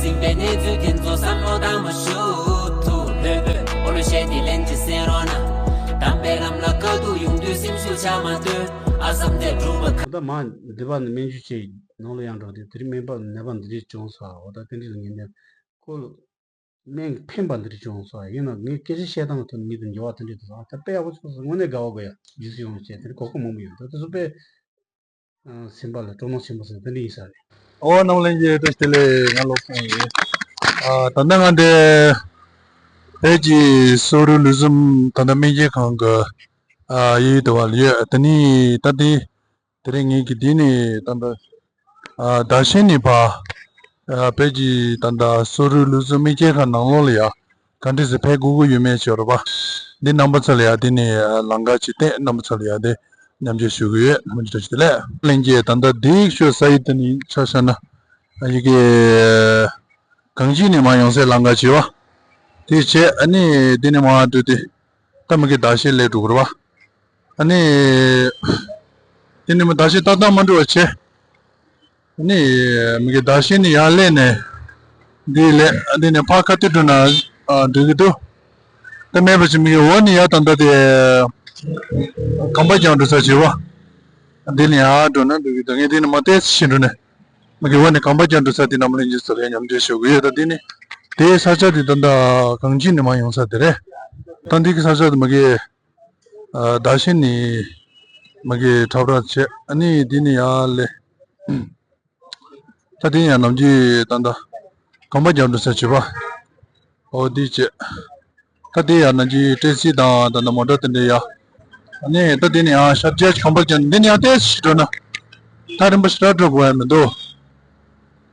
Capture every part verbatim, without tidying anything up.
ཟིན་པའི་གནས་ཚུལ་དེ་ཚོ་བསམ་བློ་བཏང་མ་ཞུ་ཐུབ། ལྷོད་པོས་ཨོ་ལོ་བཤད་དེ་ལན་ཅིག་གསན་རོགས་གནང་། དམ་པའི་ལམ་ལ་དཀའ་སྡུག་ཡོང་དུས་སེམས་ཤུགས་ཆག་མ་སྡོད། ཨ་བསམ་དེ་སྒྲུབ་པ་ག་ད་མ་འདི་པ་ནི་སྨན་བཅོས་བྱས་ནང་ལ་ཡང་འགྲོ་དེ་དེ་རིང་སྨན་པ་ནད་པ་འདི་འདྲས་བྱུང་སོང་། འོ་ད་དེ་འདྲས་ལ་ངས་ནས་ཁོ་ལ་སྨན་ཕན་པ་འདི་འདྲས་བྱུང་སོང་། ཡིན་ན་ངས་སྐད་ཆ་བཤད་སྟངས་ཐོག་ནས་ངས་དེ་འགྱུར་བ་དེ་འདྲས་དུ་སོང་། ད་དཔེ་ཡག་པོ་བྱུང་སོང་། དངོས་གནས་དགའ་བ་དགའ་ཡ་རྗེས་སུ་ཡོང་བྱས་དེ་འདྲས་གོ་སྐབས་མང་པོ་ཡོད། ད་དེ་ཚོ་དཔེ་སེམས་པ་ལ་སྤྲོ་སྣང་ཆེན་པོ་སོང་། དེ་འདྲ་ཡིན་ས་རེད། ཨོ་རྣམ་གླིང་གི་བཀྲ་ཤིས་བདེ་ལེགས། ང་བློ་བཟང་ཡིན། ཨ་ད་ལྟ་ང་འདི་བོད་ཀྱི་སོ་རུ་ལུགས་གསུམ་ད་ལྟ་སྨན་སྦྱིན་ཁང་གི་ཨ་གཡས་གཡོན་དུ་བ་ལ་ཡོད། དེ་ནས་ད་ལྟའི་དེ་རིང་ངེད་ཀྱི་འདི་ནས་ད་ལྟ་ཨ་ཟླ་ཤས་ནས་ཕར་ཨ་བོད་ཀྱི་ད་ལྟ་སོ་རུ་ལུགས་གསུམ་སྨན་སྦྱིན་ཁང་ནང་ལོགས་ལ་ཡ། ག་འདྲ་ཞིག་ཕེབས་དགོས་ཀྱི་ཡོད་མེད་ཅིག་ཡོད་རེད་པ། འདི་རྣམ་པ་ཚོ་ལ་ཡ་འདི་ནས་ལམ་ཁ་ཅིག་བསྟན། རྣམ་པ་ཚོ་ལ་ཡ་འདི་མཉམ་སྤྱོད་ཞུ་གི་ཡོད། ཐུགས་རྗེ་ཆེ། ལྷན་རྒྱས་ད་ལྟ་འདི་ཤོད་ས་ཡི་དེ་ནི་ཆ་བཞག་ན་ཡི་གེ་གངས་སྐྱིད་ནས་མར་ཡོང་སའི་ལམ་ཁ་ཅིག་ཡོད་པ། དེ་བྱས་ཨ་ནི་འདི་ནས་མར་འགྲོ་དུས་ད་མི་གི་ཟླ་ཤས་སླེབས་འགྲོ་གི་རེད་པ། ཨ་ནི། དེ་ནས་མི་ཟླ་ཤས་ཏག་ཏག་མ་འགྲོ་བ་བྱས། ཨ་ནི། མི་གི་ཟླ་ཤས་ནས་ཡར་སླེབས་ནས། འདི་ལས་འདི་ནས་ཕར་ཁ་ཐུག་འགྲོ་ན་ཨ་འགྲིག་གི་འདུག་ད་མེད་པ་ཅིག་མི་གི་འོག་ནས་ཡར་ད་ལྟ་དེ། གམ་པ་རྒྱག་འགྲོ་ས་བྱེད་པ། འདི་ནས་ཡར་འགྲོ་ན་འགྲིག་གི་འདུག་ངས་འདི་ནས་མར་ཏོག་ཙམ་ཕྱིན་འགྲོ་ནས། མི་གི་འོག་ནས་གམ་པ་རྒྱག་འགྲོ་ས་དེ་རྣམ་གླིང་རྗེས་སུ་ལ་མཉམ་འབྲེལ་ཞུ་གི་ཡོད། ད་འདི་ནས། དེའི་ས་ཆ་དེ་ད་ལྟ་གངས་སྐྱིད་ནས་མར་ཡོང་ས་དེ་རེད། ད་འདི་གི་ས་ཆ་དེ་མི་གི་ཨ་ཟླ་ཤས་ནས་མ་གི་འཁྲབ་ར་བྱས། ཨ་ནི་འདི་ནས་ཡར་ལས། ད་དེ་ཡང་ནམ་རྒྱུན་ད་ལྟ་གམ་པ་རྒྱག་འགྲོ་ས་བྱེད་པ། ཨོ་འདི་བྱས། ད་དེ་ཡང་ནམ་རྒྱུན་ཏེག་སི་དང་ད་ལྟ་མོ་ཊ་དེ་འདྲ་ཡ། ཨ་ནི་ད་དེ་ནས་ཡང་ཤར་རྒྱག་གམ་པ་རྒྱག་འདི་ནས་ཡང་ཏོག་ཙམ་འགྲོ་ན། ཐག་རིང་པོ་ཞེ་དྲག་འགྲོ་དགོས་ཡ་མི་འདུག་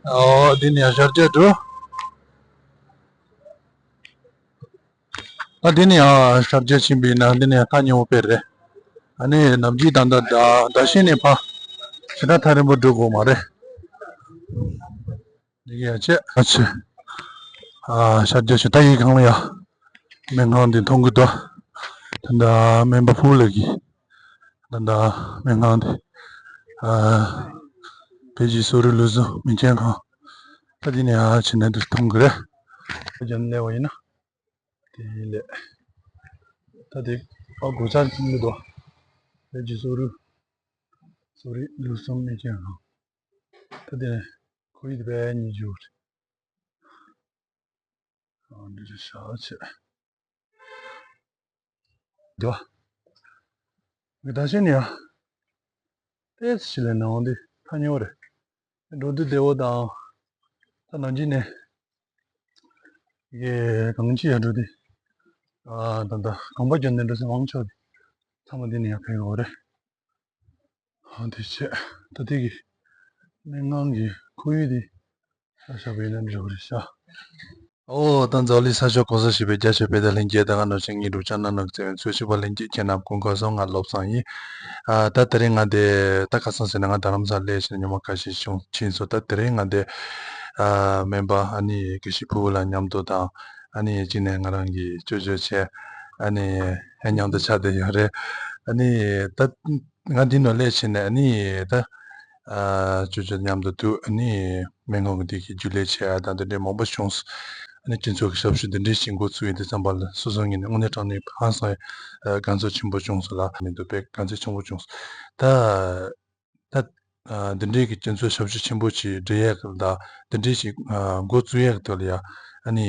ཨོ་འདི་ནས་ཡང་ཤར་རྒྱག་འགྲོ། ད་འདི་ནས་ཡང་ཤར་རྒྱག་ཕྱིན་པ་ཡིན་ན་འདི་ནས་ཡང་ཐག་ཉེ་བོ་དཔེ་རེད། ཨ་ནི་ནམ་རྒྱུན་ད་ལྟ་ཟླ་ཟླ་ཤས་ནས་ཕར་ཞེ་དྲག་ཐག་རིང་པོ་འགྲོ་དགོས་མ་རེད། འདི་ག་ཡང་བྱས་ཨ་ཆེ། ཨ་ཤར་རྒྱག་ཞུ་ད་ཡིག་སྒང་ལ་ཡ། སྨན་ཁང་འདི་མཐོང་གི་འདུག་ད་ལྟ་སྨན་པ་ཕུ་ལགས་ཀྱིས་ད་ལྟ་སྨན་ཁང་འདི་ཨ་བོད་ཀྱི་སོ་རུ་ལུགས་གསུམ་སྨན་སྦྱིན་ཁང་། ད་འདི་ནས་ཨ་ཕྱིན་ན་འདི་མཐོང་གི་རེད། རྒྱབ་ནས་སླེབས་པ་ཡིན་ན། དེ་ལས། ད་དེ་ཨ་སྒོ་ལྕགས་ཀྱི་མི་འདུག་བོད་ཀྱི་སོ་རུ། སོ་རུ་ལུགས་གསུམ་སྨན་སྦྱིན་ཁང་། ད་དེ་ཁོར་ཡུག་དེ་དཔེ་ཉེ་རྒྱུ་རེད། ཨ་འདི་རེད་ཤག་བྱས། འདི་བ། ངས་ད་ཤེས་ནས་ཡ། ཏོག་ཙམ་ཞིག་ལས་ནང་འདི་ཐག་ཉེ་བོ་རེད། འགྲོ་དུས་བདེ་བོ་དང་། ད་ནང་བཞིན་ནས། ཡེ་གངས་སྐྱིད་ཡར་འགྲོ་དུས། ཨ་ད་ད་གམ་པ་རྒྱག་ནས་འགྲོ་ས་མང་ཆོག་དེ། ཚང་མ་འདི་ནས་ཡར་ཕེབས་ཡོད་རེད། ཨ་དེ་བྱས། ད་དེ་གི་སྨན་ཁང་གི་ཁོར་ཡུག་དེ་ཨ་ཞབས་པའི་ནང་འགྲོ་རེད་ཤག་ཨོ་ད་འཛམ་གླིང་ས་ཕྱོགས་གང་སར་གཤེགས་པའི་རྒྱ་ཆེ་བོད་དང་ལྷན་རྒྱས། ད་ག་ནང་བཞིན་ངའི་སྒྲུབ་ཆ་རྣ་ནག་བརྩེ་བའི་འཚོ་བྱེད་པ་ལྷན་རྒྱས་ཁྱེད་རྣམས་སྐུ་ཁམས་བཟང་། ང་བློ་བཟང་ཡིན། ཨ་ད་དེ་རིང་ང་དེ་ད་ཁ་སང་ཟེར་ན་ང་རྡ་རམ་ས་ལ་སླེབས་ཕྱིན་ཉི་མ་ཁ་ཤས་བྱུང་ཕྱིན་སོང་། ད་དེ་རིང་ང་དེ་ཨ་སྨན་པ་ཨ་ནི་དགེ་བཤེས་ཕུར་བུ་ལགས་མཉམ་དུ་དང་ཨ་ནི་གཅིག་ནས་ང་རང་གི་ཅོ་ཅོ་བྱས་ཨ་ནི་མཉམ་དུ་ཆགས་བསྡད་ཡོད་རེད། ཨ་ནི་ད། ང་འདི་ནང་སླེབས་ཕྱིན་ནས་ཨ་ནི་ད་ཨ་ཅོ་ཅོ་མཉམ་དུ་འདུག་ཨ་ནི་སྨན་ཁང་གི་འདི་གི་རྒྱུན་ལས་བྱེད་ཡ་དང་འདི་འདྲའི་མང་པོ་བྱུང་སོང་། ཨ་ནི་སྤྱི་ཚོགས་ཀྱི་ཞབས་ཞུ་འདི་འདྲའི་ཞིག་འགོ་ཚུགས་ཡིན་དུས་ཙམ་པ་ལ་སོ་སོ་ངོས་ནས་དངོས་གནས་དྲང་གནས་ཧང་སང་ཨ་དགའ་ཚོར་ཆེན་པོ་བྱུང་སོང་ལ་མི་འདུག་དཔེ་དགའ་ཚོར་ཆེན་པོ་བྱུང་སོང་། ད་ད་ཨ་འདི་འདྲའི་གི་སྤྱི་ཚོགས་ཞབས་ཞུ་ཆེན་པོ་ཞིག་སྒྲུབ་ཡ་གི་ད་འདི་འདྲའི་ཞིག་ཨ་འགོ་བཙུགས་ཡ་གི་ཐོག་ལ་ཡ་ཨ་ནི།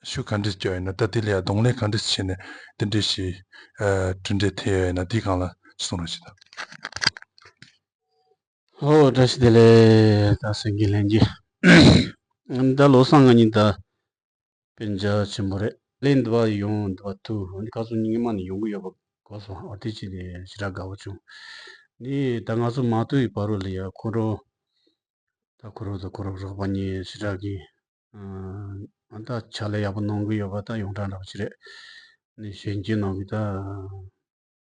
ཤུགས་ག་འདྲས་བརྒྱབ་ཡོད་ན། ད་དེ་ལ་ཡང་གདོང་ལེན་ག་འདྲས་བྱས་ནས་དེ་འདྲས་ཞིག་ཨ་གྲུབ་འབྲས་ཐོན་ཡོད་ན། དེའི་སྒང་ལ་གསུང་རོགས་བྱེད་དང་། ཨོ་བཀྲ་ཤིས་བདེ་ལེགས། ད་སེང་གེ་ལྷན་རྒྱས། ད་བློ་བཟང་ང་གཉིས་ད་སྤུན་ཆ་ཆེན་པོ་རེད། ལན་འདི་བ་ཡོང་འདི་བ་ཐུག་འདི་ཁ་སང་ཉི་མ་ནས་ཡོང་གི་ཡོད་པ་གོ་སོང་། ཨོ་དེ་ཅི་ནས་ཞེ་དྲག་དགའ་བོ་བྱུང་། འདི་ད་ང་ཚོ་མ་ཐུག་ཡི་བར་རུ་ལ་ཡ་ཁོ་རོ། ད་ཁོ་རང་དང་ཁོ་རང་རོགས་པ་གཉིས་ཞེ་དྲག་གི་ཨ་ད་ཕྱག་ལས་ཡག་པོ་གནང་གི་ཡོད་པ་ད་ཡོངས་གྲགས་འདྲ་པོ་ཅིག་རེད། ནི་གཞོན་སྐྱེས་ནང་གི་ད་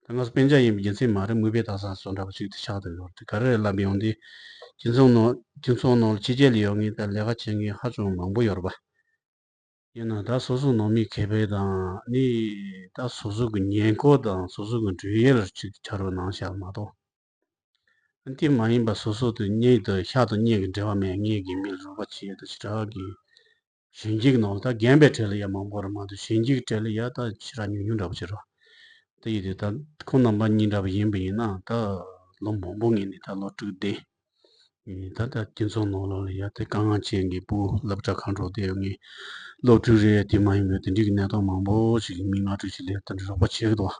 ད་ང་ཚོ་སྤུན་ཀྱག་ཡིན་པའི་རྒྱུ་མཚན་མ་རེད། མོས་པའི་ད་ས་སོ་འདྲ་པོ་ཅིག་ཏུ་ཆགས་བསྡད་ཡོད་རེད། ག་རེ་ལབ་ཡོང་དུས་སྤྱི་ཚོགས་ནང་སྤྱི་ཚོགས་ནང་ལ་ཕྱི་རྒྱལ་ལ་ཡོད་མཁན་ད་ལས་ཀ་བྱེད་མཁན་ཧ་ཅང་མང་པོ་ཡོད་རེད་པ། ཡིན་ན་ད་སོ་སོ་ནང་མི་ཁེ་ཕན་དང་ནི་ད་སོ་སོ་གི་ཉེན་ཁ་དང་སོ་སོ་གི་འགྲུལ་ཡལ་ཅིག་ཆ་རོགས་གནང་བཞག་མ་གཏོགས། དེ་མ་ཡིན་པ་སོ་སོ་དང་གཉེན་དང་ཤ་དང་གཉེན་གྱི་འབྲེལ་བ་མེད། གཉེན་གྱིས་མི་ལ་རོགས་པ་བྱེད་ཡ་དང་ཞེ་དྲག་གི་གཞོན་སྐྱེས་ཀྱི་ནང་ལ་ད་རྒན་པའི་གྲས་ལ་ཡ་མང་པོ་རེད་མ་གཏོགས་གཞོན་སྐྱེས་ཀྱི་གྲས་ལ་ཡ་ད་ཞེ་དྲག་ཉུང་ཉུང་འདྲ་པོ་ཅིག་རེད། དེ་ཡིན་དུས་ད་ཁོང་རྣམ་པ་གཉིས་འདྲ་པོ་ཡིན་པ་ཡིན་ན་ད་ལོ་མང་པོ་སྔོན་ནས་ད་ལོ་དྲུག་བདུན་ཡིན་ད་ད་སྤྱི་ཚོགས་ནང་ལོགས་ལ་ཡ་དེ་དཀའ་ངལ་ཅན་གྱི་ཕྲུ་གུ་སློབ་གྲྭ་ཁག་འགྲོ་བསྡད་ཡོད་མཁན་སློབ་ཕྲུག་རེད་དེ་མ་ཡིན་པའི་དེ་འདྲའི་གི་གནས་སྟངས་མང་པོ་ཞིག་མི་ལྔ་དྲུག་ཅིག་ལ་དེ་འདྲ་རོགས་པ་བྱེད་ཀྱི་འདུག་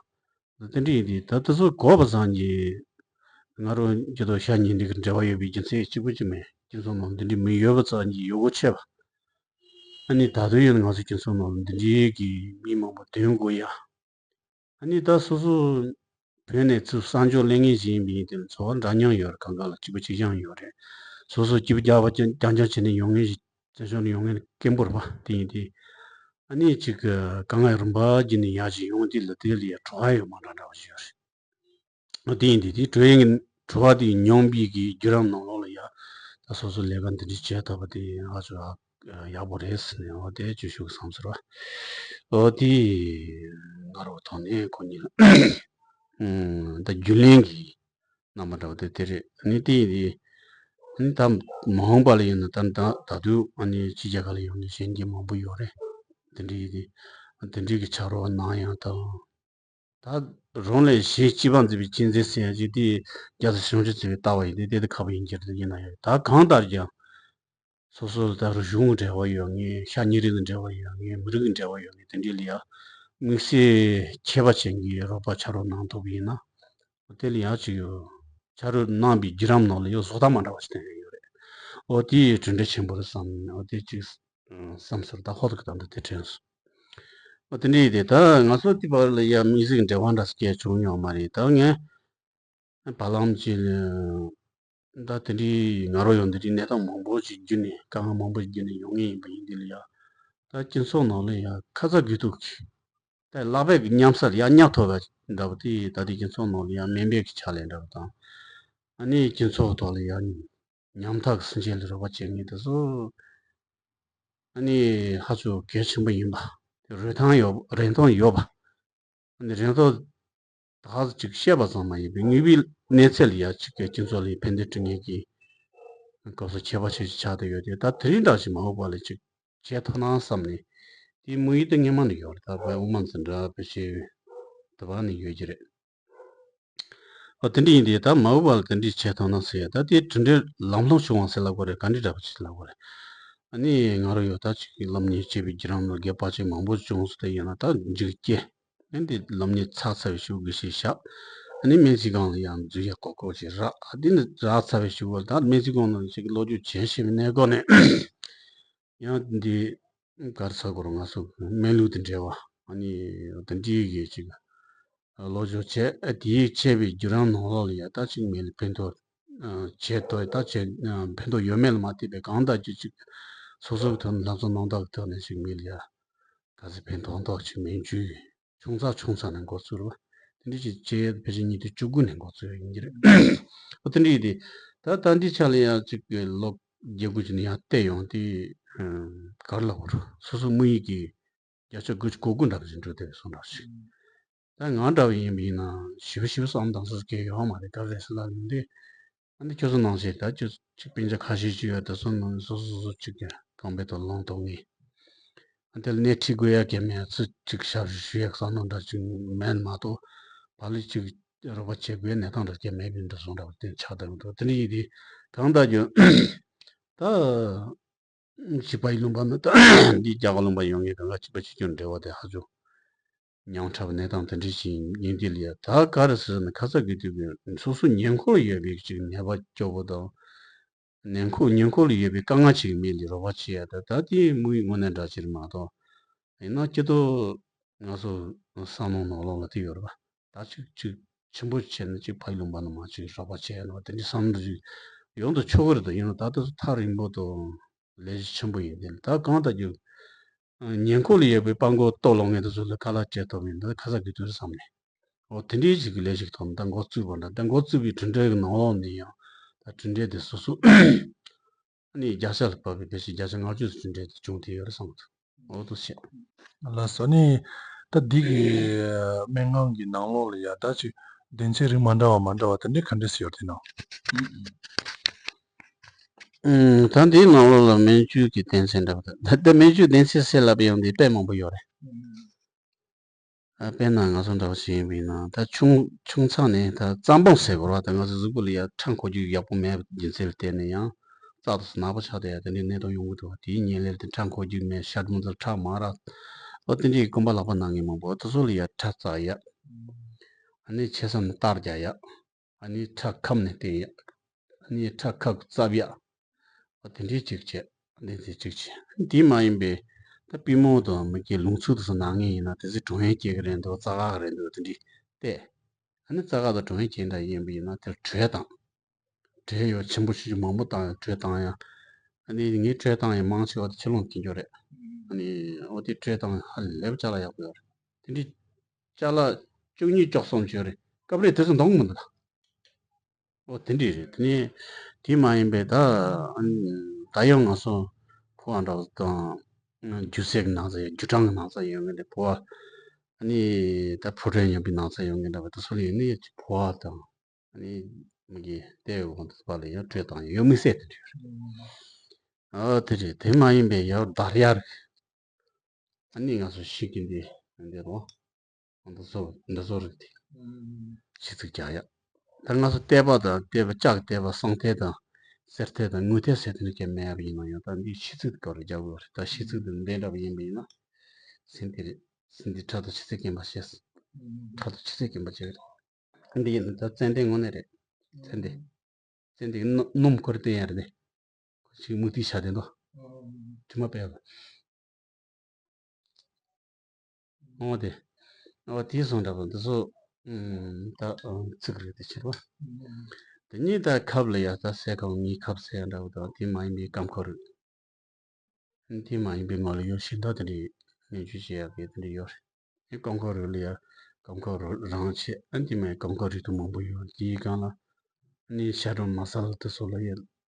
དེ་འདྲ་ཡིན་དུས་ད་དེ་ཚོ་གོ་བ་ཙམ་གྱིས་ང་རང་སྐྱིད་སྡུག་ཤ་ཉེ་འབྲེལ་གྱི་འབྲེལ་བ་ཡོད་པའི་རྒྱུ་མཚན་གཅིག་པུ་ཅིག་མེད། སྤྱི་ཚོགས་ནང་འདི་འདྲའི་མི་ཡོད་པ་ཙམ་གྱིས་ཡོད་གོ་ཆེ་བ། ཨ་ནི་ད་དུང་ཡང་ང་ཚོ་སྤྱི་ཚོགས་ནང་འདི་འདྲའི་གི་མི་མང་པོ་འདོན་དགོས་ཡ། ཨ་ནི་ད་སོ་སོ་བོད་ནས་ཚུར་གསར་འབྱོར་སླེབས་མཁན་ཞིག་ཡིན་པ་ཡིན་དུས་ཚོར་བ་འདྲ་མཉམ་ཡོད་རེད། གང་ག་ལ་གཅིག་པ་གཅིག་རྐྱང་ཡོད་རེད། སོ་སོ་སྐྱིད་པོ་རྒྱག་པ་རྐྱང་རྐྱང་བྱས་ནས་ཡོང་མཁན་ཞིག་བཙན་བྱོལ་ནས་ཡོང་མཁན་སྐད་འབོར་བ་དེ་ཡིན་དུས། ཨ་ནི་གཅིག་གི་དཀའ་ངལ་རིམ་པ་བརྒྱུད་ནས་ཡར་ཅིག་ཡོང་དུས་ལ་དེ་ལ་ཡ་བྲོ་བ་ཡོད་མ་འདྲ་འདྲ་བ་ཞིག་ཡོད་རེད། དེ་ཡིན་དུས་དེ་བྲོ་ཡིན་བྲོ་བ་དེ་མྱོང་པའི་གི་བརྒྱུད་རིམ་ནང་ལོགས་ལ་ཡ་ད་སོ་སོ་ལས་ཀ་འདི་འདྲ་བྱེད་ཐུབ་པ་དེ་ཧ་ཅང་ཡག་པོ་རེད་ཟེར་ནས་འོ་དེ་བཅུ་ཞུགས་བསམ་ཟེར་བ། འོ་དེ་ང་རོ་ཐོག་ནས་ཁོ་གཉིས་ལ་ད་རྒྱུན་ལས་ཀྱི་རྣམ་པ་འདྲ་བ་དེ་དེ་རེད། ཨ་ནི་དེ་ཡིན་དུས་ཨ་ནི་ད་མ་འོངས་པ་ལ་ཡིན་ན་ད་ད་ད་དུང་ཨ་ནི་ཕྱི་རྒྱལ་ཁག་ལ་ཡོང་མཁན་གཞོན་སྐྱེས་མང་པོ་ཡོད་རེད། དེ་འདྲ་ཡིན་དུས་དེ་འདྲའི་གི་ཕྱག་རོགས་གནང་ཡང་དང་། ད་རང་ལས་གཞན་གཅེས་པར་མཛད་པའི་གཅེས་འཛིན་ཟེར་ཡ་ཅིག་དེ་རྒྱལ་སྲས་བྱང་ཆུབ་མཚོ་པའི་ལྟ་བ་ཡིན་ཏེ་དེ་དེ་ཁག་པོ་ཡིན་གྱི་རེད། ཡིན་ན་ཡང་ད་གང་ལྟར་ཀྱང་སོ་སོ་ལ་ད་རུ་གཞུང་གི་འབྲེལ་བ་ཡོད་ངེས། ཤ་ཉེ་རིང་གི་འབྲེལ་བ་ཡོད་ངེས། མི་རིགས་ཀྱི་འབྲེལ་བ་ཡོད་ངེས། དེ་འདྲའི་ལ་ཡ་དམིགས་བསལ་ཁྱད་པར་ཅན་གྱི་རོགས་པ་ཕྱག་རོགས་གནང་ཐུབ་པ་ཡིན་ན་དེ་ལ་ཡ་ཅིག་ཡོད། ཕྱག་རོགས་གནང་པའི་བརྒྱུད་རིམ་ནང་ལ་ཡང་བཟོ་ལྟ་མ་འདྲ་བ་ཞིག་བསྟན་ཡོད་རེད། འོ་དེ་གྲུབ་འབྲས་ཆེན་པོ་རེད་བསམ་ནས་འོ་དེ་ཅིག་བསམ་ཟེར་ད་ཧོ་ཐུག་གི་ད་འདི་དེ་དྲན་སོང་། ཨོ་དེ་འདྲ་ཡིན་ཏེ་ད་ང་ཚོ་དེ་བར་ལ་ཡ་དམིགས་བསལ་གྱི་འབྲེལ་བ་འདྲ་སྐྱེལ་བྱུང་མྱོང་མ་རེད། ད་ངས་བར་ལམ་ཅིག་ལ་ད་དེ་འདྲའི་ང་རོ་ཡོང་དེ་འདྲའི་གནས་སྟངས་མང་པོ་ཞིག་བརྒྱུད་ནས་དཀའ་ངལ་མང་པོ་ཞིག་བརྒྱུད་ནས་ཡོང་ངེས་ཡིན་པ་ཡིན་དེ་ལ་ཡ་ད་སྤྱི་ཚོགས་ནང་ལ་ཡ་ཁ་ཚ་དགོས་གཏུགས་ཀྱི་ད་ལག་པས་ཀྱི་མཉམ་ས་ལ་ཡ་མཉམ་ཐོབ་པ་འདྲ་པོ་དེ་ད་ལྟའི་སྤྱི་ཚོགས་ནང་ལ་ཡ་མེ་འབོད་ཀྱི་ཕྱག་ལས་འདྲ་པོ་དང་ཨ་ནི་སྤྱི་ཚོགས་ཐོག་ལ་ཡ། ཉམ་ཐག་གི་སེམས་ཅན་ལ་རོགས་པ་བྱེད་མཁན་དེ་ཚོ་ཨ་ནི་ཧ་ཅང་གལ་ཆེན་པོ་ཡིན་པ། དེ་རིན་ཐང་ཡོད་རིན་ཐང་ཡོད་པ། ཨ་ནི་རིན་ཐང་ད་ག་ཅིག་བཤད་པ་ཙམ་མ་ཡིན་པའི་དངོས་པོའི་གནས་ཚད་ལ་ཡ་ཅིག་གི་སྤྱི་ཚོགས་ལ་ཕན་བདེ་སྐྲུན་མཁན་གྱི་སྐབས་སུ་ཁྱད་པར་ཆེ་ཞིག་ཆགས་བསྡད་ཡོད་དེ་ད་དེ་རིང་འདྲ་ཞིག་མ་འོངས་པ་ལ་ཅིག་བྱེད་ཐུབ་ན་བསམ་ནས་དེའི་དམིགས་ཡུལ་དེ་སྔོན་མ་ནས་ཡོད་རེད། ད་བའི་དབུ་མ་འཛིན་གྲྭ་བེད་སྤྱོད་དུ་བ་ནས་ཡོད་ཀྱི་རེད། ཨ་དེ་འདྲ་ཡིན་དུས་ད་མ་འོངས་པ་ལ་དེ་འདྲ་བྱེད་ཐུབ་ན་ཟེར་ཡ་ད་དེ་གྲུབ་འབྲས་ལམ་ལྷོང་བྱུང་བ་ཟེར་ལབ་དགོས་རེད། ག་འདྲ་འདྲ་པོ་ཅིག་ལབ་དགོས་རེད། ཨ་ནི་ང་རང་ཡོད་ད་ཅིག་སློབ་གཉེར་བྱས་པའི་བརྒྱུད་རིམ་ལ་དགེ་བ་ཅིག་མང་པོ་བྱུང་སོང་། དེ་ཡིན་ན་ད་འཇིགས་སྐྱེ། ཨ་ནི་སློབ་གཉེར་ཚར་ཚར་བའི་ཤུགས་ཀྱིས་ཞིག་བཞག་ཨ་ནི་སྨན་རྩིས་ཁང་ལ་ཡང་འཛུལ་ཡ་ཀོ་ཀོ་ཅིག་རག་ཨ་དེ་ནི་རག་ཚར་བའི་ཤུགས་ལ་ད་སྨན་རྩིས་ཁང་ནང་ཅིག་སློབ་སྦྱོང་བྱེད་ཤེས་པའི་གནས་སྐབས་ནས། ཡང་འདི་གར་ས་གོ་རུ་ང་ཚོ་སྨན་ལུགས་དང་འབྲེལ་བ་ཨ་ནི་དེ་འདྲའི་གི་ཅིག་ལོ་ཇོ་བྱས་ཨ་དེའི་བྱས་པའི་བརྒྱུད་རིམ་ནང་ལོགས་ལ་ཡ་ད་ཅིག་མི་ལ་ཕན་ཐོགས་བྱས་ཐོག་ད་བྱས་ཕན་ཐོགས་ཡོད་མེད་ལ་མ་ལྟོས་པའི་གང་ལྟར་གྱི་ཅིག་སོ་སོ་གི་ཐོག་ནས་ལྷག་བསམ་རྣམ་དག་གི་ཐོག་ནས་ཅིག་མི་ལ་ཡ་ག་ཚོད་ཕན་ཐོགས་ཐོགས་ཅིག་མི་འཇུ་ཆུང་ཙག་ཆུང་ཙག་ནས་འགོ་ཚུགས་རེད་བ། དེ་འདྲ་ཅིག་བྱས་ཕལ་ཆེར་ཉིས་སྟོང་བཅུ་དགུ་ནས་འགོ་ཚུགས་ཡིན་གྱི་རེད། ཨོ་དེ་འདྲ་ཡིན་དུས་ད་ད་འདི་ཆ་ལ་ཡང་ཅིག་གི་ལོ་བརྒྱད་དགུ་ཅིག་ནས་ཡང་བལྟས་ཡོང་དུས་ག་རེ་ལབ་དགོས་རེད། སོ་སོ་དམིགས་ཡུལ་གྱི་བརྒྱ་ཆ་དགུ་བཅུ་གོ་དགུ་འདྲ་པོ་ཞིག་འགྲོ་བསྡད་པའི་བཟོ་འདྲ་ཞིག་ད་ང་འདྲ་བ་ཡིན་པ་ཡིན་ན་ཞེ་པོ་ཞེ་པོ་བསམ་དང་སོ་སོ་སྐད་ཡོད་མ་རེད། ག་རེ་རེད་ཟེར་ལབ་ཡོང་དུས་ཨ་ནི་ཁྱོད་ཚོ་ནང་བཞིན་ད་ཁྱོད་ཅིག་སྤུན་ཀྱག་ཁ་ཤས་ཅིག་ཡོད་དེ་ཚོ་ནང་སོ་སོ་སོ་སོ་ཅིག་གི་རྐང་པའི་ཐོག་ལངས་ཐུབ་ངེས། དེ་ལ་སྣེ་ཁྲིད་དགོས་ཡ་གལ་མེད། ཚུར་ཅིག་ཞབས་ཞུ་ཞུ་ཡ་བསམ་བློ་འདྲ་ཅིག་མེད་མ་གཏོགས་བག་ལེབ་ཅིག་རོགས་པ་བྱེད་དགོས་ཡ་གནས་སྟངས་འདྲ་གལ་མེད་པའི་འདྲ་བཟོ་འདྲ་བ་དེ་ཆགས་བསྡད་མི་འདུག་དེ་འདྲ་ཡིན་དུས་གང་ལྟར་ཀྱང་ད་གཅིག་པ་ཡི་ལུང་པ་ནི་ད་འདི་རྒྱ་གར་ལུང་པ་ཡོང་མཁན་གང་ག་གཅིག་པ་གཅིག་གྱུར་འབྲེལ་བ་དེ་ཧ་ཅང་ཉམས་ཕྲ་བའི་གནས་སྟངས་དེ་འདྲ་ཞིག་ཡིན་དུས་ལ་ཡ་ད་ག་རེ་ཟེར་ན་ཁ་ཚ་དགོས་གཏུགས་ཀྱི་སོ་སོ་ཉེ་འཁོར་ཡོད་པའི་ཅིག་ནད་པ་སྐྱོ་པོ་དང་། ཉེ་འཁོར་ཉེ་འཁོར་ལ་ཡོད་པའི་དཀའ་ངལ་ཅིག་མི་ལ་རོགས་པ་བྱེད་ཡ་ད་ད་དེ་དམིགས་ཡུལ་དངོས་གནས་འདྲ་ཅིག་རེད་མ་གཏོགས། ཡིན་ན་སྤྱི་ཚོགས་ང་ཚོ་བསམ་བློ་ནང་ལོགས་ལ་དེ་ཡོད་རེད་པ། ད་ཅིག་ཅིག་ཆེན་པོ་བྱས་ན་ཅིག་ཕ་ཡུལ་ལུང་པ་ནང་མ་ཅིག་རོགས་པ་བྱེད་ཡ་ནང་དེ་འདྲའི་བསམ་བློ་ཅིག་ཡོང་དུ་ཆོག་གི་རེད། ད་ཡིན་ན་ད་ལྟ་ཚོ་ཐག་རིང་པོ་དང་ལས་གཞི་ཆེན་པོ་ཡིན་དེ་ད་གང་ལྟར་རྒྱུ་ཉེ་འཁོར་ལ་ཡོད་པའི་དཔའ་མགོ་གཏོང་ལོང་མཁན་དེ་ཚོ་ལ་དཀའ་ལས་སྤྲད་ཐུབ་མིན་འདི་ཁ་ཚ་དགོས་གཏུགས་རེད་བསམ་ནས། འོ་དེ་འདྲའི་ཞིག་གི་ལས་ཞིག་ཐོག་ནས་ད་འགོ་བཙུགས་པ་འདྲ། ད་འགོ་བཙུགས་པའི་གྲུབ་འབྲས་ཀྱི་ནང་ལོགས་ནས་ཡང་ད་གྲུབ་འབྲས་དེ་སོ་སོ་ཨ་ནི་བརྒྱ་ཆ་ལ་བབས་པའི་ཕལ་ཆེར་བརྒྱ་ཆ་ལྔ་བཅུ་གྲུབ་འབྲས་དེ་བྱུང་བསྡད་ཡོད་རེད་བསམ་གི་འདུག་འོ་དེ་བཤད། ལགས་སོ། ནི་ད་འདི་གི་སྨན་ཁང་གི་ནང་ལོགས་ལ་ཡ་ད་ཅིག་ སྡེ་ཚན་རིགས་མ་འདྲ་བ་མ་འདྲ་བ་དེ་འདྲའི་ག་འདྲས་སེ་ཡོད་དེ་ནོ། ཨུམ། ད་འདིའི་ནང་ལོགས་ལ་སྨན་བཅོས་ཀྱི་སྡེ་ཚན་འདྲ་བ་དང་། ད་ལྟ་སྨན་བཅོས་སྡེ་ཚན་ཟེར་ལབ་ཡོང་དུས་དཔེ་མང་པོ་ཡོད་རེད། ཨ། དཔེར་ན་ང་ཚོ་འདྲ་བ་ཞིག་ཡིན་པ་ཡིན་ན། ད་ཆུང་ཆུང་ཚང་ནས་ད་རྩ་འབུང་ཟེར་དགོས་རེད་བ། ད་ང་ཚོ་གཟུགས་པོ་ལ་ཡ་ཁྲག་འཁོར་རྒྱུག་ཡག་པོ་མེད་པའི་རྒྱུ་མཚན་ལ་བརྟེན་ནས་ཡང་རྩ་དང་ནག་པོ་ཆགས་བསྡད་ཡ་དེ་འདྲའི་གནས་སྟངས་ཡོང་གི་འདུག་བ། དེའི་ཉེན་ལས་དེ་ཁྲག་འཁོར་རྒྱུག་མེད། ཤ་གྲུམ་ཚོ་ཁྲག་མང་ར། ཨོ་དེ་འདྲའི་སྐོམ་པ་ལག་པ་ན་མཁན་མང་པོ། དེ་ཚོ་ལ་ཡ་ཁྲག་བཙག་ཡ། ཨ་ནི་མཆེད་གསུམ་ནས་གཏར་རྒྱག་ཡ། ཨ་ནི་ཁྲག་ཁབ་ནས་བཏོན་ཡ། ཨ་ནི་ཁྲག་ཁབ་བཙབ་ཡ། ཨ་དེ་འདྲའི་གཅིག་བྱས། དེ་འདྲའི་གཅིག་བྱས། དེ་མ་ཡིན་པའི་ད་པུས་མོ་དང་མིག་གི་རླུང་འཚུབ་དེ་ཚོ་ན་མཁན་ཡིན་ན། དེ་ཚོ་གྲང་ཡས་སྐྱེ་གི་རེད་འདུག་རྩ་འགག་གི་རེད་འདུག་དེ་འདྲའི་བལྟས། ཨ་ནི་རྩ་འགག་དང་གྲང་ཡས་སྐྱེ་འདྲ་ཡིན་པ་ཡིན་ན་དེར་དྲོད་བཏང་། དྲོད་ཡོད་ཆེན་པོ་ཞིག་མང་པོ་བཏང་ཡ། དྲོད་བཏང་ཡ། ཨ་ནི་ངས་དྲོད་བཏང་ཡ་མང་ཆེ་བ་དེ་ཕྱི་ལོགས་ནས་སྐྱེ་རྒྱུ་རེད། ཨ་ནི་འོ་དེ་དྲོད་བཏང་ཡ་ཧ་ལས་པ་ཅ་ལག་ཡག་པོ་ཡོད་རེད། དེ་འདྲའི་ཅ་ལག་བཅུ་གཉིས་བཅུ་གསུམ་བྱོས་རེད། སྐབས་རེ་དེ་ཚོ་འདང་མི་འདུག་ད། ཨོ་དེ་འདྲས་རེད། དེ་ནས་དེ་མ་ཡིན་པའི་ད་ཨ་ནི་ད་ཡང་ང་ཚོ་ཕོ་བ་འདྲ་བོ་དང་རྒྱུ་ཟས་ཀྱི་ན་ཚ་ཡོད། རྒྱུ་གྲང་གི་ན་ཚ་ཡོད་མཁན་དེ། ཕོ་བ་ཨ་ནི་ད་ཕོ་བྲང་ཡིན་པའི་ན་ཚ་ཡོད་མཁན་འདྲ་བོ་དེ་ཚོ་ལ་ཡིན་ནའི་ཕོ་བ་དང་། ཨ་ནི་མིག་གི་ལྟེ་བའི་འོག་ཏུ་བ་ལ་ཡང་དྲོད་བཏང་ཡ་ཡོད། དམིགས་བསལ་དེ་འདྲས་རེད། ཨ་དེ་རེད། དེ་མ་ཡིན་པའི་ཡར་འདར་ཡ་རེད། ཨ་ནི་ང་ཚོ་ཤིག་གི་འདི་འདི་རོ། འདི་ཚོ་འདི་ཚོ་རེད་དེ། ཤི་ཚིག་རྒྱག་ཡ། ད་ང་ཚོ་ལྟེ་བ་དང་ལྟེ་བ་ལྕགས་ལྟེ་བ་གསང་ལྟེ་དང་གསེར་ལྟེ་དང་དངུལ་ལྟེ་ཟེར་དེ་འདྲ་གས་མེད་པ་ཡིན་ན་ཡང་། ད་འདི་ཤི་ཚིག་དེ་སྐོར་རེ་རྒྱག་དགོས་རེད། ད་ཤི་ཚིག་དེ་འདི་འདྲ་བ་ཡིན་པ་ཡིན་ན། སེམས་དེ་རེད། སེམས་དེ་ཁྲག་དང་ཆུ་སེར་སྐེམ་པ་བྱས། ཁྲག་དང་ཆུ་སེར་སྐེམ་པ་བྱས་རེད། འདི་ཡིན་ན་ད་ཙན་དན་དངོས་གནས་རེད། ཙན་དན། ཙན་དན་གྱི་སྣུམ་སྣུམ་ཁོ་རེ་བསྟན་ཡ་རེད་དེ། ཁོ་ཞིག་མུ་ཏིག་ཤ་དེ་འདུག་དྲི་མ་སྤེལ་བ། འོ་དེ། འོ་དེ་སོང་འདྲ་པོ་འདི་ཚོ། ཨུམ། ད་ཨུམ་ཚིག་རེད་དེ་ཕྱིར་བ། དེ་ཉིད་ད་ཁབ་ལ་ཡ་ད་སེ་གང་གཉིས་ཁབ་ཟེར་འདྲ་པོ་དང་། དེ་མ་ཡིན་པའི་སྐམ་ཁ་རུ། དེ་མ་ཡིན་པའི་ངོ་ལ་ཡོད་ཤིང་ཏོག་དེ་འདྲའི་སྨན་བཅོས་བྱེད་ཡག་གི་དེ་འདྲ་ཡོད་རེད། ཨེ་སྐམ་ཁ་རུ་ལ་ཡ་སྐམ་ཁ་རུ་རང་བྱེད། ཨ་དེ་མ་ཡིན་སྐམ་ཁ་རིགས་དུ་མང་པོ་ཡོད། དེའི་སྒང་ལ་ནི་ཤ་གྲང་མ་སལ་དེ་ཚོ་ལ་ཡ་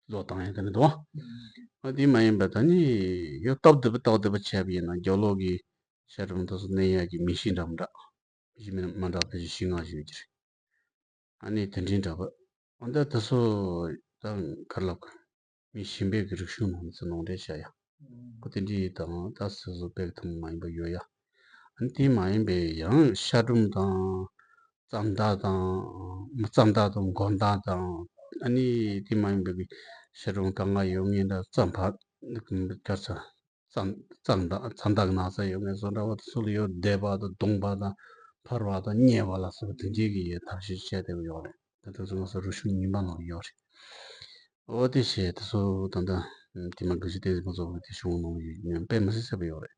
བློས་བཏང་ཡ་དེ་འདྲ་འདུག་ཨ་དེ་མ་ཡིན་པ་ད་ནི་ཡོད་སྟབས་བདེ་པོ་སྟབས་བདེ་པོ་བྱས་པ་ཡིན་ན་རྒྱབ་ལོགས་ཀྱི་ཤ་གྲང་དེ་ཚོ་གནས་ཡག་གི་མི་གཤིས་འདྲ་མི་འདྲ། མི་གཤིས་མི་མ་འདྲ་ཕལ་ཆེར་བཞི་ལྔ་ཞིག་ཡོད་ཀྱི་རེད། ཨ་ནི་དེ་འདྲའི་འདྲ་པོ། ཨ་ད་དེ་ཚོ་ད་ག་རེ་ལབ་དགོས། མི་གཞན་པའི་གི་རིག་གཞུང་ནང་ཚུར་ནང་འདྲེན་བྱ་ཡ། ཁོ་དེ་འདྲའི་དང་ད་སོ་སོ་དཔེ་གི་ཐུན་མོང་མ་ཡིན་པ་ཡོད་ཡ། ཨ་ནི་དེ་མ་ཡིན་པའི་ཡང་ཤ་གྲུམ་དང་། རྩམ་དག་དང་། མི་རྩམ་དག་དང་སྒོར་དག་དང་། ཨ་ནི་དེ་མ་ཡིན་པའི་གི་ཤ་གྲུམ་དཀར་ང་ཡོད་ངེས་འདྲ། རྩམ་ཕག་གར་ཚ། རྩམ་རྩམ་དང་རྩམ་དག་ན་ཚ་ཡོད་མཁན་བཟོ་འདྲ་བ་དེ་ཚོ་ལ་ཡོད། བཟླས་པ་དང་བརྡུངས་པ་དང་འཕར་བ་དང་མཉེ་བ་ལ་སོགས་པ་དེ་འདྲའི་གི་ཡས་ཐབས་ཤེས་བྱས་བསྡད་ཡོད་རེད། ད་དེ་ཚོ་ང་ཚོ་རིག་གཞུང་རྙིང་པ་ནང་ཡོད་རེད། འོ་དེ་བྱས་དེ་ཚོ་ད་ལྟ་དེ་མ་དགེ་བཤེས་བསྟན་འཛིན་ཕུན་ཚོགས་ཀྱིས་དེ་གཞུང་ནང་ཡོད་ཉན་དཔེ་མི་སྲིད་གསལ་པོ་ཡོད་རེད།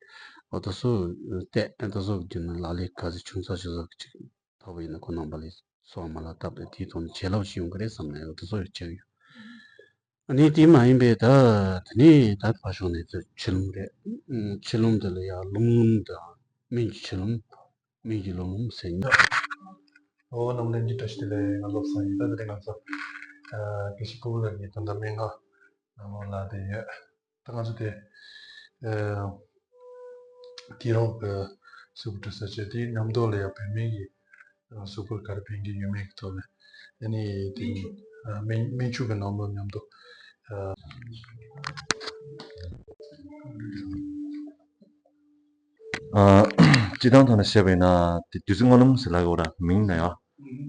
འོ་དེ་ཚོ་བལྟས། དེ་ཚོ་གི་རྒྱུད་ནས་ལག་ལེན་ག་ཚོད་ཆུང་ཙག་ཆུང་ཙག་ཅིག་ཐོབ་པ་ཡིན་ན་ཁོ་རྣམ་པ་ལ་གསོལ་བ་མ་ལག་བཏབ་སྟེ་དེའི་ཐོག་ནས་བྱིན་རླབས་ཤིག་ཡོང་གི་རེད་བསམ་ནས་འོ་དེ་ཚོ་ཡང་བྱས་ཡོད། ཨ་ནི་དེ་མ་ཡིན་པའི་ད་དེ་ནས་ད་ཕར་ཕྱོགས་ནས་ད་ཆུ་ལུམ་རེད། ཨུམ། ཆུ་ལུམ་དེ་ལ་ཡང་ལུམ་ལུམ་དང་སྨན་གྱི་ཆུ་ལུམ། སྨན་གྱི་ལུམ་ལུམ་ཟེར་གཉིས། འོ་རྣམ་གླིང་གི་བཀྲ་ཤིས་བདེ་ལེགས། ང་བློ་བཟང་ཡིན། ད་དེ་རིང་ང་ཚོ་ཨ་དགེ་བཤེས་ཕུར་བུ་ལགས་ཀྱིས་ད་ལྟ་སྨན་ཁང་ནང་ལོགས་ལ་བསྡད་ཡོད། ད་ང་ཚོ་དེ་ཨ་དེ་རང་གི་གཟུགས་པོ་འཁྲུད་ས་བྱས། དེའི་མཉམ་དུ་ལ་ཡང་བོད་སྨན་གྱི་གཟུགས་པོར་ག་རེ་ཕན་གྱི་ཡོད་མེད་ཀྱི་ཐོག་ནས། ཨ་ནི་དེ་ཨ་སྨན་སྨན་བཅོས་ཀྱི་ནང་དུ་མཉམ་དུ་ཨ་ཨ་སྤྱིར་བཏང་ཐོག་ནས་བཤད་པ་ཡིན་ན་དེ་བདུད་རྩི་ལྔ་ལུམ་ཟེར་ལབ་ཀྱི་ཡོད་ར། མིང་ན་ཡང་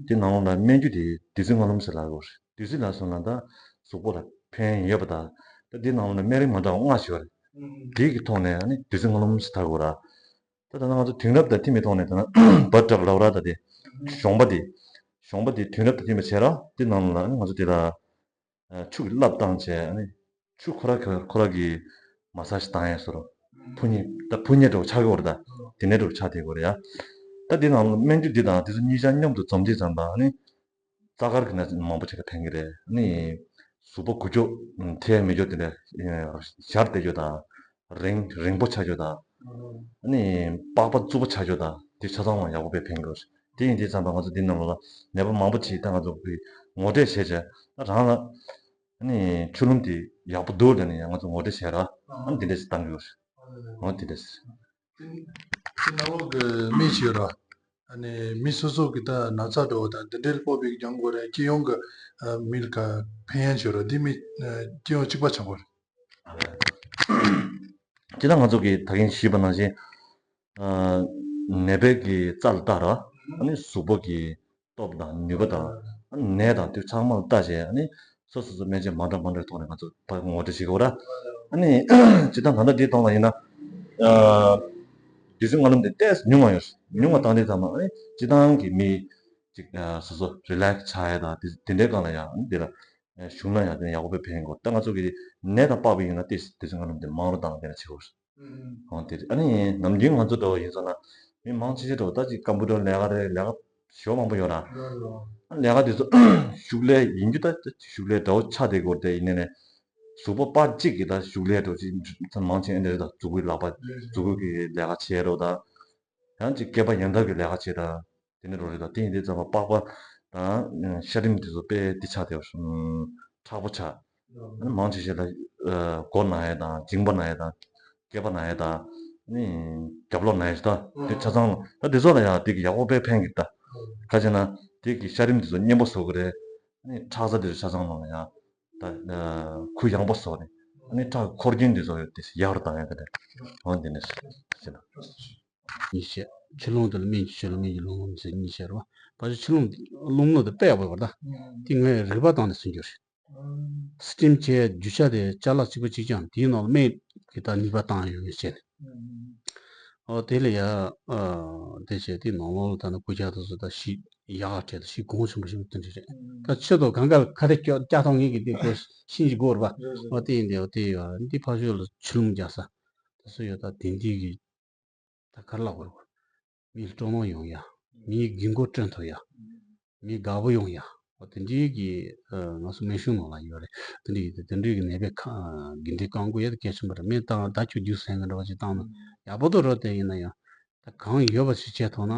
དེ་ནང་ལོགས་ལ་སྨན་རྒྱུ་དེ་བདུད་རྩི་ལྔ་ལུམ་ཟེར་ལབ་ཀྱི་ཡོད་རེད། བདུད་རྩི་ལབ་སོང་ན་ད་གཟུགས་པོ་ལ་ཕན་ཡོད་པ་དང་། ད་དེ་ནང་ལོགས་ལ་སྨན་རིགས་མ་འདྲ་བ་ལྔ་ཞིག་ཡོད་རེད། དེ་གི་ཐོག་ནས་ཨ་ནི་བདུད་རྩི་ལྔ་ལུམ་ཟེར་ལབ་ཀྱི་ཡོད་ར། ད་ད་ང་ཚོ་དུས་རབས་དང་མཐུན་པའི་ཐོག་ནས་ད་ན་བ་ཊབ་ལབ་ར། ད་དེ་གཞོང་པ་དེ། གཞོང་པ་དེ་དུས་རབས་དང་མཐུན་པ་བྱས་ར། དེ་ནང་ལ་ང་ཚོ་དེ་ལ་ཨ་ཆུ་གི་རླབས་བཏང་བྱས། ཨ་ནི་ཆུ་ཁོ་ར་ཁོ་ཁོ་ར་གི་མ་སཱ་ཇི་བཏང་ཡས་བཟོ་འདྲ། ཕུ་ཉེ་ད་ཕུ་ཉེ་འདྲ་བོ་ཆགས་ཀྱི་ཡོད་རེད། ད་དེ་ནས་འདྲ་བོ་ཆགས་བསྡད་ཀྱི་ཡོད་རེད་ཡ། ད་དེ་ནང་ལ་སྨན་རྒྱུ་འདི་དང་དེ་ཚོ་གཉིས་ཆ་མཉམ་དུ་འཛོམས་དུས་ཙམ་པ་ཨ་ནི་རྩ་དཀར་གྱི་ན་ཚ་མང་པོ་ཅིག་ལ་ཕན་གྱི་རེད། ཨ་ནི་གཟུགས་པོ་འགུལ་སྐྱོད་ཐེབས་མི་འགྱུར་དེ་འདྲ་ཞར་བསྡད་རྒྱུ་དང་། རིང་རིང་པོ་ཆགས་རྒྱུ་དང་། ཨ་ནི་པགས་པ་རྩུབ་པོ་ཆགས་རྒྱུ་དང་དེ་ཆ་ཚང་མ་ཡག་པོ་དཔེ་ཕན་གྱི་རེད། དེ་ཡིན་དུས་ཙམ་པ་ང་ཚོ་འདི་ནང་ལོགས་ལ་ནད་པ་མང་པོ་ཅིག་ད་ང་ཚོ་གིས་ངོ་སྤྲོད་བྱས་བྱས་ད་རང་ལ་ཨ་ནི་ཆུ་ལུམ་དེ་ཡག་པོ་འདུག་ལབ་ནས་ང་ཚོ་ངོ་སྤྲོད་བྱས་ར། ཨ་ནི་དེ་འདྲ་ཞིག་བཏང་གི་ཡོད་རེད། འོ་དེ་འདྲ་ཞིག་དེ་དེ་ནང་ལོགས་ཀྱི་སྨན་ཞིག་ཡོད་ར། ཨ་ནི་མི་སོ་སོ་གི་ད་ན་ཚ་འདྲ་བོ་དང་འདི་འདྲའི་སྤོབས་པའི་སྦྱང་དགོས་རེད། སྤྱི་ཡོངས་ཀྱི་ཨ་མི་ལ་ག་ཕན་ཡོན་ཆེ་རོ་འདི་མི་ཨ་སྤྱི་ཡོངས་གཅིག་པ་ཆགས་པ་རེད། སྤྱིར་ན་ང་ཚོ་གིས་ད་གིན་ཞུས་པ་ནང་བཞིན་ཨ་ནད་པའི་གི་རྩ་ལ་བལྟ་ར། ཨ་ནི་གཟུགས་པོ་གི་སྟོབས་དང་ནུས་པ་དང་ནད་དང་དེ་ཚང་མ་ལ་ལྟ་བྱས། ཨ་ནི་སོ་སོ་སོ་སྨན་བཅོས་མ་འདྲ་མ་འདྲའི་ཐོག་ནས་ང་ཚོ་ཕར་ངོ་སྤྲོད་བྱེད་དགོས་ར། ཨ་ནི་སྤྱིར་བཏང་ད་ལྟ་འདིའི་ཐོག་ལ་ཡིན་ན་ཨ་བདུད་རྩི་ལྔ་ལུམ་དེ་ཏོག་ཙམ་ཉུང་བ་ཡོད། ཉུང་བ་བཏང་དུས་ཙམ་པ་ཨ་ནི་སྤྱིར་བཏང་གི་མི་ཅིག་ཨ་སོ་སོ་རི་ལེག་སི་ཆགས་ཡ་དང་དེ་དེ་འདྲའི་སྒང་ལ་ཡང་ཨ་ནི་དེ་ལ་ཨ་ཞུགས་ན་ཡང་དེ་ཡག་པོ་དཔེ་ཕན་གོ། ད་ང་ཚོ་གི་ནད་དང་པགས་པའི་ཡིན་ན་ཏོག་ཙམ་བདུད་རྩི་ལྔ་ལུམ་དེ་མང་རུ་བཏང་དེ་འདྲ་བྱེད་དགོས། ཨང་དེ་རེད། ཨ་ནི་ནམ་རྒྱུན་ང་ཚོ་འདྲ་བོ་ཡིན་སོང་ན་མི་མང་ཆེ་ཤོས་འདྲ་བོ་ད་ཅིག་ཀམ་པུ་ཊར་ལས་ཀ་རེད། ལས་ཀ་ཞོ་མང་པོ་ཡོད་ར། ཨ་ལས་ཀ་དེ་ཚོ་ཤུགས་ལས་ཡིན་རྒྱུ་ད་ཤུགས་ལས་འདྲ་བོ་ཆགས་བསྡད་དགོས་རེད། དེ་ཡིན་ནའི་ནས་གཟུགས་པོ་པ་གཅིག་གིས་ད་ཤུགས་ལས་འདྲ་བོ་ཅིག་མང་ཆེ་ཨེ་འདྲ་རེད། ད་མཛུ་གུའི་ལག་པ་མཛུ་གུ་གི་ལས་ཀ་བྱེད་རོགས་ད། ཡང་ཅིག་སྐེད་པ་ཡང་དག་གི་ལས་ཀ་བྱེད་ད། དེ་ནས་རོ་རེད་ད། དེ་ཡིན་དུས་ཙམ་པ་པགས་པ་དང་ཤ་རིམས་དེ་ཚོ་དཔེ་དེ་ཆགས་བསྡད་པ་མཁྲེགས་པོ་ཆགས། ཨ་ནི་མང་ཆེ་ཤོས་ལ་ཨ་མགོ་ན་ཡ་དང་མཇིང་པ་ན་ཡ་དང་སྐེད་པ་ན་ཡ་དང་ཨ་ནི་རྒྱབ་ལོགས་ན་ཡ་ཞིག་ད་དེ་ཆ་ཚང་ལ་ད་དེ་ཚོ་ལ་ཡང་དེ་གི་ཡག་པོ་དཔེ་ཕན་གི་ད། ག་བྱས་ན་དེ་གི་ཤ་རིམས་དེ་ཚོ་མཉེན་པོ་བཟོ་གི་རེད། ཨ་ནི་ཁྲག་རྩ་དེ་ཚོ་ཆ་ཚང་ལ་ཡང་ད་ཨ་གུ་ཡངས་པོ་བཟོ་ནས་ཨ་ནི་ཁྲག་གི་འཁོར་སྐྱོན་དེ་ཚོ་ཡོད་དེ་ཡག་རུ་བཏང་ཡ་དེ་རེད། འོ་དེ་ནས་ཞེ་ན། ཉིས་བཤད། ཆུ་ཀླུང་དེ་ལ་སྨན་གྱི་ཆུ་ལ་སྨན་གྱི་རླུང་ལམ་ཟེར་གཉིས་བཤད་རེད་བ། ཕལ་ཆེར་ཆུ་ཀླུང་རླུང་ལམ་དེ་དཔེ་ཡག་པོ་ཡོད་པ་ད། དེ་ངས་རིག་པ་བཏང་ནས་ཟིན་རྒྱུ་རེད། སི་ཊིམ་བྱས་རྒྱུ་ཆ་དེ་ཅ་ལག་གཅིག་པ་གཅིག་རྐྱང་དེའི་ནང་ལ་སྨན་གྱི་ད་ནུས་པ་བཏང་ཡོད་ངས་བྱས་ནས། ཨོ་དེ་ལ་ཡ་ཨ་དེ་བྱས་དེ་ནང་ལོགས་ལ་ད་ནི་གུ་ཆ་དེ་ཚོ་ད་ཤི་ཡག་བྲལ་ད་ཤི་གོང་ཆེན་པོ་ཞིག་དེ་འདྲ་རེད། ད་ཆུ་དང་གང་ག་ལ་ཁ་རེ་སྐྱོ་སྐྱ་ཐོང་ངེས་ཀྱི་དེ་གོ་ཤིན་གྱི་སྒོ་རེད་པ། ཨོ་དེ་ཡིན་དེ་ཨོ་དེ་ཡོད་འདི་ཕ་ཤོད་ལ་ཆུ་ལུམ་རྒྱག་ས་དེ་ཚོ་ཡོད། ད་དེ་འདི་གི་ད་ག་རེ་ལབ་དགོས་རེད། མི་ལ་སྤྲོ་སྣང་ཡོང་ཡ། མིའི་དགོས་མཁོ་བསྐྲུན་ཐུབ་ཡ། མི་དགའ་པོ་ཡོང་ཡ། འོ་དེ་འདྲའི་གི་ཨ་ང་ཚོ་སྨན་གཞུང་ནང་ལ་ཡོད་རེད། དེ་འདྲའི་དེ་འདྲའི་གི་ནད་པའི་ཁ་དགེ་འདུན་བསྐང་དགོས་ཡ་དེ་གལ་ཆེན་པོ་རེད། སྨན་བཏང་ད་ཁྱོད་རྒྱུགས་སེང་གི་འདྲ་བ་ཅིག་བཏང་ན་ཡག་པོ་འདུག་རོ། དེ་ཡིན་ན་ཡང་ད་གང་ཡོད་པ་ཞིག་བྱས་ཐུབ་ན་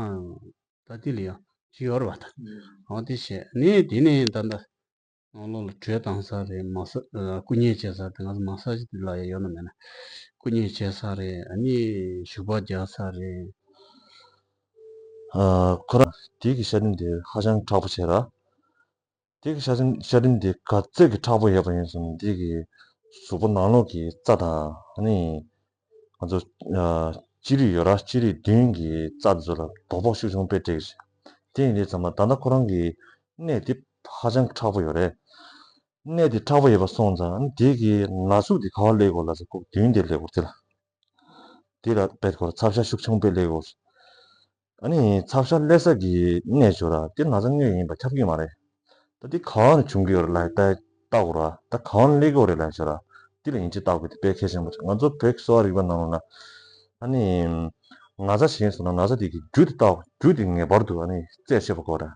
ད་དེ་ལ་ཡང་ཅི་ཡོད་རེད་བ་ད། འོ་དེ་བྱས་ནས་དེ་ནས་ད་ད། ནང་ལོགས་ལ་གྲོས་བཏང་ས་རེད། མ་ས་ཨ་སྐུ་མཉེ་བྱེད་ས་དེ་ང་ཚོ་མ་ས་ཇི་དེ་ལ་ཡ་ཡོད་ན་མེད་ན། སྐུ་མཉེ་བྱེད་ས་རེད། ཨ་ནི་བཞུགས་པ་རྒྱག་ས་རེད། ཨ་ཁོ་རང་དེ་གི་ཤ་རིམས་དེ་ཧ་ཅང་མཁྲེགས་པོ་བྱེད་ར། དེ་གི་ཤ་རིམས་ཤ་རིམས་དེ་ག་ཚད་ཀྱི་མཁྲེགས་པོ་ཡོད་པ་ཡིན་ཙང་དེ་གི་གཟུགས་པོ་ནང་ལོགས་ཀྱི་རྩ་དང་ཨ་ནི། ང་ཚོ་ཨ་སྤྱི་རིགས་ཡོད་ར། སྤྱི་རིགས་མདུན་གྱི་རྩ་དེ་ཚོ་ལ་དོ་ཕོག་ཤུགས་ཆུང་དཔེ་སྤྲད་ཀྱི་རེད། དེ་ཡིན་དུས་ཙམ་པ་ད་ལྟ་ཁོ་རང་གི་ནད་དེ་ཧ་ཅང་མཁྲེགས་པོ་ཡོད་རེད། ནད་དེ་མཁྲེགས་པོ་ཡོད་པ་སོང་ཙང་དེ་གི་ན་ཟུག་དེ་ག་པར་སླེབས་ཀྱི་ཡོད་ལབ་ཙང་ཁོ་མདུན་དེ་སླེབས་ཀྱི་ཡོད་རེད་དེ་ལ། དེ་ལ་དཔེ་ཁོ་ར་ཚབ་ཤ་ཤུགས་ཆུང་དཔེ་སླེབས་ཀྱི་ཡོད་རེད། ཨ་ནི་ཚབ་ཤ་སླེབས་ས་གི་གནས་ཆོ་ར་དེ་ན་ཚ་དངོས་ཡིན་པ་ཁྱབ་ཀྱི་མ་རེད། ད་དེ་གང་ནས་བྱུང་གི་ཡོད་རེད་ལབ་ད་ལྟ་དགོས་ར། ད་གང་ནས་སླེབས་ཀྱི་ཡོད་རེད་ལབ་ཆོ་ར་དེ་ལ་ཡིན་གཅིག་ལྟ་དགོས་དེ་དཔེ་གལ་ཆེན་པོ་རེད། ང་ཚོ་བོད་ཀྱི་གསོ་བ་རིག་པ་ནང་ལ་ཨ་ནི་ན་ཚ་ཞིག་སོང་ན་ན་ཚ་དེ་གི་རྒྱུ་དེ་ལྟ་དགོས། རྒྱུ་དེ་ངེས་པར་དུ་ཨ་ནི་རྩད་ཆོད་པ་དགོས་ར།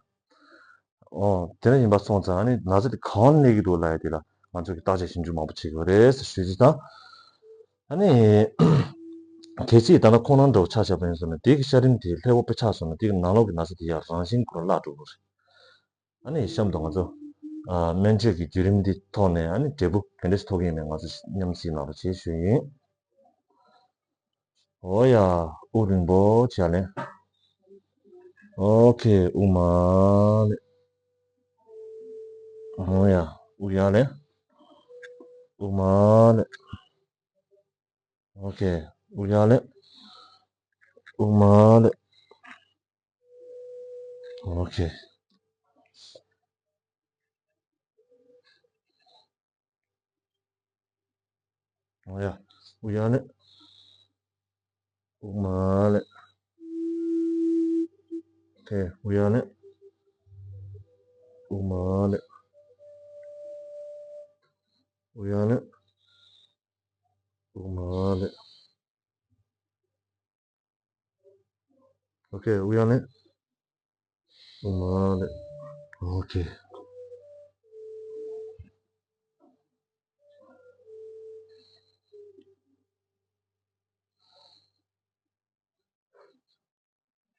ཨོ་དེ་འདྲ་ཡིན་པ་སོང་ཙང་ཨ་ནི་ན་ཚ་དེ་གང་ནས་སླེབས་ཀྱི་འདུག་ལབ་ཡ་དེ་ལ་ང་ཚོ་གི་བརྟག་དཔྱད་ཞིབ་འཇུག་མང་པོ་བྱེད་དགོས་རེད་ཟེར་ཞུ་རྒྱུ་དང་། ཨ་ནི་གལ་སྲིད་ད་ལྟ་ཁོང་རྣམ་འདྲ་བོ་ཆ་བཞག་པ་ཡིན་ཟེར་ན་དེ་གི་ཤ་རིམས་དེ་ལྷེ་བོ་དཔེ་ཆགས་སོང་ན་དེ་གི་ནང་ལོགས་ཀྱི་ན་ཚ་དེ་ཡར་རང་བཞིན་ཁོ་རང་བརླག་འགྲོ་གི་རེད། ཨ་ནི་གཤམ་དུ་ང་ཚོ་ཨ་སྨན་བཅོས་ཀྱི་བརྒྱུད་རིམ་འདི་ཐོག་ནས་ཨ་ནི་འབྲས་བུ་ག་འདྲ་ཞིག་ཐོབ་ཀྱི་ཡིན་མིན་ང་ཚོ་མཉམ་གཟིགས་གནང་རོགས་བྱེད་ཞུ་ཡིན། ཨོ་ཡ། དབུགས་རིང་པོ་བྱས་ལེ། ཨོ་ཁེ། དབུགས་མ་ལེ། ཨོ་ཡ། དབུགས་ཡར་ལེ། དབུགས་མ་ལེ། ཨོ་ཁེ། དབུགས་ཡར་ལེ། དབུགས་མ་ལེ། ཨོ་ཁེ། ཨོ་ཡ། དབུགས་ཡར་ལེ། དབུགས་མ་ལེ། ཨོ་ཁེ། དབུགས་ཡར་ལེ། དབུགས་མ་ལེ། དབུགས་ཡར་ལེ། དབུགས་མ་ལེ། ཨོ་ཁེ། དབུགས་ཡར་ལེ། དབུགས་མ་ལེ། ཨོ་ཁེ།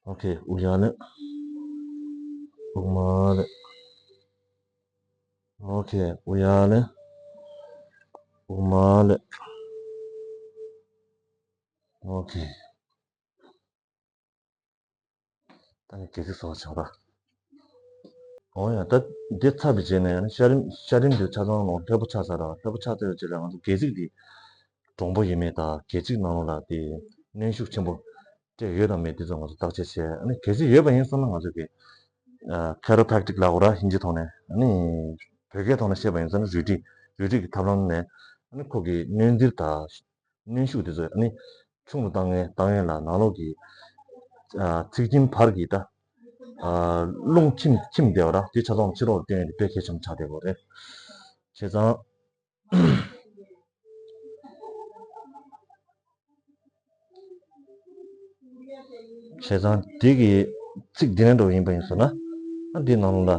ཨོ་ཁེ། དབུགས་ཡར་ལེ། དབུགས་མ་ལེ། ཨོ་ཁེ། དབུགས་ཡར་ལེ། དབུགས་མ་ལེ། ཨོ་ཁེ། ཨ་ནི་སྒལ་ཚིགས་སོགས་ཆགས་པ། འོ་ཡ། ད་འདི་ཚར་བའི་རྗེས་ནས་ཨ་ནི་ཤ་རིམ་ཤ་རིམ་འདི་ཆ་ཚང་ལོ་ལྷོད་པོ་ཆགས་ཚར་ར། ལྷོད་པོ་ཆགས་ཚར་བའི་རྗེས་ལ་ང་ཚོ་སྒལ་ཚིགས་འདི་གྲུང་པོ་ཡིན་མེད་དང་། སྒལ་ཚིགས་ནང་ལོགས་ལ་དེ་གནོན་ཤུགས་ཆེན་པོ་སྤྲད་ཡོད་དང་མེད། དེ་ཚོ་ང་ཚོ་བརྟག་དཔྱད་བྱས། ཨ་ནི་གལ་སྲིད་ཡོད་པ་ཡིན་སོང་ན་ང་ཚོ་གི་ཁེ་རོ་པེག་ཊིག་ལབ་དགོས་ར། ཧིན་ཇི་ཐོག་ནས། ཨ་ནི་བོད་སྐད་ཐོག་ནས་བཤད་པ་ཡིན་ཙང་རུས་སྒྲིག་རུས་སྒྲིག་གི་ཐབས་ལམ་ནས། ཨ་ནི་ཁོ་གི་གནོན་འདིར་དང་གནོན་ཤུགས་དེ་ཚོ་ཨ་ནི་ཆུང་དུ་བཏང་ཡས་བཏང་ཡས་ལ་ནང་ལོགས་ཀྱི་ཨ་ཚིགས་ཀྱི་བར་གྱི་ད་ཨ་རླུང་ཁྱིམ་ཁྱིམ་བསྡད་པ་ར། དེ་ཆ་ཚང་ཕྱི་ལོགས་ལ་བཏོན་ཡས་དེ་དཔེ་གལ་ཆེན་པོ་ཆགས་བསྡད་ཡོད་རེད། བྱས་ཙང་བྱས་ཙང་འདི་གི་ཚིགས་འདི་ནས་འགྲོ་བ་ཡིན་པ་ཡིན་སོང་ན། ཨ་འདི་ནང་ལ་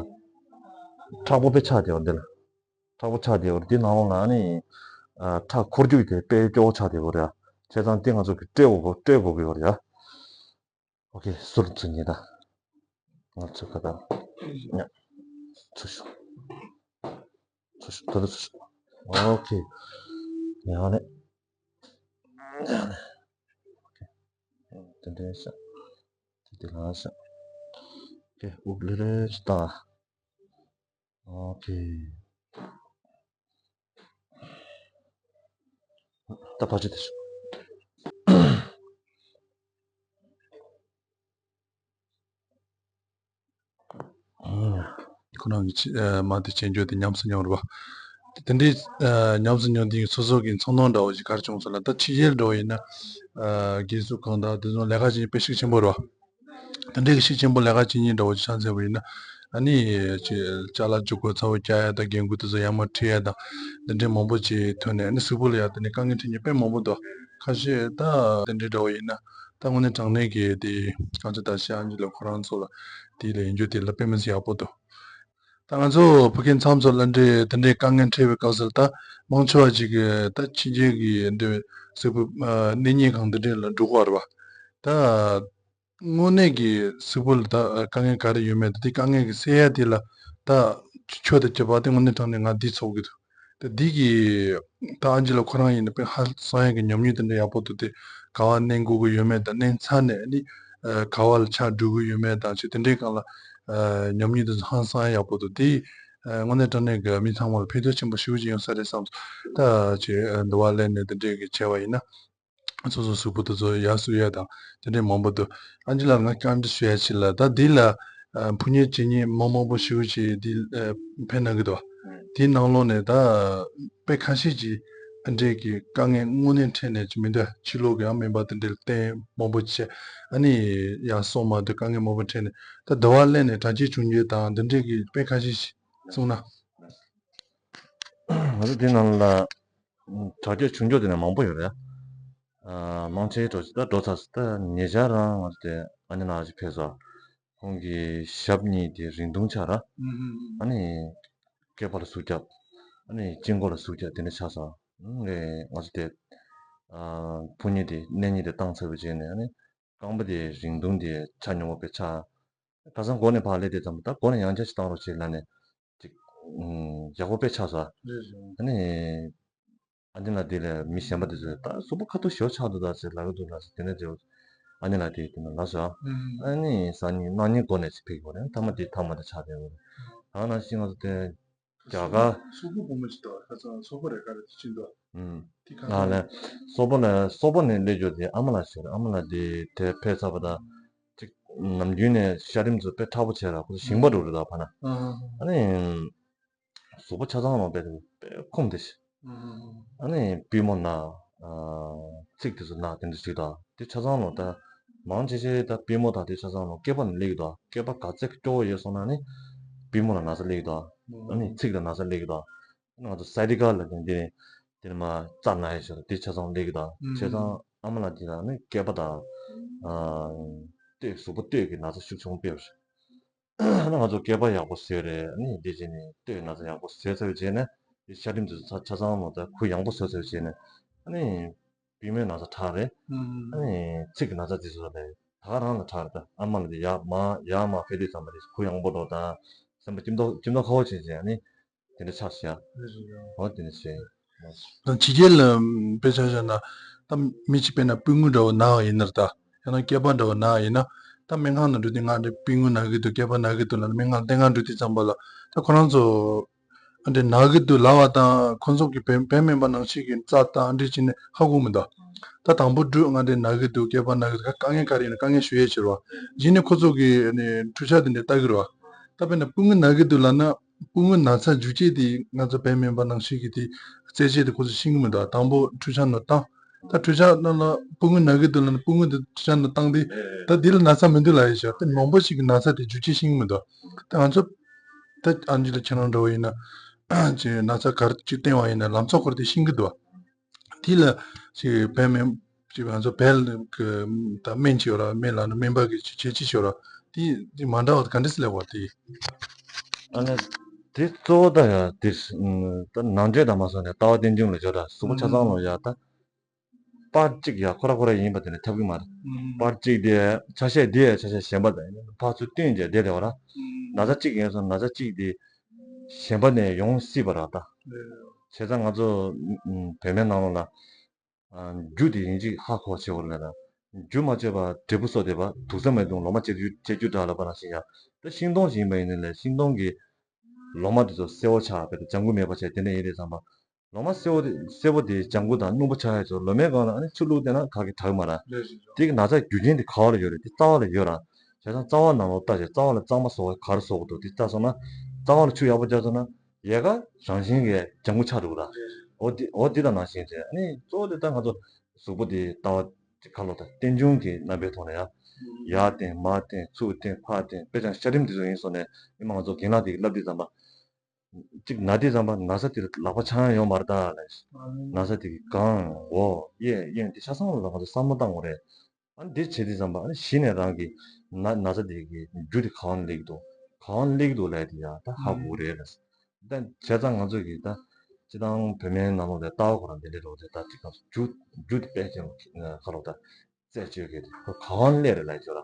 མཁྲེགས་པོ་དཔེ་ཆགས་བསྡད་པ། འདི་ལ་མཁྲེགས་པོ་ཆགས་བསྡད་པ་རེད། འདི་ནང་ལ་ཨ་ནི་ཨ་ཁྲག་འཁོར་རྒྱུག་དེ་དཔེ་སྐྱོ་བོ་ཆགས་བསྡད་པ་རེད། བྱས་ཙང་འདི་ང་ཚོ་གི་སྤྲོད་དགོས་སྤྲོད་དགོས་ཀྱི་ཡོད་རེད། ཨོ་ཁེ། ཟུར་ཚུར་ཉེ་ད། ང་ཚོ་ག་ད། ཉ། ཚུར་ཤོག་ཚུར་ཤོག་ད་ད་ཚུར་ཤོག་ཨོ་ཁེ། ཡང་ནས། ཡང་ནས། ཨོ་ཁེ། དེ་འདྲའི་ཤ། དེ་དེ་ལ་ཤ། ཨོ་ཁེ། དབུགས་ལེ་ལེ་ཞིག་བཏང་། ཨོ་ཁེ། ད་བར་ཆད་དེ་ཤོག་ཁོ་རང་གི་ཕྱི་ཨ་མ་དེ་བྱེད་འགྱོ་དེ་ཉམས་སུ་མྱོང་རེད་པ། དེ་འདྲའི་ཨ་ཉམས་སུ་མྱོང་དེ་སོ་སོ་གི་ཚོར་སྣང་འདྲ་བོ་ཞིག་ག་རེ་བྱུང་སོང་ལབ། ད་ཕྱི་རྒྱལ་འདྲ་བོ་ཡིན་ན་ཨ་རྒས་གསོ་ཁང་དང་དེ་ཚོ་ལས་ཀ་བྱེད་མཁན་དཔེ་ཤུགས་ཆེན་པོ་རེད་པ། དེ་འདྲའི་གི་ཤུགས་ཆེན་པོ་ལས་ཀ་བྱེད་མཁན་འདྲ་བོ་ཅིག་ཆགས་ཚར་བ་ཡིན་ན། ཨ་ནི་ཅི་ཅ་ལག་འཇུག་སྒོ་ཚ་བོ་རྒྱག་ཡ་དང་། རྒན་རྒོན་དེ་ཚོ་ཡར་མར་ཁྲིད་ཡ་དང་། འདི་འདྲའི་མང་པོ་ཅིག་ཐོན་ནས་ཨ་ནི་གཟུགས་པོ་ལ་ཡ་དེ་ནས་དཀའ་ངལ་འཕྲད་མཁན་དཔེ་མང་པོ་འདུག་ཁ་ཤས་ད་དེ་འདྲའི་འདྲ་བོ་ཡིན་ན་ད་དངོས་གནས་དྲང་གནས་ཀྱི་དེ་གང་ཅི་ད་ཤི་ཨན་ཇི་ལ་ཁོ་རང་ཚོ་ལ་དེ་ལ་ཡིན་རྒྱུ་དེ་ལ་དཔེ་མི་སྲིད་ཡག་པོ་འདུག་ད་ང་ཚོ་བོད་ཁྱིམ་ཚང་ཚོ་ལ་འདྲའི་དེ་འདྲའི་དཀའ་ངལ་འཕྲད་པའི་སྐབས་སུ་ད་མང་ཆེ་བ་ཅིག་གིས་ད་ཕྱི་རྒྱལ་གྱི་འདྲའི་གཟུགས་པོ་གནས་ཉེན་ཁང་འདི་འདྲའི་ལ་འགྲོ་གི་ཡོད་རེད་པ། ད། དངོས་གནས་ཀྱི་གཟུགས་པོ་ལ་ད་དཀའ་ངལ་ག་རེ་ཡོད་མེད་དང་། དེ་དཀའ་ངལ་གྱི་སེལ་ཡ་དེ་ལ་ད་ཆོས་དང་བཅས་པ་དེ་དངོས་གནས་དྲང་གནས་ང་འདི་ཚོར་གྱི་འདུག་ད་འདི་གི་ད་ཨན་ཇི་ལ་ཁོ་རང་ཡིན་ན་དཔེ་ཧ་སང་ཡ་གི་ཉམས་མྱོང་དེ་འདྲ་ཡག་པོ་འདུག་དེ་ག་བ་གནས་དགོས་ཀྱི་ཡོད་མེད་དང་། གནས་ཚར་ནས་ནི་ག་བ་ལ་ཆ་འགྲོ་གི་ཡོད་མེད་དང་། ཅིག་དེ་འདྲའི་སྒང་ལ་ཉམས་མྱོང་དེ་ཚོ་ཧང་སང་ཡ་ཡག་པོ་འདུག་དེ་དངོས་གནས་དྲང་གནས་ཀྱི་མི་ཚང་མ་ལ་ཕན་ཐོགས་ཆེན་པོ་ཞེ་པོ་ཅིག་ཡོང་ས་རེད་བསམ། ད་ཅིག་འདི་བ་ལེན་ནས་དེ་འདྲའི་གི་བྱས་པ་ཡིན་ན། སོ་སོ་གཟུགས་པོ་དེ་ཚོ་ཡར་བཟོ་ཡ་དང་དེ་འདྲའི་མང་པོ་འདུག་ཨན་ཇི་ལ་ང་བཀའ་འདྲི་ཞུ་ཡ་ཅིག་ལ། ད་འདི་ལ་ཨ་ཕོ་ཉ་བྱེད་མཁན་མི་མང་པོ་ཞེ་པོ་ཅིག་འདི་ཨ་ཕེབས་གནང་གི་འདུག་དེའི་ནང་ལོགས་ནས་ད་དཔེ་ཁ་ཤས་ཅིག་ཨ་འདྲའི་གི་དཀའ་ངལ་དངོས་གནས་འཕྲད་ནས་ཅིག་མི་འདུག་ཕྱི་ལོགས་གི་ཨ་མིན་པ་དེ་འདྲའི་བསྟན་མང་པོ་བྱས། ཨ་ནི་ཡར་སོང་མ་འདུག་དཀའ་ངལ་མང་པོ་འཕྲད་ནས་ད་འདི་བ་ལེན་ནས་དྲག་སྐྱེད་བྱུང་རྒྱུ་དང་དེ་འདྲའི་གི་དཔེ་ཁ་ཤས་ཤིག་གསུངས་ན། ང་ཚོ་དེ་ནང་ལ་དྲག་སྐྱེད་བྱུང་རྒྱུ་དེ་ནས་མང་པོ་ཡོད་རེད། ཨ་མང་ཆེ་འགྲོ་ད་འགྲོ་ཚར་སོང་། ད་ཉེ་ཆར་རང་ང་ཚོ་དེ་ཨ་ནེ་ལགས་ཅིག་ཕེབས་སོང་། ཁོང་གི་ཞབས་གཉིས་དེ་རིང་ཐུང་ཆགས་ར། ཨ་ནི་སྐེད་པ་ལ་ཟུག་རྒྱབ། ཨ་ནི་དཀྱིལ་འཁོར་ལ་ཟུག་རྒྱབ་དེ་འདྲ་ཆགས་སོང་། ཨ་ནི་ང་ཚོ་དེ་ཨ་ཕོ་ཉ་དེ་གནས་ཉེན་དེ་བཏང་ཚར་བའི་རྗེས་ནས་ཨ་ནི་རྐང་པ་དེ་རིང་ཐུང་དེ་ཆ་སྙོམས་པོ་དཔེ་ཆགས། ཁ་སང་འགོ་ནས་ཕར་སླེབས་དུས་ཙམ་པ་ད་འགོ་ནས་ཡང་བསྐྱར་ཅིག་བཏང་རོགས་བྱེད་ལབ་ནས་ཅིག་ཨུམ་ཡག་པོ་དཔེ་ཆགས་སོང་། རེད་རེད། ཨ་ནི་ཨ་ནེ་ལགས་དེ་ལས་མི་གཞན་པ་དེ་ཚོས་ད་གཟུགས་པོ་ཁ་ཐུག་ཞེ་པོ་ཆགས་འདུག་ད་ཟེར་ལབ་ཀྱི་འདུག་ལབ་ཟེར། དེ་ནས་དེ་ཨ་ནེ་ལགས་དེ་དེ་ནས་ལབ་སོང་། ཨ་ནི་སང་ཉིན་གནངས་ཉིན་འགོ་ནས་ཅིག་ཕེབས་དགོས་རེད། མཐའ་མ་དེ་མཐའ་མ་དེ་ཆགས་བསྡད་ཡོད་རེད། ད་ནང་བཞིན་ང་ཚོ་དེ་རྒྱ་གར། སོག་པོ་བུ་མོ་ཅིག་འདུག་ཁ་སང་སོག་པོ་རེད་ག་རེ་དེ་ཅིག་འདུག་ཨུམ། དེ་ཁ་ང་ལ་སང་སོག་པོ་ནས་སོག་པོ་ནས་སླེབས་རྒྱུ་དེ་ཨ་མ་ལགས་ཞིག་རེད། ཨ་མ་ལགས་དེ་དེ་ཕེབས་ཚར་བ་དང་ཅིག་ནམ་རྒྱུན་ནས་ཤ་རིམ་ཚོ་དཔེ་མཁྲེགས་པོ་བྱས་ར། ཁོ་ཚོ་ཞིང་པ་འདྲ་རེད་ད་ཕ་ན། ཨ་ནི་གཟུགས་པོ་ཆ་ཚང་ལ་དཔེ་དཔེ་འཁུམས་ཏེ་ཤི། ཨ་ནི་པུས་མོ་ན་ཚིགས་དེ་ཚོ་ན་དེ་འདྲ་ཞིག་དང་། དེ་ཆ་ཚང་ལ་ད་མང་ཆེ་ཆེ་ད་པུས་མོ་དང་དེ་ཆ་ཚང་ལ་སྐེད་པ་ནས་སླེབས་ཀྱི་འདུག་སྐེད་པ་ག་ཚད་སྐྱོ་བོ་ཡོད་སོང་ན་ནི་པུས་མོ་ལ་ན་ཚ་སླེབས་ཀྱི་འདུག་ཨ་ནི་ཚིགས་ལ་ན་ཚ་སླེབས་ཀྱི་འདུག་ང་ཚོ་སའི་ཊི་ཀ་ལ་དེ་འདི་ནས་དེ་ནས་མ་རྩ་ན་ཡ་ཞིག་དེ་ཆ་ཚང་སླེབས་ཀྱི་འདུག་བྱས་ཙང་ཨ་མ་ལགས་དེ་ལ་ནི་སྐེད་པ་དང་སྟོད་གཟུགས་པོ་སྟོད་ཀྱི་ན་ཚ་ཤུགས་ཆུང་ཕེབས། ཨ་ནི་ང་ཚོ་སྐེད་པ་ཡག་པོ་བཟོས་རེད། ཨ་ནི་འདི་བྱས་ནས་སྟོད་ན་ཚ་ཡག་པོ་བཟོས་ཚར་བའི་རྗེས་ནས་འདི་ཤ་རིམ་དེ་ཚོ་ཆ་ཆ་ཚང་མ་ད་གུ་ཡངས་པོ་བཟོས་ཚར་བའི་རྗེས་ནས་ཨ་ནི་པུས་མོའི་ན་ཚ་དྲག་རེད། ཨ་ནི་ཚིགས་ཀྱི་ན་ཚ་དེ་ཚོ་ལས་ད་ག་རང་ལ་དྲག་རེད། ད་ཨ་མ་ལགས་དེ་ཡར་མར་ཡར་མར་ཕེབས་དུས་ཙམ་པ་དེ་གུ་ཡངས་པོ་འགྲོ་དང་སེམས་པ་སྐྱིད་མདོག་སྐྱིད་མདོག་ཁ་པོ་བྱས་བྱས་ཨ་ནི་དེ་འདྲ་ཆགས་ཤག་འོ་དེ་འདྲ་བྱས། ད་ཕྱི་རྒྱལ་ལ་དཔེ་ཆ་བཞག་ན་ད་མི་གཅིག་དཔེར་ན་པུས་མོ་འདྲ་བོ་ན་བ་ཡིན་ན་རེད། ད་ཡང་ན་སྐེད་པ་འདྲ་བོ་ན་བ་ཡིན་ན་ ད་སྨན་ཁང་ནང་འགྲོ་དུས་ང་འདི་པུས་མོ་ན་གི་འདུག་སྐེད་པ་ན་གི་འདུག་ལབ་ནས་སྨན་ཁང་ལ་བསྟེན་ག་འགྲོ་དུས་ཙམ་པ་ལ་ད་ཁོ་རང་ཚོ་ཨ་འདྲ་ན་གི་འདུག་ལབ་པ་དང་ཁོ་ཚོ་གི་བན་བན་སྨན་པ་ནང་བཞིན་གྱི་རྩ་དང་ཨ་འདྲ་བྱས་ནས་ཧ་གོ་མི་འདུག་ད་དང་པོ་འགྲོ་ང་འདི་ན་གི་འདུག་སྐེད་པ་ན་གི་འདུག་དཀའ་ངལ་ག་རེ་ཡིན་ན་དཀའ་ངལ་ཞུ་ཡས་བྱེད་རོགས། གཞི་ནས་ཁོ་ཚོ་གི་ནི་འཕྲུལ་ཆས་དེ་འདྲ་ལྟ་གི་རོགས། ད་དཔེར་ན་པུས་མོ་ན་གི་འདུག་ལབ་ན་པུས་མོ་ན་ཚ་འཇུ་བྱེད་དེ་ང་ཚོ་བན་སྨན་པ་ནང་བཞིན་གྱི་དེ་རྩད་བྱེད་དེ་ཁོ་ཚོ་ཤེས་གི་མི་འདུག་དང་པོ་འཕྲུལ་ཆས་ནང་བཏང་། ད་འཕྲུལ་ཆས་ནང་ལ་པུས་མོ་ན་གི་འདུག་ལབ་ན་པུས་མོ་དེ་འཕྲུལ་ཆས་ནང་བཏང་དེ་ད་དེ་ལ་ན་ཚ་མི་འདུག་ལབ་ཡས་ཤག་ད་མང་པོ་ཞིག་གི་ན་ཚ་དེ་འཇུ་བྱེད་ཤེས་གི་མི་འདུག་ད་ང་ཚོ་ད་ཨན་ཇི་ལ་ཁྱེད་རང་འདྲ་བོ་ཡིན་ན་ཅིག་ན་ཚ་ག་རེ་ཅིག་བསྟན་པ་ཡིན་ན་ལམ་སང་ཁོ་རང་དེ་ཤེས་གི་འདུག་དེ་ལ་ཅིག་བན་སྨན་ཅིག་ང་ཚོ་བལ་གི་ད་སྨན་ཅིག་ཡོད་ར་སྨན་ལབ་ན་སྨན་པ་གི་ཅིག་བྱེད་ཅིག་ཡོད་ར་དེ་དེ་མ་འདྲ་བ་ག་འདྲ་སེ་ལབ་པ་དེ། ཨ་ནི་དེ་གཙོ་བོ་ད་ཡ་དེ་ད་ནང་ཆོས་དང་མ་སོང་ནས་ལྟ་བ་རྟེན་འབྱུང་ལ་འཇོག་འདྲ་གཟུགས་པོ་ཆ་ཚང་ལ་ཡ་ད་པར་གཅིག་ཡ་ཁོ་ར་ཁོ་ར་ཡིན་པ་དེ་ནས་ཐབས་ཀྱི་མ་རེད། པར་གཅིག་དེ་ཆ་ཤས་དེ་ཆ་ཤས་གཞན་པ་དང་ཕར་ཚུར་བསྟུན་བྱས་བསྡད་བསྡད་པ་ར། ན་ཚ་གཅིག་ཡིན་སོང་ན་ཚ་གཅིག་དེ་གཞན་པ་ནས་ཡོང་སྲིད་པ་ར་ད། བྱས་ཙང་ང་ཚོ་བོད་སྨན་ནང་ལོགས་ལ། རྒྱུ་དེ་ཡིན་གཅིག་ཧ་གོ་བྱེད་དགོས་ལ་ར། རྒྱུ་མ་བཅོས་པ་འབྲས་བུ་གསོ་བསྡད་པ་དུག་རྩ་མེད་དུང་ལོ་མ་བཅད་རྒྱུ་བཅད་རྒྱུ་འདྲ་ལབ་པ་ནང་བཞིན་ཡ། ད་ཤིང་སྡོང་ཞིག་ཡིན་པ་ཡིན་ནའི་ལས་ཤིང་སྡོང་གི་ལོ་མ་དེ་ཚོ་སེར་པོ་ཆགས་པའི་ལྗང་གུ་མེད་པ་བྱས་དེ་འདྲ་ཡིན་རེད་བསམ་པ། ལོ་མ་སེར་པོ་དེ་སེར་པོ་དེ་ལྗང་གུ་དང་སྣུམ་པོ་ཆགས་ཡ་ཚོ་ལོ་མའི་སྒང་ལ་ཨ་ནི་ཆུ་བླུགས་བསྡད་ན་ག་གི་དྲག་མ་ར། དེ་གི་ན་ཚ་རྒྱུ་རྐྱེན་དེ་ག་བ་ལ་ཡོད་རེད། དེ་རྩ་བ་ལ་ཡོད་ར། བྱས་ཙང་རྩ་བ་ནང་ལོགས་ལྟ་བྱས་རྩ་བ་ལ་གཙང་མ་བཟོ་བ་ག་རེ་བཟོ་དགོས་འདུག་དེ་ལྟ་སོང་ན་རྩ་བ་ལ་ཆུ་ཡག་པོ་རྒྱག་སོང་ན། ཡལ་ག་རང་བཞིན་གྱིས་ལྗང་གུ་ཆགས་འགྲོ་གི་ར། འོ་དེ་འོ་དེ་དང་ནང་བཞིན་རེད། ཨ་ནི་གཙོ་བོ་དེ་ད་ང་ཚོ་གཟུགས་པོ་དེ་ལྟ་བ་ཅིག་ཁ་ལོ་ད་རྟེན་འབྱུང་གི་རྣམ་པའི་ཐོག་ནས་ཡ། ཡར་བསྟན་མར་བསྟན་ཚུར་བསྟན་ཕར་བསྟན་དཔེ་ཆ་ཤ་རིམ་དེ་ཚོ་ཡིན་སོང་ནས་ཨ་ནི་མ་ང་ཚོ་རྒན་ལགས་དེ་གི་ལབ་དུས་ཙམ་པ། གཅིག་ན་དུས་ཙམ་པ་ན་ཚ་དེ་ལ་ལག་པ་འཆང་ཡ་ཡོད་མ་རེད་ད་ལབ། ན་ཚ་དེ་གི་གང་འོ་གཡས་གཡོན་དེ་ཆ་ཚང་ལ་ང་ཚོ་བསམ་བློ་བཏང་དགོས་རེད། ཨ་ནི་འདི་བྱེད་དུས་ཙམ་པ་ཨ་ནི་གཞི་ནས་རང་གི་ན་ན་ཚ་དེ་གི་རྒྱུ་དེ་གང་ལ་སླེབས་ཀྱི་འདུག་གང་ལ་སླེབས་ཀྱི་འདུག་ལབ་ཡ་དེ་ཡ་ད་ཧ་གོ་གི་རེད་ལ། ད་བྱས་ཙང་ང་ཚོ་གི་ད་སྤྱི་བཏང་བོད་སྨན་ནང་ལོགས་ལ་ལྟ་བ་ཁོ་རང་དེ་འདྲ་རེད་བ། དེ་ད་ཅིག་གང་རྒྱུ་རྒྱུ་དེ་དཔེ་ཅན་ཁ་ལོ་ད་རྩད་གཅོད་གི་དེ་ཁོ་གང་ལ་སླེབས་རེད་ལབ་ཡ་ཅོ་ར་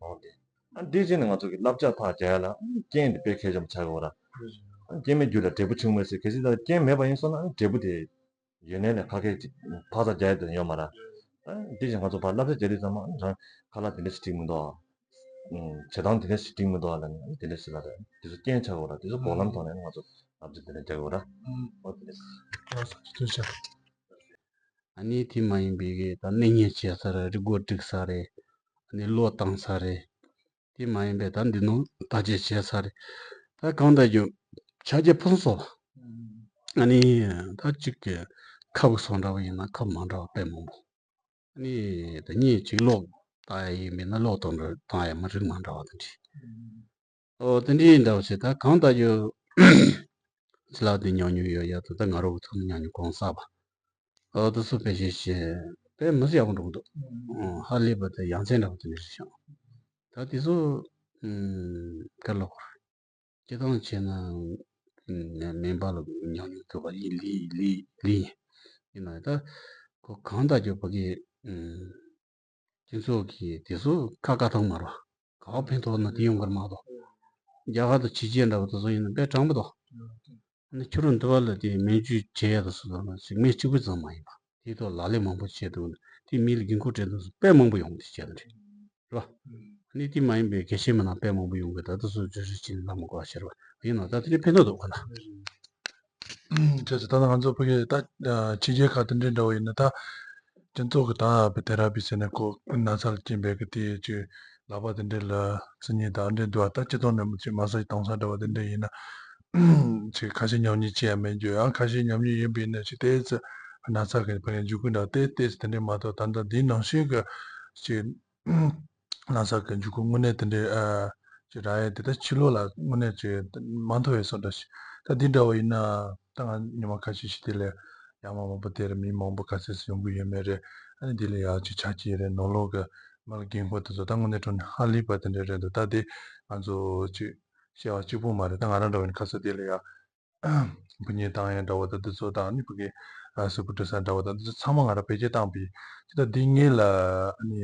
འོང་དེ། ཨ་འདི་བྱས་ནས་ང་ཚོ་གི་བསླབ་བྱ་ཐག་རྒྱག་ཡ་ལ་རྐྱེན་དེ་དཔེ་གལ་ཆེན་པོ་ཆགས་ཀྱི་ཡོད་ར། ཨ་རྐྱེན་མེད་རྒྱུ་ལ་འབྲས་བུ་འབྱུང་མེད་ཟེར་གལ་སྲིད་ད་རྐྱེན་མེད་པ་ཡིན་སོང་ན་ཨ་འབྲས་བུ་དེ་ཡོད་ནའི་ལས་ཁ་སྐད་ཅིག་ཕར་ཚུར་རྒྱག་ཡ་དེ་ཡོད་མ་རེད། ཨ་འདི་བཞིན་ང་ཚོ་ཕར་བསླབ་བྱ་རྒྱག་དུས་ཙམ་པ་རང་ཁ་ལག་དེ་འདྲ་ཞིག་འགྲིག་མི་འདུག་ཨ། བྱེད་སྟངས་དེ་འདྲ་ཞིག་འགྲིག་མི་འདུག་ཨ་ལབ་ནས་དེ་འདྲ་ཞིག་ལབ་རེད། དེ་ཚོ་རྐྱེན་ཆགས་ཀྱི་ཡོད་ར། དེ་ཚོ་འགོག་ལམ་ཐོག་ནས་ང་ཚོ་བསླབ་བྱ་དེ་འདྲ་རྒྱག་གི་ཡོད་ར། ཨོ་དེ་འདྲ་ཞིག་ཐུགས་རྗེ་ཆེ། ཨ་ནི་དེ་མ་ཡིན་པའི་གི་ད་གནས་ངེས་བྱས་ས་རེད། རི་མགོ་བསྒྲིགས་ས་རེད། ཨ་ནི་གློག་བཏང་ས་རེད། དེ་མ་ཡིན་པའི་ད་འདི་ནང་བརྟག་དཔྱད་བྱས་ས་རེད། ད་གང་ལྟར་རྒྱུ་ཆ་རྐྱེན་ཕུན་སུམ་ཚོགས་པ། ཨ་ནི་ད་གཅིག་གི་ཁབ་གི་སོགས་འདྲ་བ་ཡིན་ན་ཁབ་མ་འདྲ་བ་དཔེ་མང་པོ། ཨ་ནི་ད་གཉིས་གཅིག་གློག་བཏང་ཡ་ཡིན་པས་ན་གློག་བཏང་འདྲ་བཏང་ཡ་མ་རིགས་མ་འདྲ་བ་དེ་འདྲ། ཨོ་དེ་འདྲའི་འདྲ་བ་ཞིག་ད་གང་ལྟར་རྒྱུ་ཅི་ལ་དེ་ཉམས་མྱོང་ཡོད་ཡ། ད་ད་ང་རང་གི་ཐོག་ནས་ཉམས་མྱོང་གང་གསར་པ། ཨོ་དེ་ཚོ་དཔེ་ཞིག་བཤད་དཔེ་མི་སྲིད་ཡག་པོ་འགྲོ་གི་འདུག་ཨོ་ཧ་ལས་པ་དེ་ཡ་མཚན་འདྲ་བ་དེ་འདྲ་ཞིག་བྱུང་། ད་དེ་ཚོ་ཨུམ་ག་ལོག་སྤྱི་བཏང་བྱས་ན་ཨུམ་སྨན་པ་ལ་ཉམས་མྱོང་ཐོབ་པ་ཡིན་ལི་ལི་ལི་ཡིན་ན་ད་ཁོ་གང་ལྟར་རྒྱུ་ཕ་གི་ཨུམ། སྤྱི་ཚོགས་ཀྱི་དེ་ཚོ་ཁ་བཀའ་ཐང་མ་རེད་བ། ག་བ་ཕན་ཐོགས་ན་དེ་ཡོང་གི་རེད་མ་གཏོགས། རྒྱ་གར་དང་ཕྱི་རྒྱལ་འདྲ་བ་དེ་ཚོ་ཡིན་ན་དཔེ་དྲང་པོ་འདུག་ཨ་ནི་ཕྱི་རོལ་འདི་བ་ལ་དེ་སྨན་བཅོས་བྱེད་ཡ་དང་སུ་དང་ན་ཞིག་སྨན་གཅིག་པུ་ཙམ་མ་ཡིན་པ། དེའི་ཐོག་ལག་ལེན་མང་པོ་བྱས་འདུག་དེ་མི་ལ་འགན་ཁུར་སྤྲད་འདུག་དཔེ་མང་པོ་ཡོང་གི་བྱས་ནི་རེད། རེད་བ། ཨ་ནི་དེ་མ་ཡིན་པའི་གལ་ཆེན་མི་སྣ་དཔེ་མང་པོ་ཡོང་གི་ད་དེ་ཚོ་བཅོས་བཅོས་བྱས་ནས་ལབ་མ་དགོས་པ་བྱས་རེད་བ། ཡིན་ནའང་ད་དེ་འདྲའི་ཕན་ཐོགས་འདུག་ག་ན། བྱས་ཙང་ད་ང་ཚོ་ཕ་གི་ད་ཕྱི་རྒྱལ་ཁག་དེ་འདྲའི་འདྲ་བོ་ཡིན་ན་ད་སྤྱི་ཚོགས་ཀྱི་ད་བི་ཐེ་ར་པི་ཟེར་ནས་ཁོ་ན་ཚ་ལ་རྐྱེན་པས་ཀྱི་དེ་ཅིག་ལག་པ་དེ་འདྲའི་ལ་བཙིར་མཁན་ད་འདྲའི་འདུག་ད་སྤྱི་ཚོགས་ནས་མི་ཅིག་མ་སོ་ཞིག་བཏང་ས་འདྲ་བོ་དེ་འདྲ་ཡིན་ན་ཅིག་ཁ་ཤས་ཉམས་མྱོང་ཅི་ཡང་མེད་རྒྱུ་ཡང་ཁ་ཤས་ཉམས་མྱོང་ཡིན་པ་ཡིན་ན་ཅིག་དེ་ཚོ་ན་ཚ་གི་ཕ་གི་འཇུག་སྐུལ་འདྲ་དེ་དེ་ཚོ་དེ་འདྲའི་མ་གཏོགས་ད་ལྟ་འདིའི་ནང་བཞིན་གྱི་ཅིག་ན་ཚ་གི་འཇུག་སྐུལ་དངོས་གནས་དེ་འདྲའི་ཨ་ཅིག་རག་ཡས་དེ་ད་ཕྱི་ལོགས་ལ་དངོས་གནས་ཅིག་མ་མཐོང་བའི་བཟོ་འདྲ་ཞིག་ད་འདི་འདྲ་བ་ཡིན་ན་ད་ང་ཉི་མ་ཁ་ཤས་ཤིག་དེ་ལས་ཡར་མར་མང་པོ་དེར་མི་མང་པོ་ག་ཚད་ཙམ་ཡོང་གི་ཡོད་མེད་རེད། ཨ་ནི་དེ་ལས་ཡར་ཅིག་ཆ་རྐྱེན་རེད་ནང་ལོགས་ཀྱི་མ་ལ་རྒན་འཁོགས་དེ་ཚོ་ད་དངོས་གནས་དྲང་གནས་ཧ་ལས་པ་དེ་འདྲ་རེད་འདུག་ད་དེ་ང་ཚོ་ཅིག་བཤད་པ་གཅིག་པུ་མ་རེད། ད་ང་རང་འདྲ་བ་ཡིན་ན་ཁ་ཚ་དེ་ལས་ཡར་ཕུ་ཉལ་བཏང་ཡས་འདྲ་བ་ད་དེ་ཚོ་དང་ཨ་ནི་ཕ་གི་ཨ་གཟུགས་པོ་འཁྲུད་ས་འདྲ་བ་ད་དེ་ཚོ་ཚང་མ་ང་རང་བེད་སྤྱོད་བཏང་པ་ཡིན། ད་འདི་སྔོན་ལ་ཨ་ནི།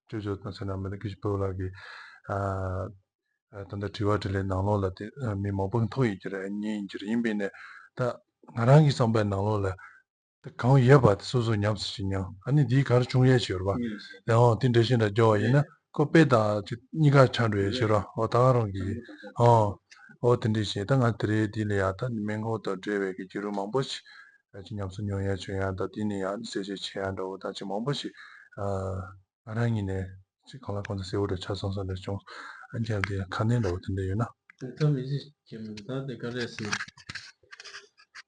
ཅོ་ཅོ་དང་ཟེར་ན་མི་དེ་སྐུ་ཞབས་ཕུར་བུ་ལགས་ཀྱིས་ཨ་ཨ་ད་ལྟ་དྲི་བ་དྲིས་ལན་ནང་ལོགས་ལ་དེ་ཨ་མི་མང་པོ་མཐོང་ཡོད་ཀྱི་རེད། ཉན་ཡོད་ཀྱི་རེད། ཡིན་པས་ནས་ད་ང་རང་གི་བསམ་པའི་ནང་ལོགས་ལ་དེ་གང་ཡོད་པ་དེ་སོ་སོ་ཉམས་སུ་ཅིག་མྱངས། ཨ་ནི་འདིའི་ག་རེ་བྱུང་ཡས་ཅིག་ཡོད་རེད་པ། ཡང་དེ་འདྲ་ཞིག་འདྲ་སྐྱོ་བ་ཡིན་ན་ ཁོ་དཔེ་དང་ཅིག་གཉིས་ཀ་ཆགས་འགྲོ་ཡ་ཤི་རོ། འོ་ད་ག་རང་གི་ཨོ་འོ་དེ་འདྲ་བྱས། ད་ང་དེ་རེད། དེ་ལ་ཡ་ད་སྨན་ཁང་དང་འབྲེལ་བའི་གི་བརྒྱུད་རིམ་མང་པོ་ཞིག་ཅིག་ཉམས་སུ་མྱོང་ཡ་བྱུང་ཡ། ད་དེ་ནས་ཡ་གསལ་བཤད་བྱེད་ཡ་འདྲ་བོ་ད་ཅིག་མང་པོ་ཞིག་ང་རང་ཉིད་ནས་ཅིག་གང་ལ་གང་འཚམ་གསལ་བོ་འདྲ་ཆ་ཚང་ས་འདྲ་བྱུང་། ཨ་ཁྱེད་དེ་ཁ་སྣོན་འདྲ་བོ་དེ་འདྲ་ཡོད་ན། ད་མི་ཚེ་སྐྱེལ་མི་འདུག་ད་དེ་ག་རེ་ཟེར་ན།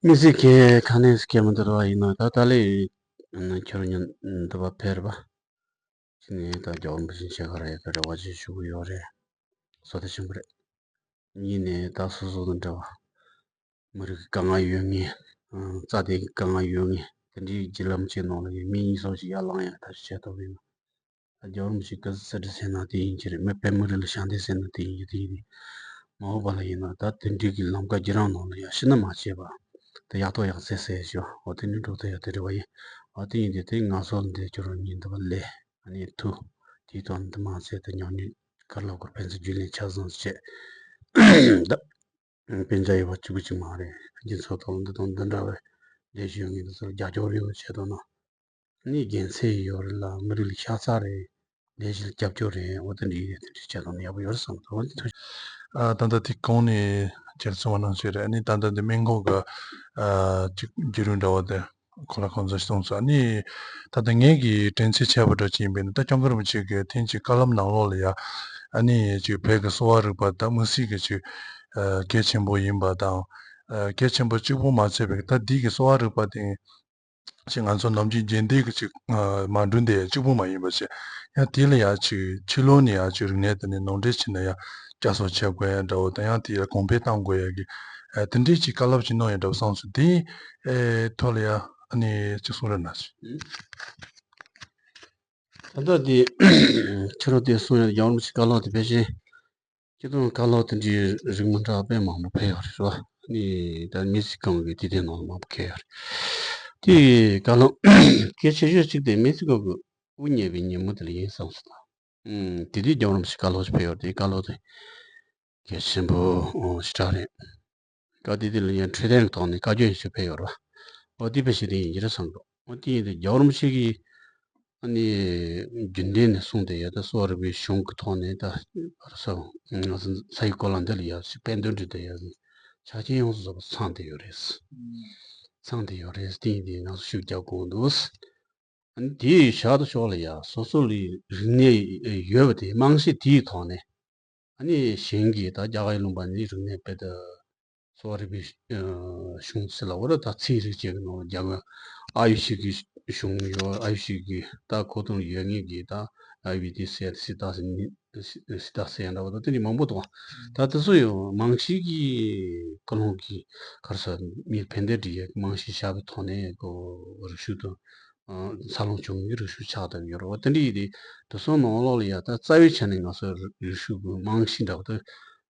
མི་ཚེ་སྐྱེལ་ཁ་སྣོན་སྐྱེལ་མི་འདུག་ར། ཡིན་ན་ད་ད་ལས་ཁྱོད་ཉིད་འདི་པ་ཕེར་བ་ཅི་ནས་ད་རྒྱ་བོར་མི་ཤེས་བྱེད་ག་རེ་ག་རེ་བ་ཅིག་ཞུ་གི་ཡོད་རེད། བསོད་བདེ་ཆེན་པོ་རེད། གཉིས་ནས་ད་སོ་སོ་དང་འདྲ་བ། མི་རིགས་ཀྱི་དཀའ་ངལ་ཡོད་ངེས། ཨང་། རྩ་དེ་གི་དཀའ་ངལ་ཡོད་ངེས། དེ་འདྲའི་བརྒྱུད་ལམ་ཅིག་ནང་ལ་ཡོད་མི་གཉིས་སོགས་ཅིག་ཡར་ལངས་ཡ་ཐབས་ཤེས་བྱེད་ཐུབ་ཡིན་ན། ད་རྒྱལ་བ་རིན་པོ་ཆེ་སྐུ་ཚེ་བསོད་བདེ་ཟེར་ན་དེ་ཡིན་གྱི་རེད། མི་བོད་མི་རིགས་ལ་ཞབས་འདེགས་ཟེར་ན་དེ་ཡིན་གྱི་དེ་ཡིན་རེད། མ་འོངས་པ་ལ་ཡིན་ན་ད་དེ་འདྲའི་གི་ལམ་ཀ་བརྒྱུད་རིམ་ནང་ལ་ཡ་ཤི་ན་མ་བྱས་པ། ད་ཡག་ཐོག་ཡག་བརྩེགས་ཟེར་ཞུ། འོ་དེ་ནི་འགྲོ་ཐུབ་ཡ་དེ་རེད་བ་ཡིན། འོ་དེ་ཡིན་དུས་དེ་ང་ཚོ་འདི་ཁྱོད་རང་ཉིད་འདི་པ་ལས་ཨ་ནི་ཐུགས་དེའི་ཐོག་འདི་མ་ཚད་དེ་ཉམས་མྱོང་ག་རེ་ལབ་དགོས། ཕན་ཚུན་རྒྱུས་ལོན་ཆ་ཚང་བྱས། ད་སྤུན་ཀྱག་ཡོད་པ་གཅིག་པུ་གཅིག་མ་རེད། རྒྱུ་ཚོགས་ཐོག་འདི་དང་འདི་འདྲ་བའི་ལས་གཞི་ཡོད་མཁན་དེ་ཚོར་རྒྱབ་སྐྱོར་རེ་བྱེད་དོ་ན། ནི་དགེ་མཚན་ཡོད་རེད་ལ་མི་རིགས་ལ་ཤ་ཚ་རེད། ལས་གཞི་ལ་རྒྱབ་སྐྱོར་རེད། འོ་དེ་འདྲ་ཡིན་རེད། དེ་འདྲ་བྱེད་དོ་ན་ཡག་པོ་ཡོད་རེད་བསམ་གི་འདུག་འོ་དེ་ཐུགས། ཨ་ད་ལྟ་དེ་གོང་ནས་ཁྱེད་གསུངས་པ་ནང་བཞིན་རེད། ཨ་ནི་ད་ལྟ་འདི་སྨན་ཁང་གི་ཨ་ཅིག་བརྒྱུད་རིམ་འདྲ་བོ་དེ། གང་ལ་གང་འཚམ་གསུངས་སོང་། ཨ་ནི་ད་ལྟ་ངེད་ཀྱིས་དྲན་གསོ་བྱས་པ་འདྲ་ཅིག་ཡིན་པས་ན། ད་སྐྱབས་མགོན་རིན་པོ་ཆེ་གིས་ཐེངས་གཅིག་བཀའ་སློབ་ནང་ལོགས་ལ་ཡ། ཨ་ནི་ཅིག་བོད་ཀྱི་གསོ་བ་རིག་པ་ད་མི་སེར་གྱི་ཅིག་ཨ་གལ་ཆེན་པོ་ཡིན་པ་དང་། ཨ་གལ་ཆེན་པོ་གཅིག་པུ་མ་ཚད་པའི་ད་འདི་གི་གསོ་བ་རིག་པ་དེ་ཅིག་ང་ཚོ་ནམ་རྒྱུན་རྒྱུན་ལྡན་གྱི་ཅིག་ཨ་མ་འགྲོ་འདི་གཅིག་པུ་མ་ཡིན་པ་བྱས། ཡང་དེ་ལ་ཡ་ཅིག་ཕྱི་ལོགས་ནས་ཡ་ཅིག་རིག་གནས་དེ་ནས་ནང་འདྲེན་བྱས་ནས་ཡ་བསྐྱར་གསོ་བྱེད་དགོས་ཡ་འདྲ་བོ་དང་། ཡང་དེ་ཡ་གོང་འཕེལ་གཏང་དགོས་ཡ་གི་ཨ་དེ་འདྲའི་ཅིག་བཀའ་སློབ་ཅིག་གནང་ཡོད་འདྲ་བསམ་སོང་། དེ་ཨེ་ཐོག་ལ་ཡ་ཨ་ནི་ཅིག་གསུང་རོགས་གནང་ཞུ། ད་ལྟ་དེ་ཁྱེད་རང་དེ་གསུང་ཡ་རྒྱལ་བ་རིན་པོ་ཆེ་བཀའ་སློབ་དེ་ཕལ་ཆེར་སྤྱིར་བཏང་བཀའ་སློབ་དེ་འདྲའི་རིགས་མི་འདྲ་བ་དཔེ་མང་པོ་ཕེབས་ཡོད་རེད་བ། ནི་ད་མི་ཚེ་གང་གི་དུས་དེབ་ནང་ལ་མང་པོ་ཁེལ་ཡོད་རེད། དེ་བཀའ་སློབ་གལ་ཆེ་ཤོས་གཅིག་དེ་མི་ཚེ་གང་གི་དབུ་བརྙེས་པའི་ཉིན་མོ་དེ་ལ་ཡིན་བསམ་སོང་། ཨུམ། དེ་དུས་རྒྱལ་བ་རིན་པོ་ཆེ་བཀའ་སློབ་ཅིག་ཕེབས་ཡོད་རེད། དེ་བཀའ་སློབ་དེ་གལ་ཆེན་པོ་ཨོ་ཞེ་དྲག་རེད། བཀའ་དེ་དེ་ལ་ཡང་འཕྲོད་བསྟེན་གྱི་ཐོག་ནས་བཀའ་བཀྱོན་ཞིག་ཕེབས་ཡོད་རེད་བ། ཨོ་དེ་དཔེ་ཞིག་དེ་ཡིན་གྱི་རེད་བསམ་འདུག་ཨོ་དེ་ཡིན་དུས་རྒྱལ་བ་རིན་པོ་ཆེ་གིས་ཨ་ནི་རྒྱུན་ལྡན་ནས་གསུངས་བསྡད་ཡོད། ད་གསོ་བ་རིག་པའི་གཞུང་གི་ཐོག་ནས་ད་བར་ས་ང་ཚོ་ས་ཡི་གོ་ལ་འདི་ལ་ཡ་ཞིག་དཔེ་འདོན་འདྲི་བསྡད་ཡོད། ཆ་རྐྱེན་ཡོངས་སུ་རྫོགས་པ་ཚང་བསྡད་ཡོད་རེད། ཚང་བསྡད་ཡོད་རེད། དེ་ཡིན་དུས་ང་ཚོ་ཤུགས་རྒྱག་དགོས་འདུག་ཨ་ནི་དེའི་ཞག་ཏུ་ཞོགས་ལ་ཡ་སོ་སོ་ལ་རིག་གནས་ཡོད་པ་དེ་རྨང་གཞི་དེའི་ཐོག་ནས། ཨ་ནི་གཞན་གྱིས་ད་རྒྱ་གར་ལུང་པ་ནས་རིག་གནས་དཔེ་ད་གསོ་བ་རིག་པའི་ཨ་གཞུང་ཟེར་ལབ་དགོས་རེད། ད་ཚིག་རིགས་ཅིག་གི་ནང་ལ་རྒྱ་གར་ཨ་ཡུ་ཤི་གི་གཞུང་ཡོད། ཨ་ཡུ་ཤི་གི་ད་གོ་དོན་ཡོད་ངེས་ཀྱི་ད་ཨ་ཡུ་ཝེ་དིག་ཟེར་སི་ཏཱ་ཟེར་ནི་སི་ཏཱ་ཟེར་ཡང་འདྲ་བ་ད་དེ་འདྲ་མང་པོ་འདུག་ད་དེ་ཚོ་ཡང་རྨང་གཞི་གི་ཀུན་སློང་གི་ག་རེ་ཟེར་མིར་ཕན་བདེ་སྒྲིག་ཡས་རྨང་གཞི་བཞག་པའི་ཐོག་ནས་ཀོ་རིག་ཤུལ་དུ། འཚར་ལོངས་བྱུང་བའི་རིག་གཞུང་ཆགས་བསྡད་ཡོད་རེད་བ། དེ་འདྲ་ཡིན་དུས་དེ་ཚོ་ནང་ལོགས་ལ་ཡ་ད་རྩ་བའི་ཆ་ནས་ང་ཚོའི་རིག་གཞུང་གི་རྨང་གཞི་འདྲ་བ་དེ་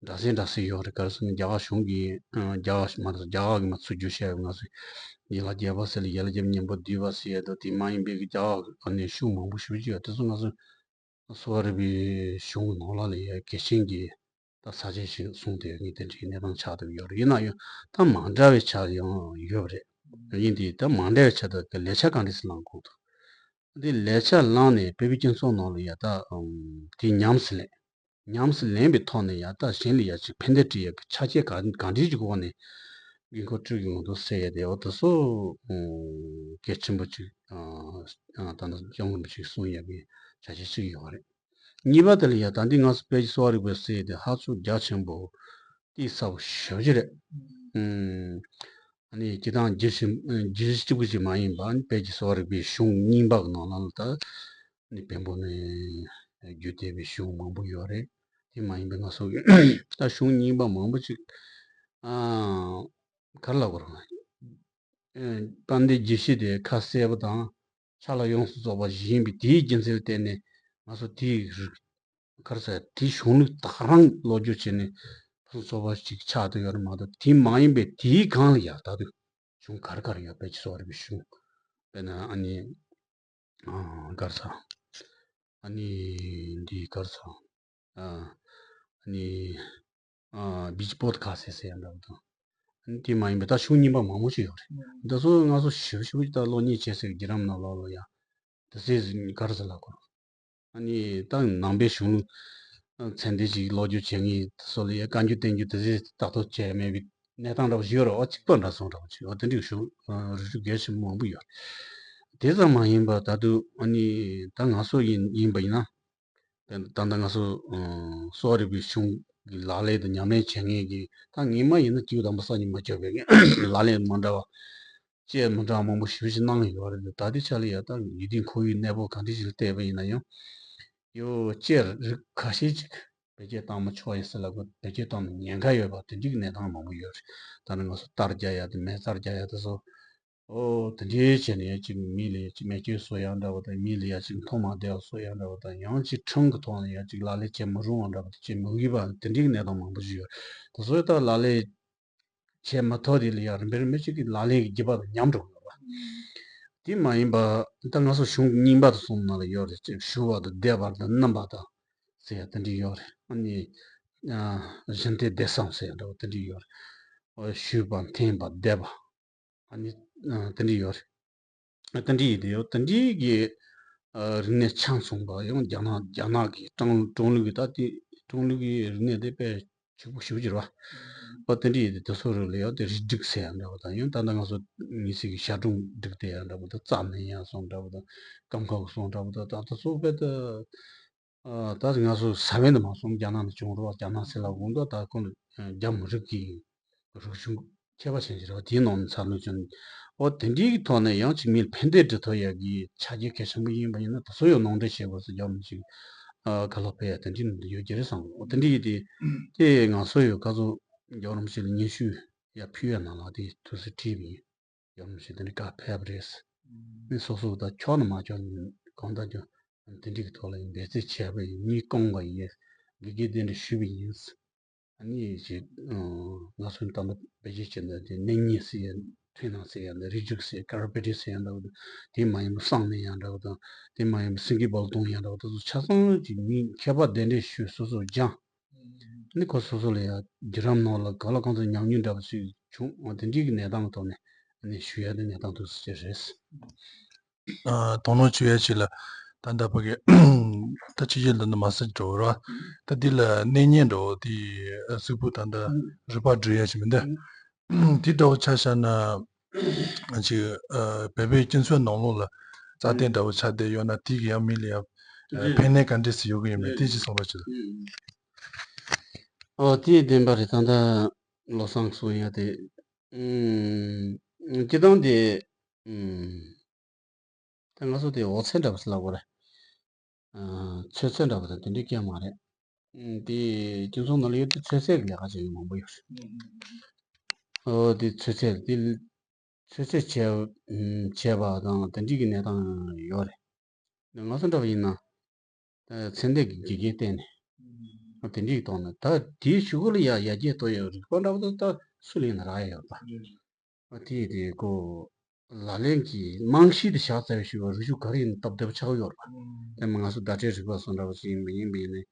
འདྲ་མཚུངས་འདྲ་མཚུངས་ཡོད་རེད། ག་རེ་ཟེར་ན་རྒྱ་གར་གཞུང་གིས་རྒྱ་གར་མ་རེད། རྒྱ་གར་གྱིས་མ་ཚུར་བསྒྱུར་བྱས་པའི་ང་ཚོའི་ཡན་ལག་བརྒྱད་པ་ཟེར་ལ་ཡན་ལག་བརྒྱད་པ་གཉེན་པོ་བསྡུས་པ་ཟེར་ཡ་དང་དེ་མ་ཡིན་པའི་གི་རྒྱ་གར་གྱི་ནས་ཤུགས་མང་པོ་ཞེ་པོ་ཅིག་ཡོད། དེ་ཚོ་ང་ཚོ་གསོ་བ་རིག་པའི་གཞུང་གི་ནང་ལོགས་ལ་ཡ་གལ་ཆེན་གྱི་ད་ས་ཆ་ཞིག་བཟུང་སྟེ་ངས་དེ་འདྲའི་གནས་སྟངས་ཆགས་བསྡད་ཡོད་རེད། ཡིན་ན་ཡང་ད་མ་འདྲ་བའི་ཆ་ཡང་ཡོད་རེད། ཡིན་དེ་ད་མ་འདྲ་བའི་ཆ་དག་གི་ལས་འཆར་གང་འདྲ་ཞིག་བླངས་དགོས་འདུག་འདི་ལས་འཆར་བླངས་ནས་བོད་པའི་སྤྱི་ཚོགས་ནང་ལ་ཡ་ད་དེ་ཉམས་སུ་ལེན། ཉམས་སུ་ལེན་པའི་ཐོག་ནས་ཡ་ད་གཞན་ལ་ཡ་ཅིག་ཕན་བདེ་སྒྲིག་ཡ་གི་ཆ་རྐྱེན་ག་ག་འདྲ་ཅིག་འོག་ནས་དགོས་མཁོ་སྤྲོད་དགོས་འདུག་ཟེར་ཡ་དེ་འོ་དེ་ཚོ་གལ་ཆེན་པོ་ཅིག་ད་ལྟ་སྐྱབས་མགོན་རིན་པོ་ཆེས་གསུངས་ཡ་གི་བྱ་བྱེད་ཅིག་ཡོད་རེད། གཉིས་པ་དེ་ལ་ཡ་ད་འདི་ང་ཚོ་བོད་ཀྱི་གསོ་བ་རིག་པའི་ཟེར་དེ་ཧ་ཅང་རྒྱ་ཆེན་པོ་གཏིང་ཟབ་པོ་ཞེ་པོ་ཅིག་རེད། ཨུམ། ཨ་ནི་སྤྱིར་བཏང་རྒྱུད་གཞི་རྒྱུད་གཞི་གཅིག་པུ་ཅིག་མ་ཡིན་པ། ཨ་ནི་བོད་ཀྱི་གསོ་བ་རིག་པའི་གཞུང་རྙིང་པ་གི་ནང་ལ་ད་ཨ་ནི་བེམ་པོ་ནས་བརྒྱུད་བསྡད་པའི་གཞུང་མང་པོ་ཡོད་རེད། དེ་མ་ཡིན་པའི་ང་ཚོ་གི་ད་གཞུང་རྙིང་པ་མང་པོ་ཅིག་ཨ་ག་རེ་ལབ་དགོས་རེད། དཔལ་ལྡན་རྒྱུད་བཞི་དེ་ཁ་གསལ་པོ་དང་ཕྱག་ལ་ཡོངས་སུ་རྫོགས་པ་ཞིག་ཡིན་པས། དེའི་རྒྱུ་མཚན་ལ་བརྟེན་ནས་ང་ཚོ་དེའི་རིགས་ག་རེ་ཟེར་དེའི་གཞུང་ལུགས་དག་རང་ལོ་རྒྱུས་བྱས་ནས་ཕུན་སུམ་ཚོགས་པ་ཞིག་ཆགས་བསྡད་ཡོད་རེད་མ་གཏོགས། དེ་མ་ཡིན་པའི་དེའི་སྒང་ལ་ཡ་ད་དུང་གཞུང་ག་རེ་ག་རེ་ཡོད། བོད་ཀྱི་གསོ་བ་རིག་པའི་གཞུང་དཔེར་ན་ཨ་ནི་ཨ་ག་རེ་ཟེར་ཨ་ནི་འདི་ག་རེ་ཟེར་ཨ་ནི་ཨ་བི་ཇི་པོ་ཏི་ཁ་སེ་ཟེར་ཡ་འདྲ་བོ་དང་། ཨ་ནི་དེ་མ་ཡིན་པའི་ད་གཞུང་རྙིང་པ་མང་པོ་ཞིག་ཡོད་རེད། འདི་ཚོ་ང་ཚོ་ཞིབ་ཞིབ་ཀྱི་ད་སློབ་གཉེར་བྱེད་སའི་བརྒྱུད་རིམ་ནང་ལོགས་ལ་ཡ་དེ་ཚོའི་ག་རེ་ཟེར་ལབ་དགོས། ཨ་ནི་ད་ནང་པའི་གཞུང་ལུགས་ཚད་ལྡན་ཅིག་ལོ་རྒྱུས་བྱེད་མཁན་སོགས་ལ་ཡ་བཀའ་འགྱུར་བསྟན་འགྱུར་དེ་ཚོ་ཏག་ཏག་བྱས་མེད་པའི་གནས་སྟངས་འདྲ་པོ་ཞིག་ཡོད་རེད། འོ་གཅིག་པ་འདྲ་སོང་འདྲ་པོ་ཅིག་འོ་དེ་འདྲའི་གཞུང་རིག་གཞུང་གལ་ཆེན་པོ་མང་པོ་ཡོད་རེད། དེ་ཙམ་མ་ཡིན་པར་ད་དུང་ཨ་ནི་ད་ང་ཚོ་ཡིན་ཡིན་པ་ཡིན་ན། ད་ད་ལྟ་ང་ཚོ་ཨ་གསོ་བ་རིག་པའི་གཞུང་གི་ལག་ལེན་དུ་ཉམས་ལེན་བྱེད་མཁན་གྱི་ད་ངེས་མ་ཡིན་ན་སྐྱེས་བུ་དམ་པ་སངས་རྒྱས་མ་ཆགས་པའི་ལག་ལེན་མ་འདྲ་བ་དཔྱད་མི་འདྲ་བ་མང་པོ་ཞེ་པོ་ཅིག་གནང་ཡོད་རེད། ད་ལྟའི་ཆ་ལ་ཡ་ད་ཡུལ་དུས་འཁོར་བའི་གནས་བབ་གང་འདྲ་ཞིག་ལ་བལྟས་པ་ཡིན་ན་ཡང་ཡོ་དཔྱད་རིགས་ཁ་ཤས་ཅིག་བེད་སྤྱོད་བཏང་མི་ཆོག་ཡ་ཟེར་ལབ་དགོས། བེད་སྤྱོད་བཏང་ན་ཉེན་ཁ་ཡོད་པ་དེ་འདྲའི་གནས་སྟངས་མང་པོ་ཡོད་རེད། ད་ནི་ང་ཚོ་རྟ་རྒྱག་ཡ་དེ་མེ་རྩ་རྒྱག་ཡ་དེ་ཚོ། ཨོ་དེ་འདྲའི་བྱས་ནས་ཡ་གཅིག་མི་ལ་ཡ་གཅིག་རྨས་སྐྱོན་བཟོ་ཡ་འདྲ་བོ་དང་མི་ལ་ཡ་གཅིག་མཐོང་མ་བདེ་བ་བཟོ་ཡ་འདྲ་བོ་དང་ཡང་གཅིག་ཁྲིམས་ཀྱི་ཐོག་ནས་ཡ་གཅིག་ལག་ལེན་བྱེད་མི་རུང་བ་འདྲ་བོ་དང་བྱེད་མི་འོས་པ་དེ་འདྲའི་གནས་སྟངས་མང་པོ་ཞིག་ཡོད། དེ་ཚོ་ད་ལག་ལེན་བྱེད་མ་ཐུབ་དེ་ལ་ཡ་རིམ་པས་རིམ་པས་གཅིག་གི་ལག་ལེན་གྱི་རྒྱུད་པ་དང་ཉམས་འགྲོ་གི་ཡོད་པ། དེ་མ་ཡིན་པ་ད་ང་ཚོ་གཞུང་རྙིང་པ་དང་གསུམ་ནང་ལ་ཡོད་རེད། གཅིག་ཞུ་བ་དང་བཟླས་པ་དང་བསྣུན་པ་དང་ཟེར་ཡ་དེ་འདྲའི་ཡོད་རེད། ཨ་ནི་བཞི་ལྡན་བཟླས་བཟང་ཟེར་ཡ་འདྲ་བོ་དེ་འདྲའི་ཡོད་རེད། ཞུས་པ་འཐེན་པ་བཟླས་པ། ཨ་ནི་ཨ་དེ་འདྲ་ཡོད་རེད། ཨ་དེ་འདྲ་ཡིན་དེ་ཡོད་དེ་འདྲའི་གི་ཨ་རིག་གནས་ཆ་མཚུངས་པ་ཡང་རྒྱ་ནག་རྒྱ་ནག་གི་ཀྲུང་ཀྲུང་ལུགས་ཀྱི་ད་དེ་ཀྲུང་ལུགས་ཀྱི་རིག་གནས་དེ་དཔེ་ཕྱུག་པོ་ཞེ་པོ་ཅིག་རེད་བ། ཨ་དེ་འདྲ་ཡིན་དེ་དེ་ཚོ་རིགས་ལ་ཡང་དེ་རིགས་སྒྲིག་ཟེར་ཡ་འདྲ་བོ་དང་ཡང་ད་ལྟ་ང་ཚོ་མི་སེར་གྱི་ཞྭ་སྒྲུང་སྒྲིག་དེ་ཡ་འདྲ་བོ་དང་རྩ་ནས་ཡ་སོང་འདྲ་བོ་དང་སྐམ་ཁ་གི་སོང་འདྲ་བོ་དང་ད་དེ་ཚོ་དཔེ་ད། ཨ་ད་ང་ཚོ་ས་བོན་དུ་མ་སོང་རྒྱ་ནག་ནས་བྱུང་རོགས་རྒྱ་ནག་སེ་ལ་དགོངས་དོ་ད་ཁོང་རྒྱ་མི་རིགས་ཀྱི་རིག་གཞུང་ཁྱད་པར་ཅན་ཞིག་རེད་བ། དེའི་ནང་ནས་འཚར་ལོངས་བྱུང་འོ་དེ་འདྲའི་ཐོག་ནས་ཡང་ཅིག་མིར་ཕན་བདེ་འདྲི་ཐུབ་ཡག་གི་ཆ་རྐྱེན་གལ་ཆེན་པོ་ཡིན་པ་ཡིན་ན་ད་གཟོད་ཡང་ནང་འདྲེན་བྱེད་དགོས་སུ་རྒྱ་མི་ཅིག་ཨ་ཁ་ལོ་ཕེ་ཡ་དེ་འདྲའི་ནང་དུ་ཡོད་ཀྱི་རེད་བསམ། འོ་དེ་འདྲའི་ཡིན་དེ་དེ་ང་ཚོ་ཡོད་ཁ་ཚོ་རྒྱ་རོམ་ཞིག་ལ་སྙན་ཞུ་ཡ་ཕུལ་ཡ་ནང་ལ་དེ་ཐུགས་སུ་བྲིས་པ་ཡིན། ཡང་ཞིག་དེ་འདྲའི་བཀའ་ཕེབས་རེད། མི་སོ་སོ་ད་ཆོག་ན་མ་ཆོག་ན་གང་ལྟར་ཀྱང་དེ་འདྲའི་ཐོག་ལ་འབད་བརྩོན་བྱས་པ་ཡིན། མི་བསྐོང་བ་ཡིན། དགེ་རྒན་དེ་འདྲ་ཞུས་པ་ཡིན། ཨ་ནི་ཞེས་ང་ཚོའི་ད་ལྟ་བེད་སྤྱོད་བྱེད་འདོད་དེ་གནས་རྙིང་ཟེར་ཡ་མཐུན་སྣང་ཟེར་ཡ་འདི་རིགས་དྲུག་ཟེར་ཀ་ར་པེ་ཏི་ཟེར་ཡ་འདྲ་བོ་དང་དེ་མ་ཡིན་པ་གསང་གནས་ཡ་འདྲ་བོ་དང་དེ་མ་ཡིན་པ་སེང་གེ་སྦལ་གདོང་ཡ་འདྲ་བོ་དེ་ཚོ་ཆ་ཚང་གི་མི་མཁས་པ་གདན་འདྲེན་ཞུས་སོ་སོ་སྦྱངས། ནི་ཁོ་སོ་སོ་ལ་ཡང་བརྒྱུད་རིམ་ནང་ལ་གང་ལ་གང་འཚམ་ཉམས་མྱོང་འདྲ་པོ་ཞིག་བྱུང་། འོ་དེ་འདྲའི་གི་གནས་སྟངས་ཐོག་ནས་ནི་ཞུ་ཡ་དེ་གནས་སྟངས་ཐུགས་སུ་ཆེ་རེད། ཨ་དོ་སྣང་བྱེད་ཡ་ཅིག་ལ་ད་ལྟ་ཕ་གི་ད་ཕྱི་རྒྱལ་འདི་ནི་མ་ཟད་འགྲོ་ར་ད་འདི་ལ་གནས་རྙིང་འགྲོ་དེ་གཟུགས་པོ་ད་ལྟ་རུས་པ་འབྲི་ཡ་ཞིག་མི་འདུག་དེ་འདྲ་བོ་ཆ་བཞག་ན་ཅིག་ཨ་བོད་པའི་སྤྱི་ཚོགས་ནང་ལོགས་ལ་རྩ་དོན་འདྲ་བོ་ཆགས་བསྡད་ཡོད་ན་དེ་གི་ཡང་མི་ལ་ཡང་ཨ་ཕན་གནས་ག་འདྲས་སེ་ཡོད་གི་ཡོད་མེད་དེ་ཅིག་གསུངས་རོགས་བྱེད། ཨོ་དེ་བདེན་པ་རེད། ད་ལྟ་བློ་བཟང་གསུང་ཡ་དེ་ཨུམ་སྤྱི་བཏང་དེ་ཨུམ། ད་ང་ཚོ་དེ་འོ་ཚད་འདྲ་པོ་ཞིག་ལབ་དགོས་རེད། ཨ་ཚོད་ཚོད་འདྲ་པོ་དང་དེ་འདྲའི་སྐད་མ་རེད། ཨུམ་དེ་སྤྱི་ཚོགས་ནང་ལ་ཡོད་དུས་ཚོད་ཚད་ཀྱི་ལས་ཀ་བྱེད་མཁན་མང་པོ་ཡོད་རེད། ཨོ་དེ་ཚོད་ཚད་དེ་ཚོད་ཚད་བྱས་ཨུམ་བྱས་པ་དང་དེ་འདྲའི་གི་གནས་སྟངས་ཡོད་རེད། ང་ཚོ་འདྲ་པོ་ཡིན་ན་ཚད་ལྡན་གྱི་དགེ་རྒན་བསྟེན་ནས་དེ་འདྲའི་གི་ཐོག་ནས་ད་དེའི་གཞུག་གུ་ལ་ཡ་ཡར་རྒྱས་གཏོང་ཡ་རིག་པ་འདྲ་པོ་དེ་ད་སུ་ལ་ཡིན་ན་རག་ཡ་ཡོད་པ། ཨ་དེ་དེ་ཀོ་ལག་ལེན་གྱི་རྨང་གཞི་དེ་བཞག་ཚར་བའི་ཞུ་བ་རུ་ཞུ་ག་རེ་ཡིན་སྟབས་བདེ་པོ་ཆགས་ཡོད་རེད་པ། དེ་མ་ང་ཚོ་བརྡ་སྤྲོད་རིག་པ་སོགས་འདྲ་པོ་ཞིག་ཡིན་པ་ཡིན་པ་ཡིན་ནའི་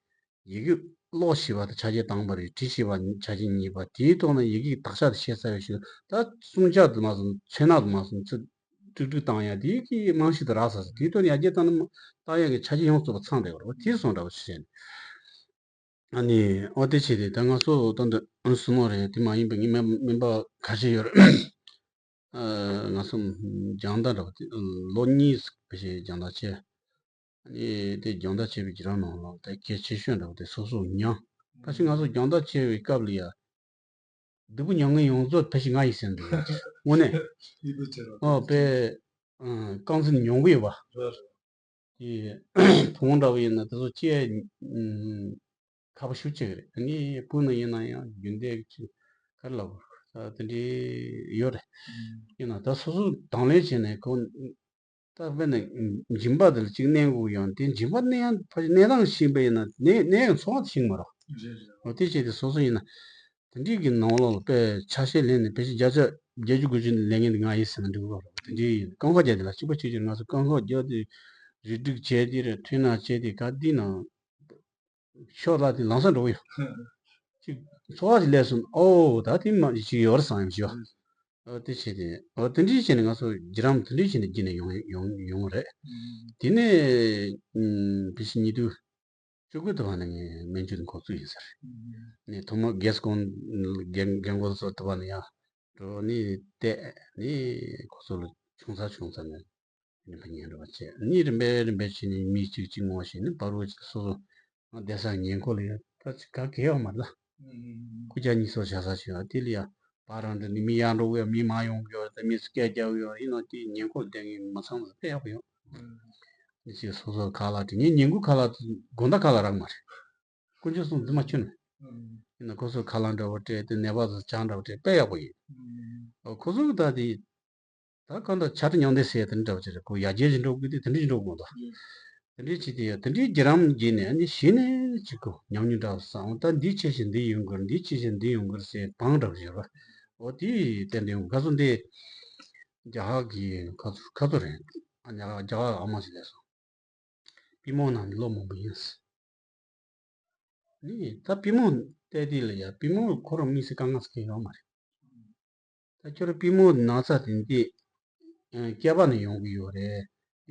ཡི་གེ་ཀློག་ཤེས་པ་དང་ཆ་རྐྱེན་དང་པོ་རེད། འབྲི་ཤེས་པ་ཆ་རྐྱེན་གཉིས་པ་དེའི་ཐོག་ནས་ཡི་གེ་དག་ཆ་དེ་ཤེས་ཚར་བའི་ཞུ་ད་སྲུང་བྱ་དུ་མ་སོང་ཚོད་སྣ་དུ་མ་སོང་ཚོད་ཀྲིག་ཀྲིག་བཏང་ཡ་དེ་གི་རྨང་གཞི་དེ་རག་ཚར་སོང་། དེའི་ཐོག་ནས་ཡར་རྒྱས་བཏང་ན་བཏང་ཡ་གི་ཆ་རྐྱེན་ཡོངས་རྫོགས་པ་ཚང་བསྡད་ཡོད་རེད་པ། དེ་སོང་འདྲ་པོ་ཞིག་བྱས་ནས། ཨ་ནི་ཨོ་དེ་བྱས་ཏེ་ད་ང་ཚོ་ད་འདི་ཨ་སུ་མོ་རེད། དེ་མ་ཡིན་པའི་ངའི་སྨན་སྨན་པ་ཁ་ཤས་ཡོད་རེད། ཨ་ང་ཚོ་སྦྱང་བརྡར་འདྲ་པོ་དེ་ལོ་གཉིས་ཕལ་ཆེར་སྦྱང་བརྡར་བྱས། ཨ་ནི་དེ་སྦྱང་བརྡར་བྱས་པའི་བརྒྱུད་རིམ་ནང་ལ་དེ་གལ་ཆེ་ཤོས་འདྲ་པོ་དེ་སོ་སོ་མྱངས། ད་ཕྱིན་ང་ཚོ་སྦྱང་བརྡར་བྱས་པའི་སྐབས་ལ་ཡ། སྡུག་པོ་མྱོང་མཁན་ཡོངས་རྫོགས་ཕལ་ཆེར་ང་ཡིན་ཟེར་འདུག་དངོས་གནས། ཨོ་དཔེ་རྐང་འཛིན་མྱོང་གི་ཡོད་པ། དེ་བུ་མོ་འདྲ་པོ་ཡིན་ན་དེ་ཚོ་སྐྱེ་ཁག་པོ་ཞེ་པོ་ཅིག་རེད། ཨ་ནི་སྤུན་ནི་ཡིན་ན་ཡང་རྒྱུན་ལྡན་གྱི་ག་རེ་ལབ་དགོས་རེད། ད་དེ་འདྲའི་ཡོད་རེད། ཡིན་ན་ད་སོ་སོ་དང་ལེན་བྱས་ནས་ཁོ། ད་དཔེར་ན་སྦྱིན་པ་དེ་ལ་གཅིག་གནང་དགོས་ཡོང་དེ་སྦྱིན་པ་གནང་ཡང་ཕལ་ཆེར་གནས་སྟངས་ཤེས་པ་ཡིན་ན་གནས་གནས་ཡང་འཚོ་བ་ཤེས་མ་རོགས། རེད་རེད། འོ་དེ་བྱས་ཏེ་སོ་སོ་ཡིན་ན་དེ་འདྲའི་གི་ནང་ལོགས་ལ་དཔེ་ཆ་ཤས་ལེན་ནས་ཕལ་ཆེར་བརྒྱ་ཆ་བརྒྱད་ཅུ་དགུ་ཅུ་ལེན་མཁན་དེ་ང་ཡིན་ཟེར་ན་འགྲིག་གི་རེད། དེ་འདྲའི་ཡིན་རྐང་ཁ་རྒྱག་དེ་ལ་གཅིག་པ་གཅིག་གྱུར་ང་ཚོ་རྐང་ཁ་རྒྱག་དེ་རེ་སྒྲིག་བྱས་དེ་རེད། མཐུན་ན་བྱས་དེ་ག་དེ་ན་ཤོག་ལ་དེ་ལང་ས་འགྲོ་གི་ཡོད། གཅིག་འཚོ་བ་ཞིག་ལས་སོང་ཨོ་ད་དེ་མ་ཞིག་ཡོད་རེད་བསམ་ཡང་ཞུ། ཨོ་དེ་བྱས་ཏེ་ཨོ་དེ་འདྲའི་བྱས་ནས་ང་ཚོ་བརྒྱུད་རིམ་དེ་འདྲའི་བྱས་ནས་བརྒྱུད་ནས་ཡོང་ཡོང་ཡོང་རེད། དེ་ནས་ཨུམ་ཕྱི་ཕྱི་ཉིས་སྟོང་བཅུ་དགུ་དུ་བ་ནས་ངས་སྨན་བཅོས་འགོ་བཙུགས་ཡིན་ཟེར། ནས་ཐོག་མར་རྒན་སྐོང་རྒན་རྒན་རྒོན་ཚོ་དུ་བ་ནས་ཡང་འགྲོ་ནས་བལྟས་ནས་ཁོ་ཚོ་ལ་ཆུང་ཙག་ཆུང་ཙག་ནས་རིམ་པ་ཉན་འགྲོ་བ་བྱས། ནས་རིམ་པས་རིམ་པས་བྱས་ནས་མི་གཅིག་གཅིག་ངོ་ཤེས་ནས་བར་བོ་ཅིག་སོ་སོ་ང་བསྡད་ས་ཉེ་འཁོར་ལ་ཡང་ད་ཅིག་ག་གེ་ཡོད་མ་རེད་ལ། སྐུ་ཅག་གཉིས་སོ་བྱ་ས་ཞིག་ཡོད་དེ་ལ་ཡང་བར་རང་འདྲ་ནི་མི་ཡར་འགྲོ་གི་ཡོད་མི་མ་ཡོང་གི་ཡོད་ད་མི་སྐད་རྒྱག་གི་ཡོད་ཡིན་ནོ་དེ་ཉེ་འཁོར་བསྡད་མཁན་མི་ཚང་མ་དཔེ་ཡག་པོ་ཡོད། ཨུམ། ཨ་ནི་ཅིག་སོ་སོ་ཁ་ལག་དེ་ངའི་ཉིན་གུང་ཁ་ལག་དེ་དགོང་དག་ཁ་ལག་རག་མ་རེད། དཀོན་མཆོག་གསུམ་འཛིན་མ་ཆུ་ནས། ཨུམ། ཡིན་ན་ཁོ་ཚོ་ཁ་ལག་འདྲ་བོ་སྤྲད་དེ་ནད་པ་ཚོ་ཇ་འདྲ་བོ་སྤྲད་དཔེ་ཡག་པོ་ཡིན། ཨུམ། ཨོ་ཁོ་ཚོ་གི་ད་དེ་ད་གང་ལྟར་ཆ་དེ་མཉམ་འདེགས་ཟེར་དེ་འདྲ་བོ་ཅིག་རེད་ཁོ་ཡར་རྒྱས་ཀྱི་འགྲོ་དགོས་དེ་དེ་འདྲ་ཞིག་འགྲོ་དགོས་འདུག་དེ་འདྲའི་ཅིག་དེ་ཡོད་དེ་འདྲའི་བརྒྱུད་རིམ་བརྒྱུད་ནས་ཨ་ནི་གཞི་ནས་ཅིག་གོ་ཉམས་མྱོང་འདྲ་བོ་བསམ་ད་འདི་ཆེ་ཞིང་འདི་ཡོང་དགོས་འདི་ཆེ་ཞིང་འདི་ཡོང་དགོས་ཟེར་བང་འདྲ་བོ་ཅིག་ཡོད་རེད། ཨོ་དེ་ཏན་ཏན་ཡོང་ཁ་སང་དེ་རྒྱ་གར་གི་ཁ་ཁ་ཚོ་རེད། ཨ་རྒྱ་གར་རྒྱ་གར་ཨ་མ་ཞིག་སླེབས་སོང་། པུས་མོ་ནང་ནས་གློ་མང་པོ་ཡིན། ནི་ད་པུས་མོ་བལྟས་དུས་ལ་ཡ་པུས་མོ་ཁོ་རང་དམིགས་བསལ་དཀའ་ངལ་ཟེར་མཁན་ཡོད་མ་རེད། ད་ཁྱོད་རང་པུས་མོ་ན་ཚ་དེ་འདི་སྐེད་པ་ནས་ཡོང་གི་ཡོད་རེད།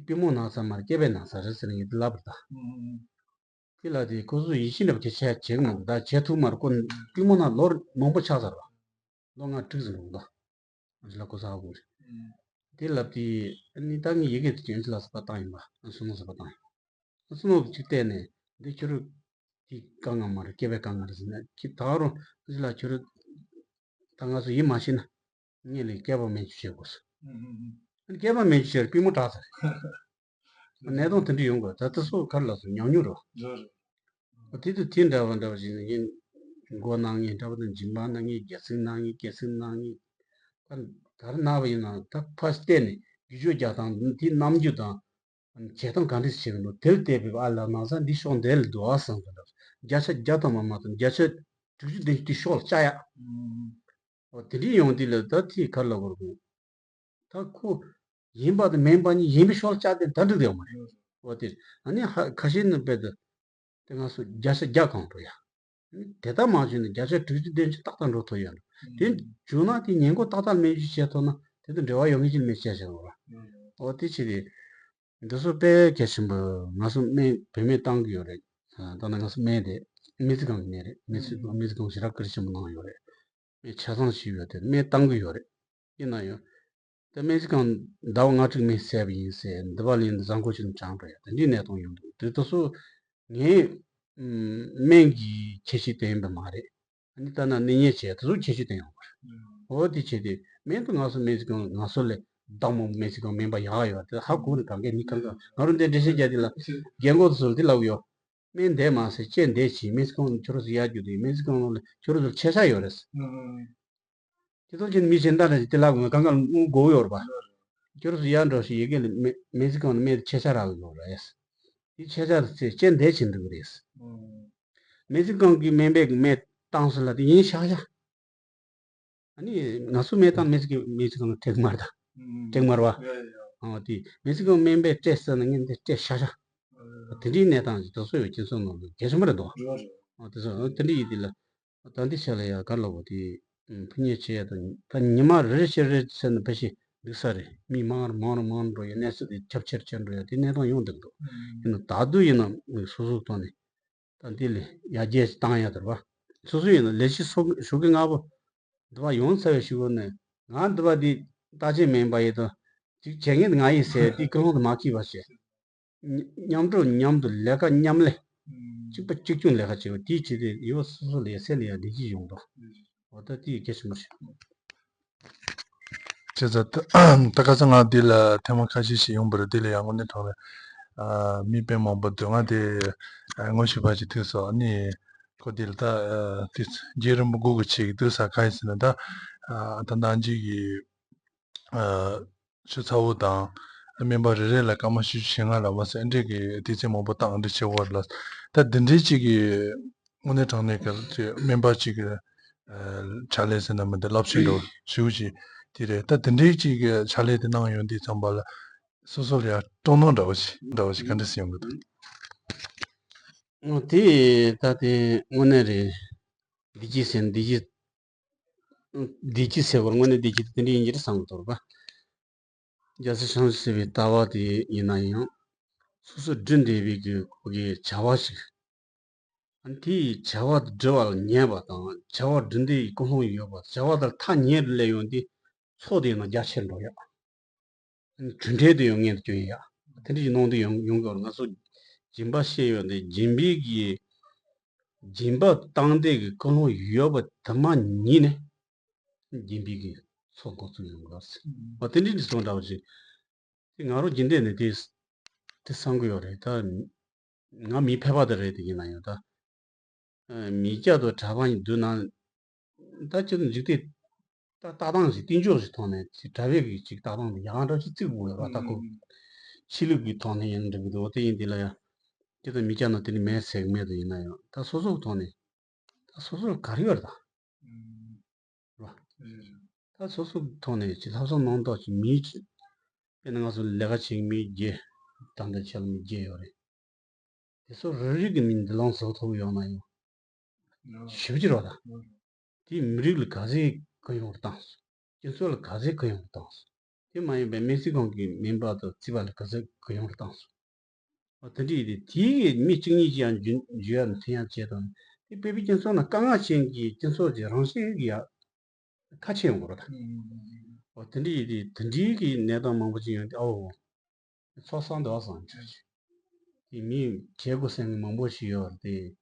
པུས་མོ་ན་ཚ་མ་རེད་སྐེད་པའི་ན་ཚ་རེད་ཟེར་ནས་ངས་འདི་ལབ་པ་རེད་ད། དེ་ལ་དེ་ཁོ་ཚོས་ཡིད་ཆེས་འདྲ་པོ་ཅིག་བྱས་བྱེད་གི་མི་འདུག་ད་བྱེད་ཐུབ་མ་རེད་ཁོ་པུས་མོ་ན་ལོ་མང་པོ་ཆགས་ཚར་བ། ལོ་ལྔ་དྲུག་ཙམ་འགྲོ་གི་འདུག་ཨ་ཅི་ལ་ཁོ་ས་ཧ་གོ་རེད། དེ་ལབ་དུས་ཨ་ནི་ད་ངས་ཡི་གེ་དེ་ཅན་ཅི་ལ་ཟ་བ་བཏང་ཡིན་པ་ཨ་སུ་མོ་ཟ་བ་བཏང་ཡིན། ཨ་སུ་མོ་གཅིག་བལྟས་ནས་འདི་ཁྱོད་རུ་དེ་དཀའ་ངལ་མ་རེད་སྐེད་པའི་དཀའ་ངལ་རེད་ཟེར་ནས་ཁྱི་ད་རུང་ཨ་ཅི་ལ་ཁྱོད་རུ་ད་ང་ཚོ་ཡིད་མ་ཆེས་ན་ངས་ལས་སྐེད་པ་སྨན་བཅོས་བྱེད་དགོས་སོ། ཨ་ནི་སྐེད་པ་སྨན་བཅོས་བྱས་པུས་མོ་དྲག་ཚར་རེད། གནས་སྟངས་དེ་འདྲ་ཡོང་དགོས་ད་ལྟ་སོ་གར་ལ་སོ་ཉམས་མྱོང་རོ། རེད་རེད། དེ་དུས་དེ་འདྲ་བ་འདྲ་བ་ཞིག་ནས་ངས་མགོ་གནང་ངེས་འདྲ་བ་དང་མཇིང་པ་གནང་ངེས་རྒྱལ་སྲིད་གནང་ངེས་སྐེ་སྲིད་གནང་ངེས། ད་ད་རེས་ན་བ་ཡིན་ན་ད་ཕར་བལྟས་ནས་རྒྱུ་ཆོས་རྒྱག་སྟངས་དེ་རྣམ་འགྱུར་དང་བྱེད་སྟངས་ག་འདྲ་ཞིག་བྱེད་ཀྱི་འདུག་དེ་ལ་བལྟས་པའི་ཨ་ལ་ན་ཚ་འདི་ཕྱོགས་འདི་ལ་འདུག་ཨ་བསམ་གི་འདུག་བརྒྱ་ཆ་བརྒྱ་ཐམ་པ་མ་གཏོགས་བརྒྱ་ཆ་དྲུག་ཅུ་བདུན་ཅུ་དེ་ཕྱོགས་ལ་བཅག་ཡག་ཨོ་དེ་འདྲའི་ཡོང་དུས་ལ་ད་ཐིག་གར་ལ་བོར་དགོས། ད་ཁོ་ཡིན་པ་དང་མིན་པ་གཉིས་ཡིན་པའི་ཕྱོགས་ལ་བཅག་དེ་ད་འགྲིག་ཡོད་མ་རེད། འོ་དེ་ཨ་ནི་ཧ་ཁ་ཤས་ནི་དཔེ་དུ་དེ་ང་ཚོ་བརྒྱ་ཆ་བརྒྱ་གང་འགྲོ་ཡ། དེ་ལྟར་མ་བྱུང་ན་བརྒྱ་ཆ་དྲུག་ཅུ་བདུན་ཅུ་ཏག་ཏག་འགྲོ་ཐུབ་ཡོད་འགྲོ། དེ་བྱུང་ན་དེ་ཉེན་ཁོ་ཏག་ཏག་སྨན་བཅོས་བྱས་ཐུབ་ན་དེ་དང་འབྲེལ་བ་ཡོད་མཁན་ཅིག་སྨན་བཅོས་བྱས་ཐུབ་ར། འོ་དེ་ཆེད་དེ་འདི་ཚོ་དཔེ་གལ་ཆེན་པོ་ང་ཚོ་སྨན་བོད་སྨན་བཏང་གི་ཡོད་རེད། ད་ནང་ང་ཚོ་སྨན་དེ་སྨན་རྩིས་ཁང་གི་སྨན་རེད་སྨན་རྩིས་སྨན་རྩིས་ཁང་ཞེ་དྲག་བཀུར་ཆེན་པོ་གནང་ཡོད་རེད། སྨན་ཆ་ཚང་ཞིག་ཡོད་དེ་སྨན་བཏང་གི་ཡོད་རེད། ཡིན་ན་ཡང་། ད་སྨན་རྩིས་ཁང་ཟླ་བ་ལྔ་དྲུག་སྨན་བསད་པ་ཡིན་ཟེར་འདི་པ་ལ་ཡིན་ན་བཟང་པོ་ཞིག་ནས་དྲངས་འགྲོ་ཡ་དེ་འདྲའི་གནས་སྟངས་ཡོང་འདུག་དེ་དུས་སུ་ངས་སྨན་གྱི་ཁྱད་ཆོས་དེ་ཡིན་པ་མ་རེད། ཨ་ནི་ལྟ་ན་ནད་ཉེན་བྱས་དེ་ཚོ་ཁྱད་ཆོས་དེ་ཡོང་བ་རེད། འོ་དེ་བྱས་ཏེ་སྨན་དུ་ང་ཚོ་སྨན་རྩིས་ཁང་ང་ཚོ་ལས་བདག་མང་པོ་སྨན་རྩིས་ཁང་སྨན་པ་ཡག་ཡོད་དེ་ཧ་གོ་ནས་གང་གས་མི་གང་ག་ང་རང་འདི་འགྲེལ་བཤད་རྒྱག་དེ་ལ་རྒན་གོག་དེ་ཚོ་ལ་དེ་ལབ་ཡོད། སྨན་འདས་མ་ཟེར་ལྕེ་འདས་བྱས་སྨན་རྩིས་ཁང་ཁྱོད་རང་ཚོ་ཡར་རྒྱུག་དུས་སྨན་རྩིས་ཁང་ནང་ལ་ཁྱོད་རང་ཚོར་ཆད་ཆ་ཡོད་རེད། དེ་ཚོ་ཅན་མི་གཞན་དག་ནས་དེ་ལབ་ངོ་གང་ག་ལ་དངུལ་དགོས་ཡོད་རེད་པ། ཁྱོད་རང་ཚོ་ཡར་འགྲོ་ཞིག་ཡི་གེ་ལ་སྨན་རྩིས་ཁང་ནས་སྨན་དེ་ཆད་ཆ་རག་གི་ཡོད་རེད། དེ་ཆད་ཆ་དེ་ཚེ་ལྕེ་འདས་བྱས་འདུག་གི་རེད། སྨན་རྩིས་ཁང་གི་སྨན་པས་སྨན་བཏང་སོང་ལ་དེ་ཡིན་ཤག་ཤག་ཨ་ནི་ང་ཚོ་སྨན་བཏང་སྨན་རྩིས་ཀྱི་སྨན་རྩིས་ཁང་སྤྲད་མར་དང་། སྤྲད་མར་བ། ཨ་དེ་སྨན་རྩིས་ཁང་སྨན་པས་སྤྲད་ཟེར་ན་ངས་འདི་སྤྲད་ཤ་ཤ། དེ་འདྲའི་གནས་སྟངས་ཀྱི་དེ་ཚོ་ཡོད་ཁྱེད་ཚོ་ནང་ལ་གལ་ཆེན་པོ་རེད་འདུག་ཨ་དེ་ཚོ་དེ་འདྲ་ཡིན་དེ་ལ་ད་འདི་ཆ་ལ་ཡ་ག་ལ་བ་དེ་ཕུ་ཉེ་ཆེ་ཡ་དང་ད་ཉི་མ་རེ་རེ་ཕྱེད་རེ་ཟེར་ན་ཕལ་ཆེར་འདུག་ས་རེད་མི་མང་རུ་མང་རུ་མང་རུ་འགྲོ་ཡ་གནས་ཚུལ་དེ་ཁྱབ་ཆེར་ཆེར་འགྲོ་ཡ་དེ་གནས་སྟངས་ཡོང་བསྡད་འདུག་ཡིན་ན་ད་དུང་ཡིན་ན་སོ་སོ་ཐོག་ནས། ད་འདི་ལས་ཡར་རྒྱས་བཏང་ཡ་དེ་རེད་བ། སོ་སོ་ཡིན་ན་ལས་གཞི་སོ་ཞུགས་ཀྱི་ལྔ་པོ། འདི་བ་ཡོང་ཚར་བའི་ཞུགས་ནས་ང་འདི་བ་འདི་ལྟ་ཅན་མིན་པ་ཡིན་དང་། ཅིག་བྱེད་ངེས་ང་ཡིན་ཟེར་དེ་ཀུན་སློང་དུ་མ་སྐྱེས་པ་བྱས། མཉམ་འགྲོ་མཉམ་དུ་ལས་ཀ་མཉམ་ལས། གཅིག་པ་གཅིག་མཚུངས་ལས་ཀ་བྱེད་པ་དེའི་ཆེད་དུ་ཡོད་སོ་སོ་ལས་སེ་ལ་ཡ་ལས་གཞི་ཡོང་དང་། འོ་ད་དེ་གལ་ཆེན་པོ་རེད། བྱས་ཙང་ད་ད་ཁ་སང་ང་འདི་ལ་ཐེངས་མ་ཁ་ཤས་ཤིག་ཡོང་པ་རེད། འདི་ལ་ཡང་དངོས་གནས་དྲང་གནས་མི་དཔེ་མང་པོ་འདུག་ང་དེ་ངོ་ཤེས་པ་ཞིག་ཐུག་སོང་། ཨ་ནི་ཁོ་འདི་ལ་ད་དེ་རྒྱུན་རིང་པོ་སྒུག་དགོས་ཆེ་གི་འདུག་ས་ག་ཡིན་ཟེར་ན་ད་ད་ནང་ཆེན་གྱི་ཆུ་ཚ་བོ་དང་སྨན་པ་རེ་རེ་ལ་སྐར་མ་བཞི་བཅུ་ཞེ་ལྔ་ལ་མ་ཟད་ཨ་འདྲས་ཀྱི་དུས་ཚོད་མང་པོ་བཏང་ཨ་འདྲས་བྱེད་དགོས་རེད་ལ། ད་འདི་འདྲས་ཅིག་གི་དངོས་གནས་དྲང་གནས་ཀྱི་སྨན་པ་ཅིག་གི་ཕྱག་ལས་ཟེར་ན་མི་འདུག་སློབ་ཚན་འདྲ་བོ་ཞུ་ཅིག་དེ་རེད། ད་དེ་འདྲའི་ཅིག་གི་ཕྱག་ལས་དེ་གནང་ཡོང་དུས་ཙམ་པ་ལ་སོ་སོ་ལ་ཡང་སྤྲོ་སྣང་འདྲ་བོ་ཞིག་འདྲ་བོ་ཞིག་ག་འདྲ་སེ་ཡོང་གི་འདུག་ཨོ་དེ་ད་དེ་དངོས་གནས་རེད། འདི་ཅི་ཟེར་འདི་ཅི་ བདེ་སྐྱིད་ཟེར་བར་དངོས་གནས་བདེ་སྐྱིད་དེ་འདྲ་ཡིན་གྱི་རེད་བསམ་གྱི་འདུག་རེད་པ། རྒྱལ་སྲས་བྱང་ཆུབ་སེམས་དཔའི་ལྟ་བ་དེ་ཡིན་ན་ཡང་། སོ་སོ་སྒྲུབ་འདོད་པའི་གི་ཁོ་གི་བྱ་བ་ཞིག་ཨ་ནི་དེའི་བྱ་བ་སྒྲུབ་པ་ལ་ཉན་པ་དང་བྱ་བ་སྒྲུབ་འདོད་ཀྱི་ཀུན་སློང་ཡོད་པ། བྱ་བ་དེར་ཐག་ཉེ་རུ་སླེབས་ཡོང་དུས་ཚོགས་དེ་ཡང་རྒྱ་ཆེར་འགྲོ་ཡག་གྲུབ་འབྲས་དེ་ཡང་མངོན་དུ་གྱུར་ཡག་དེ་འདྲ་ཞིག་གནང་དུས་ཡོང་ཡོང་གི་ཡོད་རེད། ང་ཚོ་སྦྱིན་པ་བྱས་ཡོད་དེ་སྦྱིན་པའི་གི་སྦྱིན་པ་བཏང་འདོད་ཀྱི་ཀུན་སློང་ཡོད་པ་དེ་མ་ཉིད་ནས། སྦྱིན་པའི་གི་ཚོགས་འགོ་ཚུགས་ཡོང་གི་རེད། འོ་དེ་འདྲའི་འདི་སོང་འདྲ་བ་ཞིག་དེ་ང་རང་རྒྱུན་ལྡན་ནས་དེ་དེ་བསམ་གི་ཡོད་རེད། ད་ང་མི་ཕལ་པ་དེ་རེད། དེ་ཡིན་ན་ཡང་ད་མི་སྐྱ་དང་གྲྭ་པ་གཉིས་འདུག་ན། ད་ཅི་འཇིག་རྟེན་ད་ལྟ་སྟངས་ཤིག་རྟིང་འཇོག་ཞིག་ཐོག་ནས་ཅིག་གྲྭ་པའི་གི་ཅིག་ལྟ་སྟངས་དེ་ཡང་འདྲ་ཞིག་བརྩི་དགོས་ཡོད་པ། ད་ཁོ་ཆོས་ལུགས་ཀྱི་ཐོག་ནས་ཡིན་འགྲིག་གི་འདུག་དེ་ཡིན་དེ་ལ་ཡང་ཅི་ད་མི་སྐྱ་ནང་དེ་ནི་མེད་ཟེར་གི་མེད་དུ་ཡིན་ན་ཡང་ད་སོ་སོའི་ཐོག་ནས་ད་སོ་སོར་ག་རེ་ཡོད་རེད་ད། རེད་བ། ད་སོ་སོའི་ཐོག་ནས་ཅི་ལྷག་བསམ་རྣམ་དག་ཅིག་མི་ཅིག་དཔེར་ན་ང་ཚོ་ལས་ཀ་བྱེད་མཁན་མི་བརྒྱད་ད་ལྟ་ཆེ་ལ་མི་བརྒྱད་ཡོད་རེད། དེ་ཚོ་རེ་རེ་གི་མི་འདི་ལམ་བཟོ་ཐུབ་ཡོང་ན་ཡང་ཞེ་པོ་ཅིག་རེད་བ་ད། དེས་མི་རིགས་ལ་ག་ཚད་གུ་ཡངས་བཏང་སོང་། སྤྱི་ཚོགས་ལ་ག་ཚད་གུ་ཡངས་བཏང་སོང་། དེ་མ་ཡིན་པའི་སྨན་རྩིས་ཁང་གི་སྨན་པ་དང་རྩིས་པ་ལ་ག་ཚད་གུ་ཡངས་བཏང་སོང་། འོ་དེ་འདྲ་ཡིན་དུས་དེའི་མི་གཅིག་གཉིས་ཀྱིས་ཡང་འཇུ་འཇུ་ཡ་མཐུན་ཡ་བྱས་དང་། དེ་བོད་པའི་སྤྱི་ཚོགས་ནང་དཀའ་ངལ་ཅན་གྱི་སྤྱི་ཚོགས་ཀྱི་རང་བཞིན་གྱི་ཡ་ཁ་ཕྱེ་ཡོང་གི་རེད་ད། འོ་དེ་འདྲ་ཡིན་དུས་དེ་འདྲའི་གི་གནས་སྟངས་མང་པོ་ཅིག་ཡོང་དུས་ཨོ། ཚོགས་བསགས་འདུག་བསམ་བྱས། དེ་མི་བྱེད་དགོས་སེམས་མང་པོ་ཞིག་ཡོད་རེད་དེ།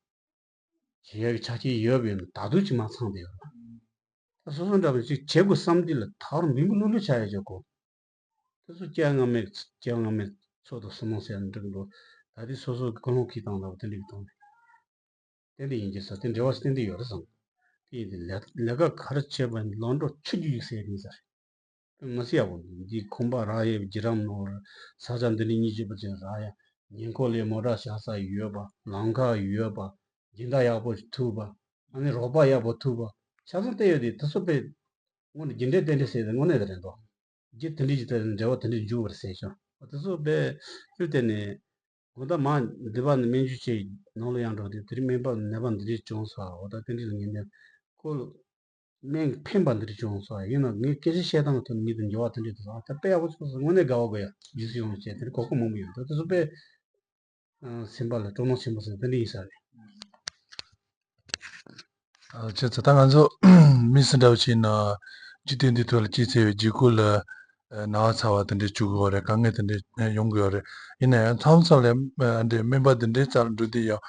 བྱེད་ཡག་གི་ཆ་རྐྱེན་ཡོད་པས་ན་ད་དུང་ཅིག་མ་ཚང་བསྡད་ཡོད་རེད། ད་སོ་སོ་འདྲ་པོ་ཅིག་བྱེད་དགོས་བསམ་དུས་ལ་ད་རུང་འབུམ་པ་ལྷུག་ལྷུག་ཆགས་ཡོད་ཅོག་གོ། དེ་ཚོ་སྐྱེ་ངོ་མའི་སྐྱེ་ངོ་མའི་ཚོགས་དང་བསོད་ནམས་ཟེར་ན་འགྲིག་འགྲོ། ད་དེ་སོ་སོ་གི་ཀུན་སློང་ཁེ་བཏང་འདྲ་པོ་དེ་འགྲིག་གི་གཏོང་ནས། ཏན་ཏན་ཡིན་གྱི་ས་དེ་འབྲེལ་བ་ཞིག་ཏན་ཏན་ཡོད་རེད་བསམ། དེ་ཡིན་དུས་ལས་ལས་ཀ་ག་རེ་བྱེད་པ་ཡིན་ལམ་འགྲོ་ཆུ་རྒྱུས་ཡིག་གསལ་ཡིན་ས་རེད། མ་སྲིད་ཡག་པོ་འདུག་འདི་ཁང་པ་རག་ཡས་བརྒྱུད་རིམ་ནོར་ས་ཆ་འདི་འདྲའི་གཉིས་བརྗོད་པ་ཅན་རག་ཡ། ཉེ་འཁོར་ལ་མོ་ཊ་བཞག་ས་ཡོད་པ། ལམ་ཁ་ཡོད་པ། སྦྱིན་བདག་ཡག་པོ་ཐུག་པ། ཨ་ནི་རོགས་པ་ཡག་པོ་ཐུག་པ། ཆ་ཚང་བལྟས་ཡོད་དེ་དེ་ཚོ་དཔེ་དངོས་གནས་རྒྱུ་འབྲས་ཏན་ཏན་ཟེར་ཏེ་དངོས་གནས་དེ་རེད་འདུག་རྒྱུ་དེ་འདྲའི་ཅིག་དེ་འབྲེལ་བ་དེ་འདྲའི་འཇུག་པར་ཟེར་ཤོག་དེ་ཚོ་དཔེ་དཔེ་བལྟས་ནས། འོ་ད་མ་འདི་པ་ནི་སྨན་བཅོས་བྱས་ནང་ལ་ཡང་འགྲོ་དུས་དེ་རིང་སྨན་པ་ནད་པ་འདི་འདྲས་བྱུང་ས། འོ་ད་དེ་འདྲས་ལ་ངེས་ནས་ཁོ་ལ་སྨན་ཕན་པ་འདི་འདྲས་བྱུང་ས། ཡིན་ན་ངས་སྐད་ཆ་བཤད་སྟངས་ཐོག་ནས་མི་དང་འགྱུར་བ་དེ་འདྲས་འདུག་ཨ་ད་དཔེ་ཡག་པོ་བྱུང་སོང་། དངོས་གནས་དགའ་བ་དགའ་ཡ་རྗེས་སུ་ཡོང་བྱས་དེ་འདྲ་གོ་སྐབས་མང་པོ་ཡོད། ད་དེ་ཚོ་དཔེ་སེམས་པ་ལ་སྤྲོ་སྣང་ཆེན་པོ་ཟེར་དེ་འདྲས་ཡིན་ས་རེད། ཨ་བྱས་ཙང་ད་ང་ཚོ་མི་སུ་འདྲ་བོ་ཞིག་ཡིན་ན་འཇིག་རྟེན་འདིའི་ཐོག་ལ་སྐྱེས་ཚར་བའི་རྗེས་འཁོར་ལ་ཨ་ན་བ་ཚ་བ་དེ་འདྲ་བྱུང་གི་ཡོད་རེད། དཀའ་ངལ་དེ་འདྲ་ཡོང་གི་ཡོད་རེད། ཡིན་ན་ཡང་མཚམས་མཚམས་ལ་ཨ་འདྲ་སྨན་པ་དེ་འདྲའི་རྩ་ལ་འགྲོ་དུས་ཡང་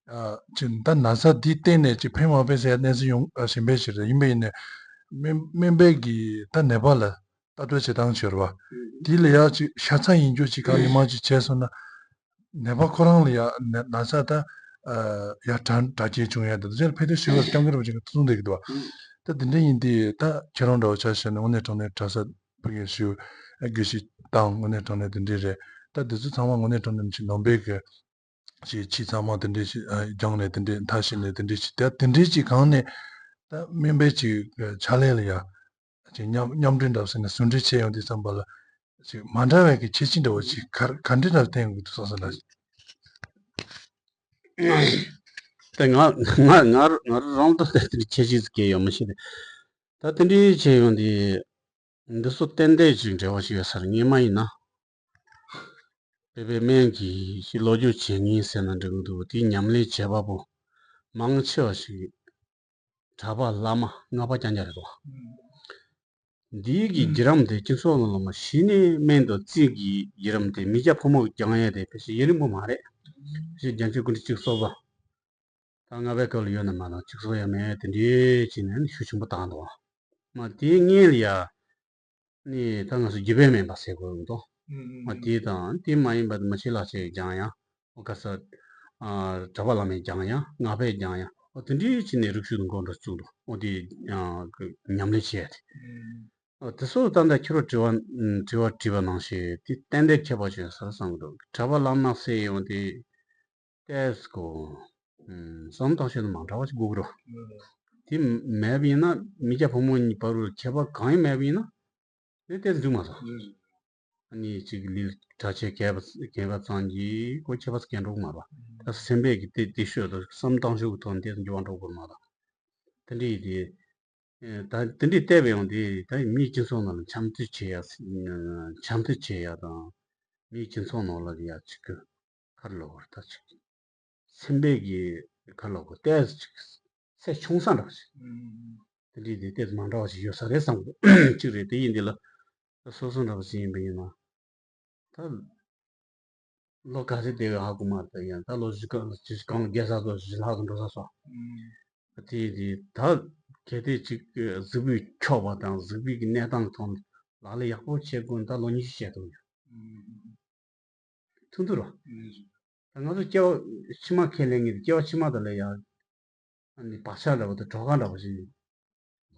ཨ་ཅི་ད་ན་ཚ་འདིའི་སྟེང་ནས་ཅི་ཕན་མ་ཕན་ཟེར་ཡ་གནས་ཚུལ་ཡོང་ཨ་གཞན་པ་ཞིག་རེད། ཡིན་པ་ཡིན་ནའི་སྨན་སྨན་པའི་གི་ད་ནད་པ་ལ་ལྟ་གྲོགས་བྱེད་སྟངས་བྱེད་ར་བ། དེ་ལ་ཡ་ཅིག་ཤ་ཚ་ཡིན་རྒྱུ་ཅིག་གང་ཡིན་མ་ཅིག་བྱས་སོང་ན། ནད་པ་ཁོ་རང་ལ་ཡ་ན་ན་ཚ་ད་ཡ་དྲག་དྲག་སྐྱེད་བྱུང་ཡ་ད་དུ་ཕེ་ཏོ་ཤི་བར་སྐྱོང་གི་ར་བ་ཅིག་གསུངས་བསྡད་ཀྱི་འདུག་བ། ད་དེ་འདྲ་ཡིན་དུས་ད་ཁྱེད་རང་འདྲ་བོ་ཆ་བཞག་ན་དངོས་གནས་དྲང་གནས་གྲྭ་ས་ཕ་གིར་ཞུ་དགོས་ཞིག་དང་དངོས་གནས་དྲང་གནས་དེ་འདྲས་རེད། ད་དེ་ཚོ་ཚང་མ་དངོས་གནས་དྲང་གནས་ཅིག་ནང་པའི་གི་ཅིག་ཕྱི་ཚང་མ་དེ་འདྲས་ཞིག་སྦྱངས་ནས་དེ་འདྲས་མཐར་ཕྱིན་ནས་དེ་འདྲས་ཞིག་དེ་དེ་འདྲས་ཅིག་གང་ནས་ད་སྨན་པའི་ཅིག་ཕྱག་ལས་ལ་ཡ་ཅིག་མཉམ་མཉམ་འབྲེལ་འདྲ་བོ་ཟེར་ནས་ཟུང་འབྲེལ་བྱས་ཡོང་དུས་ཙམ་པ་ལ་ཅིག་མ་འདྲ་བའི་གི་ཁྱད་ཆོས་འདྲ་བོ་ཅིག་ག་ག་འདྲས་འདྲ་བོ་བསྟན་ཡོང་གི་འདུག་བསམ་བསམ་ལ། དེ་ང་ང་ང་ང་རང་དུ་དེ་འདྲའི་ཁྱད་ཆོས་ཟིག་གས་ཡོད་མི་ཤེས་ཏེ། ད་དེ་འདྲའི་བྱས་ཡོང་དུས། འདི་ཚོ་ཏན་ཏན་ཅིག་འབྲེལ་བ་ཞིག་ཡོད་ས་རེད། སྔོན་མ་ཡིན་ན། བོད་པའི་སྨན་གྱི་ཞིག་ལོ་རྒྱུས་བྱེད་མཁན་ཟེར་ན་འགྲིག་གི་འདུག་དེའི་ཉམས་ལེན་བྱེད་པ་པོ་མང་ཆེ་བ་ཞིག་གྲྭ་པ་བླ་མ་སྔགས་པ་རྐྱང་རྐྱང་རེད་དོ། འདིའི་གི་བརྒྱུད་རིམ་དེ་སྤྱི་ཚོགས་ནང་ལ་མ་གཞི་ནས་སྨན་དང་རྩིས་ཀྱི་བརྒྱུད་རིམ་དེ་མི་སྐྱ་ཕོ་མོ་གི་སྦྱང་ཡས་དེ་ཕལ་ཆེར་ཡུན་རིང་པོ་མ་རེད། ཕལ་ཆེར་བརྒྱ་ཆ་དགུ་ཁྲི་གཅིག་སོ་བ། ད་ལྔ་པའི་སྐབས་ལ་ཡོད་ན་མ་གཏོགས་གཅིག་སོ་ཡ་མེད། དེ་འདྲའི་ཅིག་ནས་ཤུགས་ཆེན་པོ་བཏང་འདུག་མ་དེའི་སྔོན་ལ་ཡ། ནི་ད་ང་ཚོ་རྒྱུད་པའི་སྨན་པ་ཟེར་དགོས་འདུག་མ་དེ་དང་དེ་མ་ཡིན་པ་མ་ཕྱི་ལ་ཆེ་སྦྱང་ཡ། ཨོ་ཁ་ས། གྲྭ་པ་བླ་མའི་སྦྱང་ཡ། སྔགས་པའི་སྦྱང་ཡ། ཨོ་དེ་འདྲའི་ཅིག་ནས་རིགས་ཤིག་ཏུ་མགོ་འདྲ་བཙུགས་འདུག་ཨོ་དེ་ཉམས་ལེན་བྱས་ཏེ། ཨོ་དེ་ཚོ་ད་ལྟ་ཁྱེད་རང་དྲི་བ་དྲི་བ་དྲིས་པ་ནང་བཞིན་དེ་ཏན་ཏན་ཁྱད་པར་ཅན་ཟེར་བསམ་གི་འདུག་གྲྭ་པ་བླ་མ་ཟེར་ཡོང་དེ། ཏེས་ཀོ། བསམ་བཏང་ཤེས་ན་མ་འདྲ་བ་ཞིག་དགོས་ཀྱི་རེད། དེ་མེད་པ་ཡིན་ན་མི་སྐྱ་ཕོ་མོ་གཉིས་བར་དུ་ཁྱད་པར་གང་ཡང་མེད་པ་ཡིན་ན། དེ་ཏེས་འགྲིག་མ་སོང་། ཨ་ནི་གཅིག་གི་ལས་གྲྭ་ཆས་གས་པ་གས་པ་ཙམ་གྱིས་ཁོ་ཁྱད་པར་གས་འགྲོ་གི་མ་རེད། ད་སེམས་པས་ཀྱི་དེ་དེ་ཤོད་དང་བསམ་བཏང་ཤོས་ཀྱི་ཐོག་ནས་དེ་འགྱུར་བ་འགྲོ་དགོས་མ་རེད། དེ་འདྲ་ཡིན་དེ། ད་དེ་འདྲའི་བལྟས་པ་ཡང་དེ་ད་མིའི་སྤྱི་ཚོགས་ནང་ལ་འཆམ་མཐུན་བྱེད་ཡ། འཆམ་མཐུན་བྱེད་ཡ་དང་མིའི་སྤྱི་ཚོགས་ནང་ལ་ཡ་ཅིག་གི་ཁར་ལོ་བར་ད་ཅིག་སེམས་པའི་གི་ཁར་ལོ་བར་ཏོག་ཙམ་ཅིག་སེམས་ཆུང་ས་འདྲ་བ་ཞིག་དེ་འདྲའི་དེ་ཏོག་ཙམ་མ་འདྲ་བ་ཞིག་ཡོད་ས་རེད་བསམ་གི་ཅིག་རེད། དེ་ཡིན་དེ་ལ་ད་སོ་སོ་འདྲ་བ་ཞིག་ཡིན་པ་ཡིན་ན། ད་ལོ་ག་ཚོད་བསྡད་ཡོད་ཧ་གོ་མ་རེད། ད་ཡང་ད་ལོ་བཞི་ག་ཅིག་གང་བརྒྱ་ས་ཚོ་བཞི་ལྷག་ཙམ་འགྲོ་ས་སོ། ཨ་དེ་དེ་ད་གལ་ཏེ་ཅིག་གཟུགས་པོས་འཁྱོག་པ་དང་གཟུགས་པོའི་གི་གནས་སྟངས་ཐོག་ལག་ལེན་ཡག་པོ་བྱེད་དགོས་ན་ད་ལོ་ཉི་ཤུ་བྱས་ཐུབ་ཡོད། ཐུང་ཐུང་རོ། ད་ང་ཚོ་སྐྱེ་བ་ཕྱི་མ་ཁས་ལེན་ངེས་སྐྱེ་བ་ཕྱི་མ་དེ་ལ་ཡང་ཨ་ནི་བག་ཆགས་འདྲ་བོ་དང་གྲོགས་ཁ་འདྲ་བོ་ཞིག་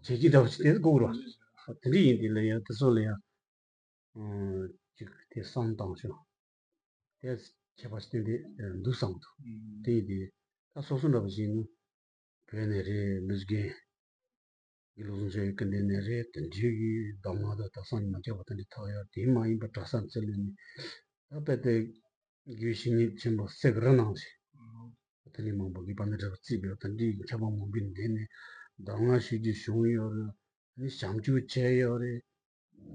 བྱེད་ཀྱི་འདྲ་བོ་ཞིག་དེ་དགོས་རོ། དེ་འདྲ་ཡིན་དེ་ལ་ཡང་དེ་ཚོ་ལ་ཡང་ཅིག་དེ་བསམ་བཏང་ཤོག་དེ་ཁྱད་པར་ཞིག་ཏན་ཏན་འདུག་བསམ་འདུག་དེ་ཡིན་དེ་ད་སོ་སོ་འདྲ་བོ་ཞིག་ནི་བོད་ནས་རེད། མི་རྒན་གི་ལུགས་སྲོལ་ཡོད་ཀི་འདི་ནས་རེད། དེ་འདྲའི་གི་གདམས་ངག་དང་དག་སང་ཉི་མ་རྒྱབ་པ་དེ་འདྲ་ཐག་ཡོད། དེ་མ་ཡིན་པ་གྲྭ་ས་འཚོལ་ལས་ནི་ད་དཔེ་དེ་དགེ་བའི་བཤེས་གཉེན་ཆེན་པོ་སེ་ག་ར་ནང་བཞིན་དེ་ནས་མང་པོ་གི་བ་ནི་འདྲ་བ་བརྩིས་པའི་དེ་འདྲའི་ཁྱབ་པ་མང་པོའི་འདི་ནས་གདམས་ངག་ཞུ་རྒྱུ་བྱུང་ཡོད་རེད། ནི་བྱམས་སྐྱོང་བྱས་ཡོད་རེད།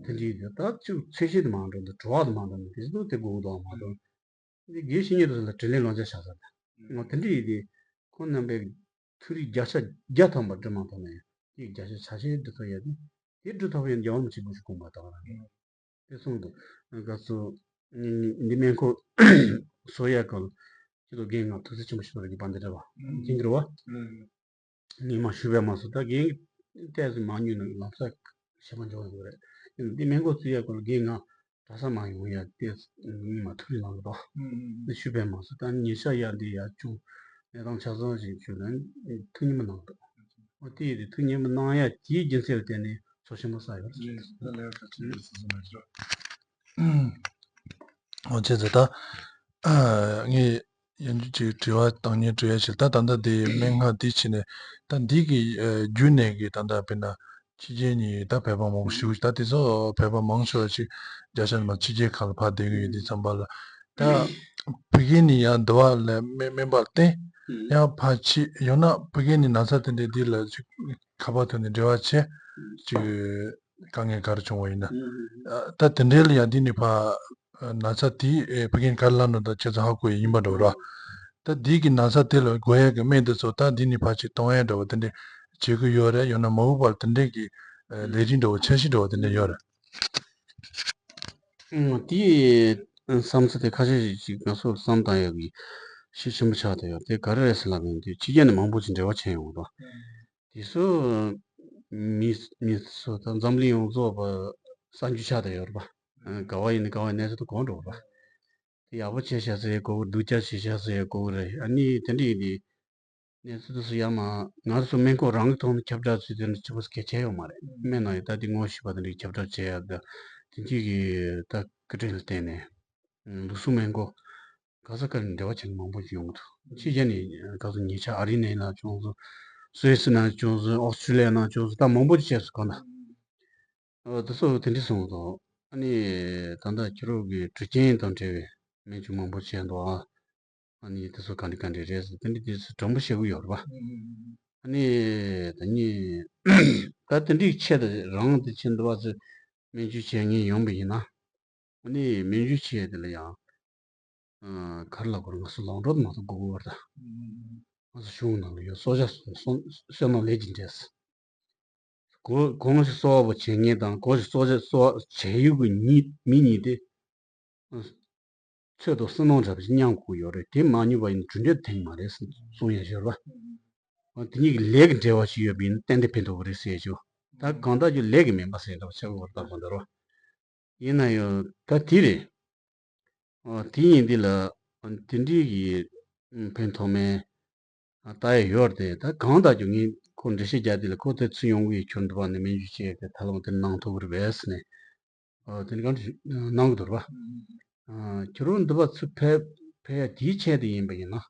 དེ་འདྲའི་དེ་ད་ཅིག་ཚད་གཞི་དེ་མ་འགྲོ་འདི་བྲོ་བ་དེ་མ་འགྲོ་ནི་དེ་ཚོ་དེ་དགོས་དོན་མ་གཏོགས། འདི་དགེ་བཤེས་གཉེན་དེ་ཚོ་ལ་དྲིན་ལན་ལོག་འཇལ་བྱ་ས་དང་། ང་དེ་འདྲ་ཡིན་དེ་ཁོང་རྣམ་པས་ཐུགས་རིག་བརྒྱ་ཆ་བརྒྱ་ཐམ་པ་འདྲི་མ་ཐུབ་ན་ཡང་དེ་བརྒྱ་ཆ་ཆ་ཤས་འདྲི་ཐུབ་ཡ་དེ་དེ་འདྲི་ཐུབ་ཡ་རྒྱལ་བ་རིན་པོ་ཆེ་སྐུ་ཞབས་དགོངས་པ་དང་རང་དེ་གསུངས་འདུག་ག་ཚོད་འདི་སྨན་ཁང་བཟོ་ཡ་གང་ལ་ཁྱེད་ཚོ་རྒན་ང་ཐུགས་རྗེ་ཆེན་པོ་ཞུ་བ་རེད། ཀྱི་བ་འདི་འདྲ་བ་ཅིང་གི་རེད་བ། ངས་མ་ཞུས་པས་མ་སོང་། ད་རྒན་ཏོག་ཙམ་མ་ཉུང་ན་ལམ་སང་ཞེ་པོ་འཇོག་ཡོང་གི་རེད། ཡིན་ནའི་སྨན་ཁང་བཙུགས་ཡག་སྐོར་ལ་རྒན་ང་གྲྭ་ས་མ་ཡོང་ཡ་ཏོག་ཙམ་ངས་མ་ཐུགས་རེ་གནང་གི་འདུག་ཨ་ཞུས་པས་མ་སོང་། ད་ཉེ་ཆར་ཡ་འདི་ཡ་ཅུང་གནས་སྟངས་ཆ་ཚང་ཞིག་བྱུང་ན་ཐུགས་མཉེས་པོ་གནང་གི་འདུག་ཨ་དེ་ཡིན་དུས་ཐུགས་མཉེས་པོ་གནང་ཡ་དེའི་རྒྱུ་མཚན་ལ་བརྟེན་ནས་ཚོགས་ཆེན་པོ་བསགས་ཡོད་རེད། ཨོ་ཅེ་ཟེར་ད། ཨ་ངས་ཡང་ཅིག་དྲི་བ་བཏང་ཉེ་དྲི་བ་ཞིག་ད་ད་ལྟ་དེ་སྨན་ཁང་དེ་ཕྱིན་ནས་ད་འདི་གི་ཨ་བརྒྱུད་ནས་གི་ད་ལྟ་དཔེར་ན་ཕྱི་རྒྱལ་ནས་ད་བོད་པ་མང་པོ་ཞིག་ད་དེ་ཚོ་བོད་པ་མང་ཤོས་ཅིག་རྒྱ་ཆ་ནས་མར་ཕྱི་རྒྱལ་ཁག་ལ་ཕར་བསྡད་གི་ཡོད་དུས་ཙམ་པ་ལ་ད་ཕ་གི་ནས་ཡང་འདི་བ་ལ་སྨན་སྨན་པ་བསྟེན་ཡང་ཕར་ཕྱི་ཡང་ན་ཕ་གི་ནས་ན་ཚ་དེ་འདྲ་འདི་ལ་ཅིག་ཁ་པར་ཐོག་ནས་འབྲེལ་བ་བྱས་ཅིག་དཀའ་ངལ་ག་རེ་བྱུང་བ་ཡིན་ན། ཨ་ད་དེ་འདྲའི་ལ་ཡང་འདི་ནི་ཕ་ན་ཚ་དེ་ཨེ་ཕ་གིན་ག་རེ་ལབ་ན་ད་ཁྱེད་ཚོ་ཧ་གོ་ཡི་ཡིན་པ་འགྲོ་ར། ད་འདི་གི་ན་ཚ་དེ་ལ་དགོས་ཡས་ཀྱི་སྨན་དེ་ཚོ་ད་འདི་ནི་ཕ་ཅིག་གཏོང་ཡས་འདྲ་བ་དེ་འདྲ་བྱེད་ཀྱི་ཡོད་རེད། ཡང་ན་མ་འོངས་པར་དེ་འདྲའི་གི་ཨ་ལས་རིགས་འདྲ་བ་འཆར་གཞི་འདྲ་བ་དེ་འདྲ་ཡོད་རེད། ཨང་དེའི་བསམ་ཚུལ་དེ་ཁ་ཤས་ཤིག་ཅིག་ང་ཚོར་བསམ་བཏང་ཡག་གི་ཤུགས་ཆེན་པོ་ཆགས་བསྡད་ཡོད། དེ་ག་རེ་རེད་ཟེར་ལབ་ཡོང་དུས་ཕྱི་རྒྱལ་ནས་མང་པོ་ཅིག་འབྲེལ་བ་བྱས་ཡོང་གི་འདུག་དེ་ཚོ་མི་མི་ཚོ་ད་འཛམ་གླིང་ཡོངས་རྫོགས་པ་གསར་འགྱུར་ཆགས་བསྡད་ཡོད་རེད་པ། ག་བ་ཡིན་ན་ག་བ་གནས་ཚུལ་དུ་གོ་འགྲོ་རེད་པ། དེ་ཡག་པོ་བྱས་བཞག་ཟེར་ཡ་གོ་གི་རེད། སྡུག་ཅག་བྱས་བཞག་ཟེར་ཡ་གོ་གི་རེད། ཨ་ནི་དེ་འདྲ་ཡིན་དུས་གནས་ཚུལ་དེ་ཚོ་ཡར་མར་ང་ཚོ་སྨན་ཁང་རང་གི་ཐོག་ནས་ཁྱབ་བསྒྲགས་བྱེད་དེ་འདྲ་ཆེན་པོ་གལ་ཆེ་ཡོད་མ་རེད། སྨན་ནང་ཡོད་ད་དེ་ངོ་ཤེས་པ་དེ་འདྲ་ཁྱབ་བསྒྲགས་བྱེད་ཡ་ད་དེ་འདྲ་གི་ད་སྐུ་དྲིན་ལ་བརྟེན་ནས་ལུགས་སྲོལ་སྨན་ཁང་ག་ས་ག་ནས་འབྲེལ་བ་བྱེད་མཁན་མང་པོ་ཞིག་ཡོང་གི་འདུག་ཕྱི་རྒྱལ་ནས་ག་ཚོད་ཉེ་ཆར་ཨ་རི་ནས་ཡིན་ན་བྱུང་སོང་། སུད་སི་ནང་བྱུང་སོང་། ཨོ་སི་ཀྲི་ལི་ཡ་ནང་བྱུང་སོང་། ད་མང་པོ་ཅིག་བྱས་སོང་གང་ལྟར། ཨོ་དེ་ཚོ་དེ་འདྲ་གསུངས་སོང་། ཨ་ནི་ད་ལྟ་ཁྱེད་རང་གི་དྲི་རྐྱེན་དང་འབྲེལ་བའི་སྨན་བཅོས་མང་པོ་བྱས་འདུག་ཨ། ཨ་ནི་དེ་ཚོ་ག་འདྲ་ག་འདྲ་རེད་ཟེར་དེ་འདྲ་དེ་ཚོ་དྲང་པོ་བཤད་གི་ཡོད་རེད་པ། ཨ་ནི་ད་ནི་ད་དེ་འདྲའི་ཆེད་དུ་རང་དེ་ཆེད་འདི་བ་ཚོ་སྨན་བཅོས་བྱེད་མཁན་ཡོང་པ་ཡིན་ན། ཨ་ནི་སྨན་བཅོས་བྱེད་དེ་ལ་ཡང་ག་རེ་ལབ་དགོས་རེད། ང་ཚོ་ལམ་འགྲོ་དེ་མ་གཏོགས་དགོས་ཀྱི་ཡོད་རེད་ད། ང་ཚོ་གཞུང་ནང་ལ་ཡོད་གསོ་བྱ་སོ་སོ་སོ་ནང་ལས་ཀྱི་འདྲེས། གོ་གོང་ཞིག་གསོ་བ་པོ་བྱེད་མཁན་དང་གོང་ཞིག་གསོ་བྱ་གསོ་བ་བྱེད་ཡུལ་གྱི་གཉིས་མི་གཉིས་དེ། ཚོད་དང་བསོད་ནམས་འདྲ་པོ་ཞིག་མཉམ་དགོས་ཡོད་རེད། དེ་མ་མྱོང་བ་ཡིན་ན་གྲུབ་འབྲས་ཐོན་མ་རེད་གསུང་ཡ་ཞོར་བ། དེ་གཉིས་ཀྱི་ལས་ཀྱི་འབྲེལ་བ་ཞིག་ཡོད་པ་ཡིན་ན་ཏན་ཏན་ཕན་ཐོགས་ཀྱི་རེད་ཟེར་ཞུ། ད་གང་ལྟར་ཀྱི་ལས་ཀྱི་མིན་པ་ཟེར་འདྲ་པོ་ཆགས་ཀྱི་ཡོད་རེད་ད་གང་ལྟར་བ། ཡིན་ན་ཡང་ད་དེ་རེད། ཨ་དེ་ཡིན་དེ་ལ་དེ་འདྲའི་གི་ཕན་ཐོགས་མེད། ད་ཡ་ཡོད་རེད་དེ་ད་གང་ལྟར་ཀྱང་ངས་ཁོ་འགྲེལ་བཤད་རྒྱག་དེ་ལ་ཁོ་དེ་ཚུར་ཡོང་གི་ཡོད། ཁྱོད་འདི་བ་ནས་སྨན་བཅོས་བྱས་ཏེ་ད་ལོ་དེ་གནང་ཐུབ་ཀྱི་རེད་པས་ཟེར་ནས། ཨ་དེ་ནི་གང་དུ་གནང་གི་འདུག་རེད་པ། ཨ་ཁྱོད་རང་འདི་བ་ཚུར་ཕེབས་ཕེབས་ཡ་དེའི་ཆེད་དུ་ཡིན་པ་ཡིན་ན་རེད་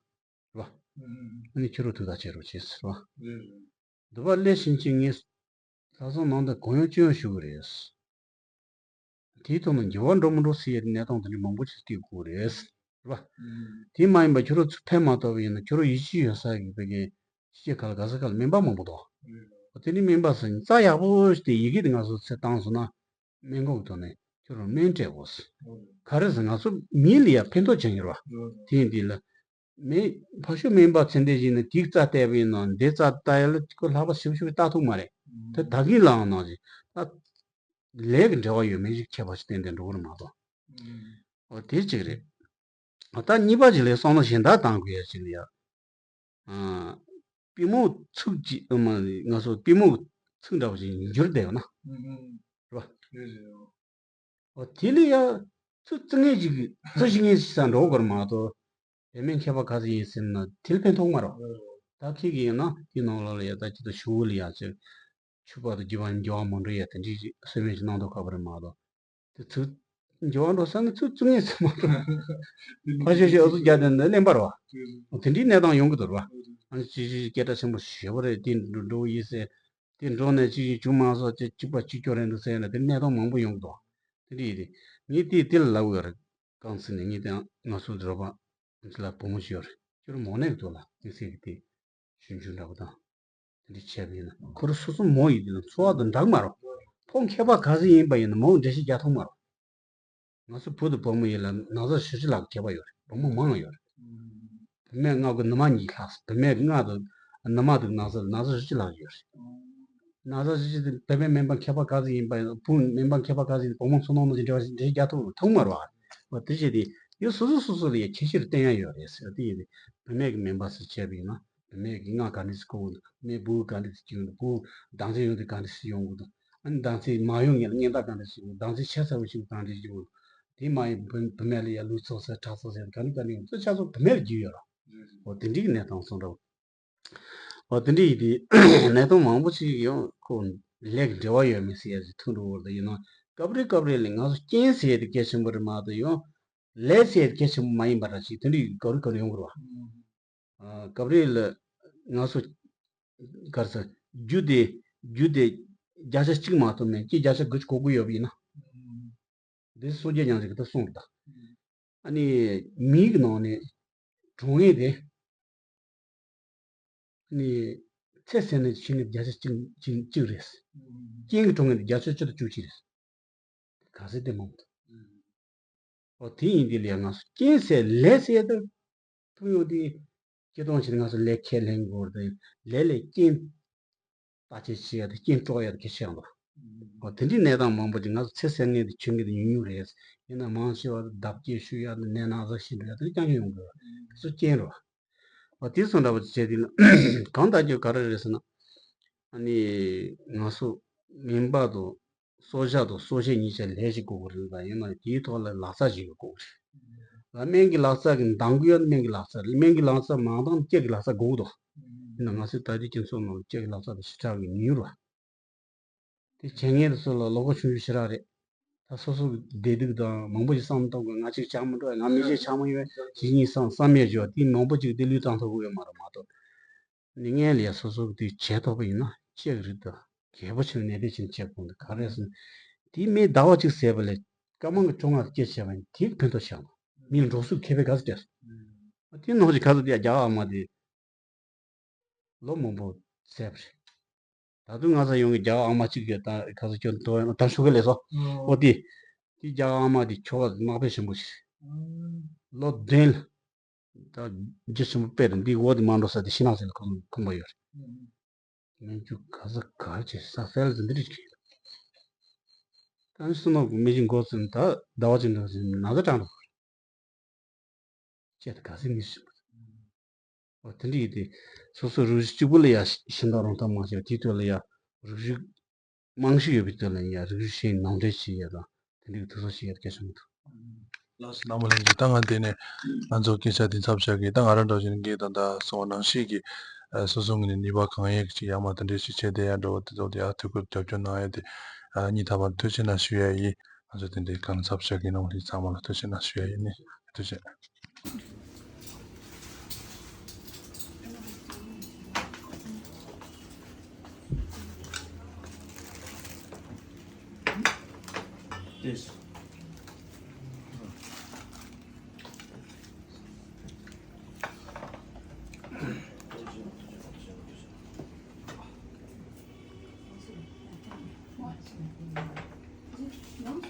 པ། ཨ་ནི་ཁྱོད་རང་ཐུགས་ཐག་བཅད་རོགས་བྱེད་ཟེར་བ། འདི་བ་སླེབས་ཕྱིན་ཆད་ངས་ལྷག་བསམ་ནང་དུ་གང་ཡོང་ཅི་ཡོང་ཞུ་གི་རེད། དེའི་ཐོག་ནས་འགྱུར་བ་འགྲོ་མི་འགྲོ་ཟེར་ཡའི་གནས་སྟངས་དེ་འདྲ་མང་པོ་ཞིག་བལྟས་དགོས་རེད། རེད་པ། དེ་མ་ཡིན་པ་ཁྱོད་རང་ཚུར་ཕེབས་མ་ཐུབ་པ་ཡིན་ན་ཁྱོད་རང་ཡིད་ཆེས་ཡོད་ས་གི་བོད་ཀྱི་ཕྱི་རྒྱལ་ཁག་ལ་ག་ས་ག་ལ་སྨན་པ་མང་པོ་འདུག་དེ་ནི་སྨན་པ་ཟེར་རྩ་ཡག་པོ་ཞིག་དེ་ཡི་གེ་དེ་ང་ཚོ་ཚེ་བཏང་སོང་ན། སྨན་ཁང་གི་ཐོག་ནས་ཁྱོད་རང་སྨན་སྤྲད་དགོས། ག་རེ་ཟེར་ང་ཚོ་མི་ལ་ཡ་ཕན་ཐོགས་ཆེན་ཡོད་ར། དེ་ཡིན་དུས་ལ། མི་ཕ་ཤུལ་སྨན་པ་ཚེ་འདས་ཞིག་ནི་དེའི་རྩ་བལྟས་པ་ཡིན་ན་འདི་རྩ་ལྟ་ཡ་ལ་ཁོ་ལྷག་པ་ཞིབ་ཞིབ་ལྟ་ཐུབ་མ་རེད། དེ་ད་གིན་ལའང་ནང་བཞིན་ད་ལས་ཀྱི་འབྲེལ་བ་ཡོད་མེད་ཞིག་ཁྱད་པར་ཞིག་བསྟན་ཏེ་འགྲོ་གི་རེད་མ་གཏོགས། འོ་དེ་གཅིག་རེད། ད་གཉིས་པ་ཅིག་ལ་བསམ་བློ་གཞན་དག་བཏང་དགོས་ཡ་ཅིག་ལ་ཡ། ཨ། པུས་མོ་ཚིགས་གཅིག་ཨ་མ་ང་ཚོ་པུས་མོ་ཚིགས་འདྲ་བ་ཞིག་འགྱུར་བསྡད་ཡོད་ན། རེད་པ། འོ་དེ་ལ་ཡ། ཚིགས་བཙུགས་མཁན་ཞིག་ཚིགས་བཞི་མཁན་ཞིག་ས་འགྲོ་དགོས་མ་གཏོགས། བེད་མེད་མཁས་པ་ག་ཚོད་ཡིན་ཟེར་ན་དེ་ལ་ཕན་ཐོགས་མ་རེད། ད་ཁྱེད་ཀྱིས་ཡིན་ན་དེའི་ནང་ལོགས་ལ་ཡ་ད་ཅི་ད་ཞུ་བོ་ལ་ཡ་ཅིག་ཆུ་བར་དུ་རྒྱུ་བ་རྒྱུ་བ་མ་འགྲོ་ཡ་དེ་འདྲའི་གསོལ་སྨན་ཞིག་གནང་མདོག་ཁ་པོ་རེད་མ་གཏོགས། དེ་ཚོ་འགྱུར་བ་འགྲོ་ས་ནི་ཚོ་བཙུགས་ངེས་ཚོ་མ་གཏོགས། ཕ་ཤོད་ཤོད་ཨུ་ཚུགས་རྒྱག་དེ་འདི་གླེན་པ་རེད་བ། དེ་འདྲའི་གནས་སྟངས་ཡོང་གི་འདུག་རེད་བ། ཨ་ནི་ཅི་ཅི་སྐད་གྲགས་ཆེན་པོ་ཞེ་པོ་རེད་དེ་འགྲོ་འགྲོ་ཡིན་ཟེར། དེ་འགྲོ་ནས་ཅི་ཅི་བྱུང་མ་སོང་ཅི་གཅིག་པ་གཅིག་སྐྱོར་རེད་འདུག་ཟེར་ན་དེ་གནས་སྟངས་མང་པོ་ཡོང་གི་འདུག་དེ་འདྲ་ཡིན་དེ་ངས་དེ་དེ་ལ་ལབ་ཡོད་རེད། རྐང་ཚིགས་ནས་ངས་དེ་ང་ཚོ་རོགས་པ་ལ་བུ་མོ་ཞིག་ཡོད་རེད། ཁྱོད་རང་མོ་ནས་འདུག་ལ་དམིགས་བསལ་གྱི་དེ་ཞུ་རྒྱུ་འདྲ་པོ་དང་། དེ་འདྲ་བྱས་པ་ཡིན་ན་ཁོ་རང་སོ་སོ་མོ་ཡིན་དུས་ན་འཚོ་བ་དང་འདྲ་གི་མ་རེད། ཕོ་མཁས་པ་ག་ཚོད་ཡིན་པ་ཡིན་ན་མོ་འགྲེལ་བཤད་རྒྱག་ཐུབ་མ་རེད། ང་ཚོ་བུ་དང་བུ་མོ་ཡིན་ལ་ན་ཚ་བཞི་བཅུ་ལྷག་མཁས་པ་ཡོད་རེད། བུ་མོ་མང་ཡོད་རེད། བུད་མེད་ལྔ་དགུ་ནུ་མ་གཉིས་ལྷག་བུད་མེད་ལྔ་དང་ནུ་མ་དང་ན་ཚ་ན་ཚ་བཞི་བཅུ་ལྷག་ཡོད་རེད། ན་ཚ་བཞི་བཅུ་དེ་བུད་མེད་སྨན་པ་མཁས་པ་ག་ཚོད་ཡིན་པ་ཡིན་ན་བུ་མོ་སྨན་པ་མཁས་པ་ག་ཚོད་ཡིན་ན་བུ་མོ་ཚོ་ནང་ནང་གི་འབྲེལ་བ་འབྲེལ་རྒྱག་ཐུབ་ཐུབ་མ་རེད་བ། འོ་དེ་བྱས་ཏེ་ཡང་སོ་སོ་སོ་སོ་ལ་ཡང་ཁྱད་ཆོས་བསྟན་ཡ་ཡོད་རེད་ཟེར་དེ་ཡིན་ཏེ། བུད་མེད་ཀྱི་སྨན་པ་ཟེར་བྱས་པ་ཡིན་ན་བུད་མེད་ཀྱི་མངལ་ག་འདྲ་ཞིག་འཁོར་དགོས་འདུག་སྨན་བུ་ག་འདྲ་ཞིག་སྐྱེ་དགོས་འདུག་བུ་ཟླ་མཚན་ཡོང་དུས་ག་འདྲ་ཞིག་ཡོང་དགོས་འདུག་ཨ་ནི་ཟླ་མཚན་མ་ཡོང་མཁན་ལ་སྔོན་བརྡ་ག་འདྲ་ཞིག་ཟླ་མཚན་ཆ་ཚ་བོ་ཞིག་ག་འདྲ་ཞིག་ཡོང་དགོས་འདུག་དེ་མ་ཡིན་བུ་བུད་མེད་ལ་ཡ་ལུས་ཚོགས་ཟེར་ཁྲག་ཚོགས་ཟེར་ག་འདྲ་ག་འདྲ་ཡོང་དུས་ཆ་ཚང་བུད་མེད་ལ་རྒྱུས་ཡོད་ར། འོ་དེ་འདྲའི་གནས་སྟངས་སོང་འདྲ་བོ། འོ་དེ་འདྲ་ཡིན་དུས་གནས་སྟངས་མང་པོ་ཞིག་ཡོང་ཁོ་ལས་ཀྱི་འབྲེལ་བ་ཡོད་མེད་ཟེར་ཡ་ཞིག་ཐུག་འགྲོ་བར་དུ་ཡིན་ན་སྐབས་རེ་སྐབས་རེ་ལ་ང་ཚོ་རྐྱེན་ཟེར་ཡ་དེ་གལ་ཆེན་པོ་རེད་མ་གཏོགས་ཡང་ལས་ཟེར་ཡ་དེ་གལ་ཆེན་པོ་མ་ཡིན་པ་འདྲ་ཞིག་དེ་འདྲའི་སྐབས་རེ་སྐབས་རེ་ཡོང་གི་རེད་བ། ཨ། སྐབས་རེ་ལ་ང་ཚོ་ག་རེ་ཟེར་རྒྱུ་དེ་རྒྱུ་དེ་བརྒྱ་ཆ་གཅིག་མ་གཏོགས་མེད་ཀྱི་བརྒྱ་ཆ་དགུ་གོ་དགུ་ཡོད་པ་ཡིན་ན། འདི་སོ་བརྒྱ་ཉག་གཅིག་གི་ད་གསུངས་རེད་ད། ཨ་ནི་མིའི་གི་ནང་ནས་གྲོངས་ངེས་དེ། ཨ་ནི་ཚེ་ཟད་ནས་ཕྱི་ནས་བརྒྱ་ཆ་གཅིག་གཅིག་གཅིག་རེད། རྐྱེན་གྱིས་གྲོངས་ངེས་དེ་བརྒྱ་ཆ་བཅུ་དང་བཅུ་གཅིག་རེད། ག་ཚད་དེ་མང་པོ་འདུག་ཨོ་དེ་ཡིན་དེ་ལས་ང་ཚོ་རྐྱེན་ཟད་ལས་ཟད་དུ་ཐུག་ཡོང་དེ་སྤྱིར་བཏང་བྱས་ན་ང་ཚོ་ལས་ཁས་ལེན་དགོས་རེད། ལས་ལས་རྐྱེན་བརྟག་དཔྱད་བྱེད་ཡ་དེ་རྐྱེན་དཀྲོག་ཡ་དེ་གལ་ཆེ་ཡང་འདུག་ཨོ་དེ་འདྲའི་གནས་སྟངས་མང་པོ་ཅིག་ང་ཚོ་ཚེ་ཟད་ངེས་དེ་ཆོད་ངེས་དེ་ཉུང་ཉུང་རེད། ཡིན་ན་མང་ཆེ་བ་བརྡབ་སྐྱེལ་ཞུ་ཡ་དེ་ནད་ན་ཟག་ཤི་འགྲོ་ཡ་དེ་རྐྱང་རྐྱང་ཡོང་གི་རེད། དེ་ཚོ་རྐྱེན་རེད། ཨོ་དེ་ཚོ་འདྲ་པོ་ཅིག་བྱས་དེ་ན་གང་ལྟར་རྒྱུ་ག་རེ་རེད་ཟེར་ན། ཨ་ནི་ང་ཚོ་སྨན་པ་དང་གསོ་བྱ་དང་གསོ་བྱེད་གཉིས་ཆ་ལས་ཞིག་དགོས་ཀྱི་རེད་ལ་ཡིན་ན་དེའི་ཐོག་ལ་ལག་རྩལ་ཞིག་ཡོད་དགོས་ཀྱི་རེད། ལ་སྨན་གྱི་ལག་རྩལ་གྱི་འདང་གི་ཡོད་སྨན་གྱི་ལག་རྩལ་སྨན་གྱི་ལག་རྩལ་མ་འདང་སྐྱེ་གི་ལག་རྩལ་དགོས་ཀྱི་འདུག་ཡིན་ན་ང་ཚོའི་ད་ལྟའི་སྤྱི་ཚོགས་ནང་སྐྱེ་གི་ལག་རྩལ་དང་ཞེ་དྲག་གི་ཉུང་ཉུང་རེད། དེ་བྱེད་མཁན་དེ་ཚོ་ལ་བློ་ཁོག་ཆུང་ཆུང་ཞེ་དྲག་རེད། ད་སོ་སོ་གི་བདེ་སྡུག་དང་མང་པོ་ཞིག་བསམ་ཐུབ་དགོས། ང་གཅིག་ཆགས་མི་འགྲོ། ང་མི་གཅིག་ཆགས་མི་ཡོད། ཞིག་གཉིས་བསམ་བསམ་ཡས་བྱོས་དེ་མང་པོ་ཅིག་དེ་ལུས་བཏང་ཐུབ་ཀྱི་ཡོད་མ་རེད་མ་གཏོགས། ནི་ངས་ལས་སོ་སོ་གི་དེ་བྱས་ཐུབ་པ་ཡིན་ན་གཅིག་རེད་ད། རྒྱས་པོ་ཆེན་ནས་དེ་ཕྱིན་ཆད་ཁོང་དུ་ག་རེ་ཟེར་ན། དེའི་མི་ཟླ་བ་གཅིག་ཟད་པ་ལས་སྐར་མ་གི་བཅོ་ལྔ་སྐྱེ་བྱས་པ་ཡིན་དེའི་ཕན་ཐོགས་ཆགས་ན་མི་ལ་འགྲོ་སུ་ཁེ་ཕན་ག་ཚོད་སྤྲད་སོང་། དེ་ནང་བཞིན་ག་ཚོད་དེ་རྒྱ་གར་ཨ་མ་དེ་ལོ་མང་པོ་བསད་པ་རེད། ད་དུང་ང་ཚོ་ཡོང་གི་རྒྱ་གར་ཨ་མ་གཅིག་གི་ད་ག་ཚོད་ཁྱོད་དོ་ད་ཤུ་གི་ལས་སོ། ཨོ་དེ་དེ་རྒྱ་གར་ཨ་མ་དེ་ཁྱོ་ག་དམག་དཔོན་ཆེན་པོ་ཞིག་རེད། ལོ་བདུན་ལ། ད་རྒྱུ་ཆེན་པོ་དཔེ་རེད། འདི་འོག་དེ་མ་འགྲོ་ས་དེ་ཤི་ནག་ཟེར་ལ་ཁོང་ཁོང་པ་ཡོད་རེད། སྨན་རྒྱུ་ག་ས་གར་བྱས་ས་ཧྥལ་ཟེར་འདི་རེད་ཀྱི། ད་ནི་སུ་ནོ་གི་མི་བཞིན་འགོ་ཚུན་ད་ཟླ་བ་ཅན་འགྲོ་ཟིན་ན་ཚ་དྲག་འགྲོ་གི་རེད། ཅེས་ད་ག་ཟེར་མི་ཞིག་འོ་དེ་འདྲ་ཡིན་ཏེ། སོ་སོ་རུ་གཅིག་པུ་ལ་ཡ་ཤི་ཤི་འདང་རུང་ཐབས་མང་ཆེ་བ་དེའི་དོན་ལ་ཡ་རིག་རིག་རྨང་གཞི་ཡོད་པའི་དོན་ལ་ཡ་རིག་རིག་ཤེས་ནང་འདྲེན་བྱེད་ཡ་དང་དེ་འདྲའི་དུས་ཚོད་ཞིག་ཡར་སྐྱེལ་བྱུང་འདུག་ལགས་སོ་རྣམ་པ་ལྷན་རྒྱས། ད་ང་འདི་ནས་ང་ཚོ་སྐད་ཆ་འདི་མཚམས་བཞག་གི། ད་ང་རང་འདྲ་བཞིན་གྱི་ད་ལྟ་སོང་བ་ནང་བཞིན་གྱི་ཨ་སོ་སོ་ངོས་ནས་ནུས་པ་གང་ཡོད་ཀྱི་ཅིག་ཡར་མར་དེ་འདྲའི་ཞིག་བྱས་ཏེ་ཡར་འགྲོ་བ་དེ་ཚོ་དེ་ཡར་ཐུགས་ཁུར་རྒྱབ་སྐྱོར་གནང་ཡ་དེ་ཨ་སྙིང་ཐག་པ་ནས་ཐུགས་རྗེ་ཆེ་གནང་ཞུ་ཡ་ཡིན། ང་ཚོ་དེ་འདྲའི་གང་མཚམས་བཞག་གི་རྣམ་པ་ལྷན་རྒྱས་ཚང་མ་ལ་ཐུགས་རྗེ་ཆེ་གནང་ཞུ་ཡ་ཡིན། ནི་ཐུགས་རྗེ་ཆེ། This.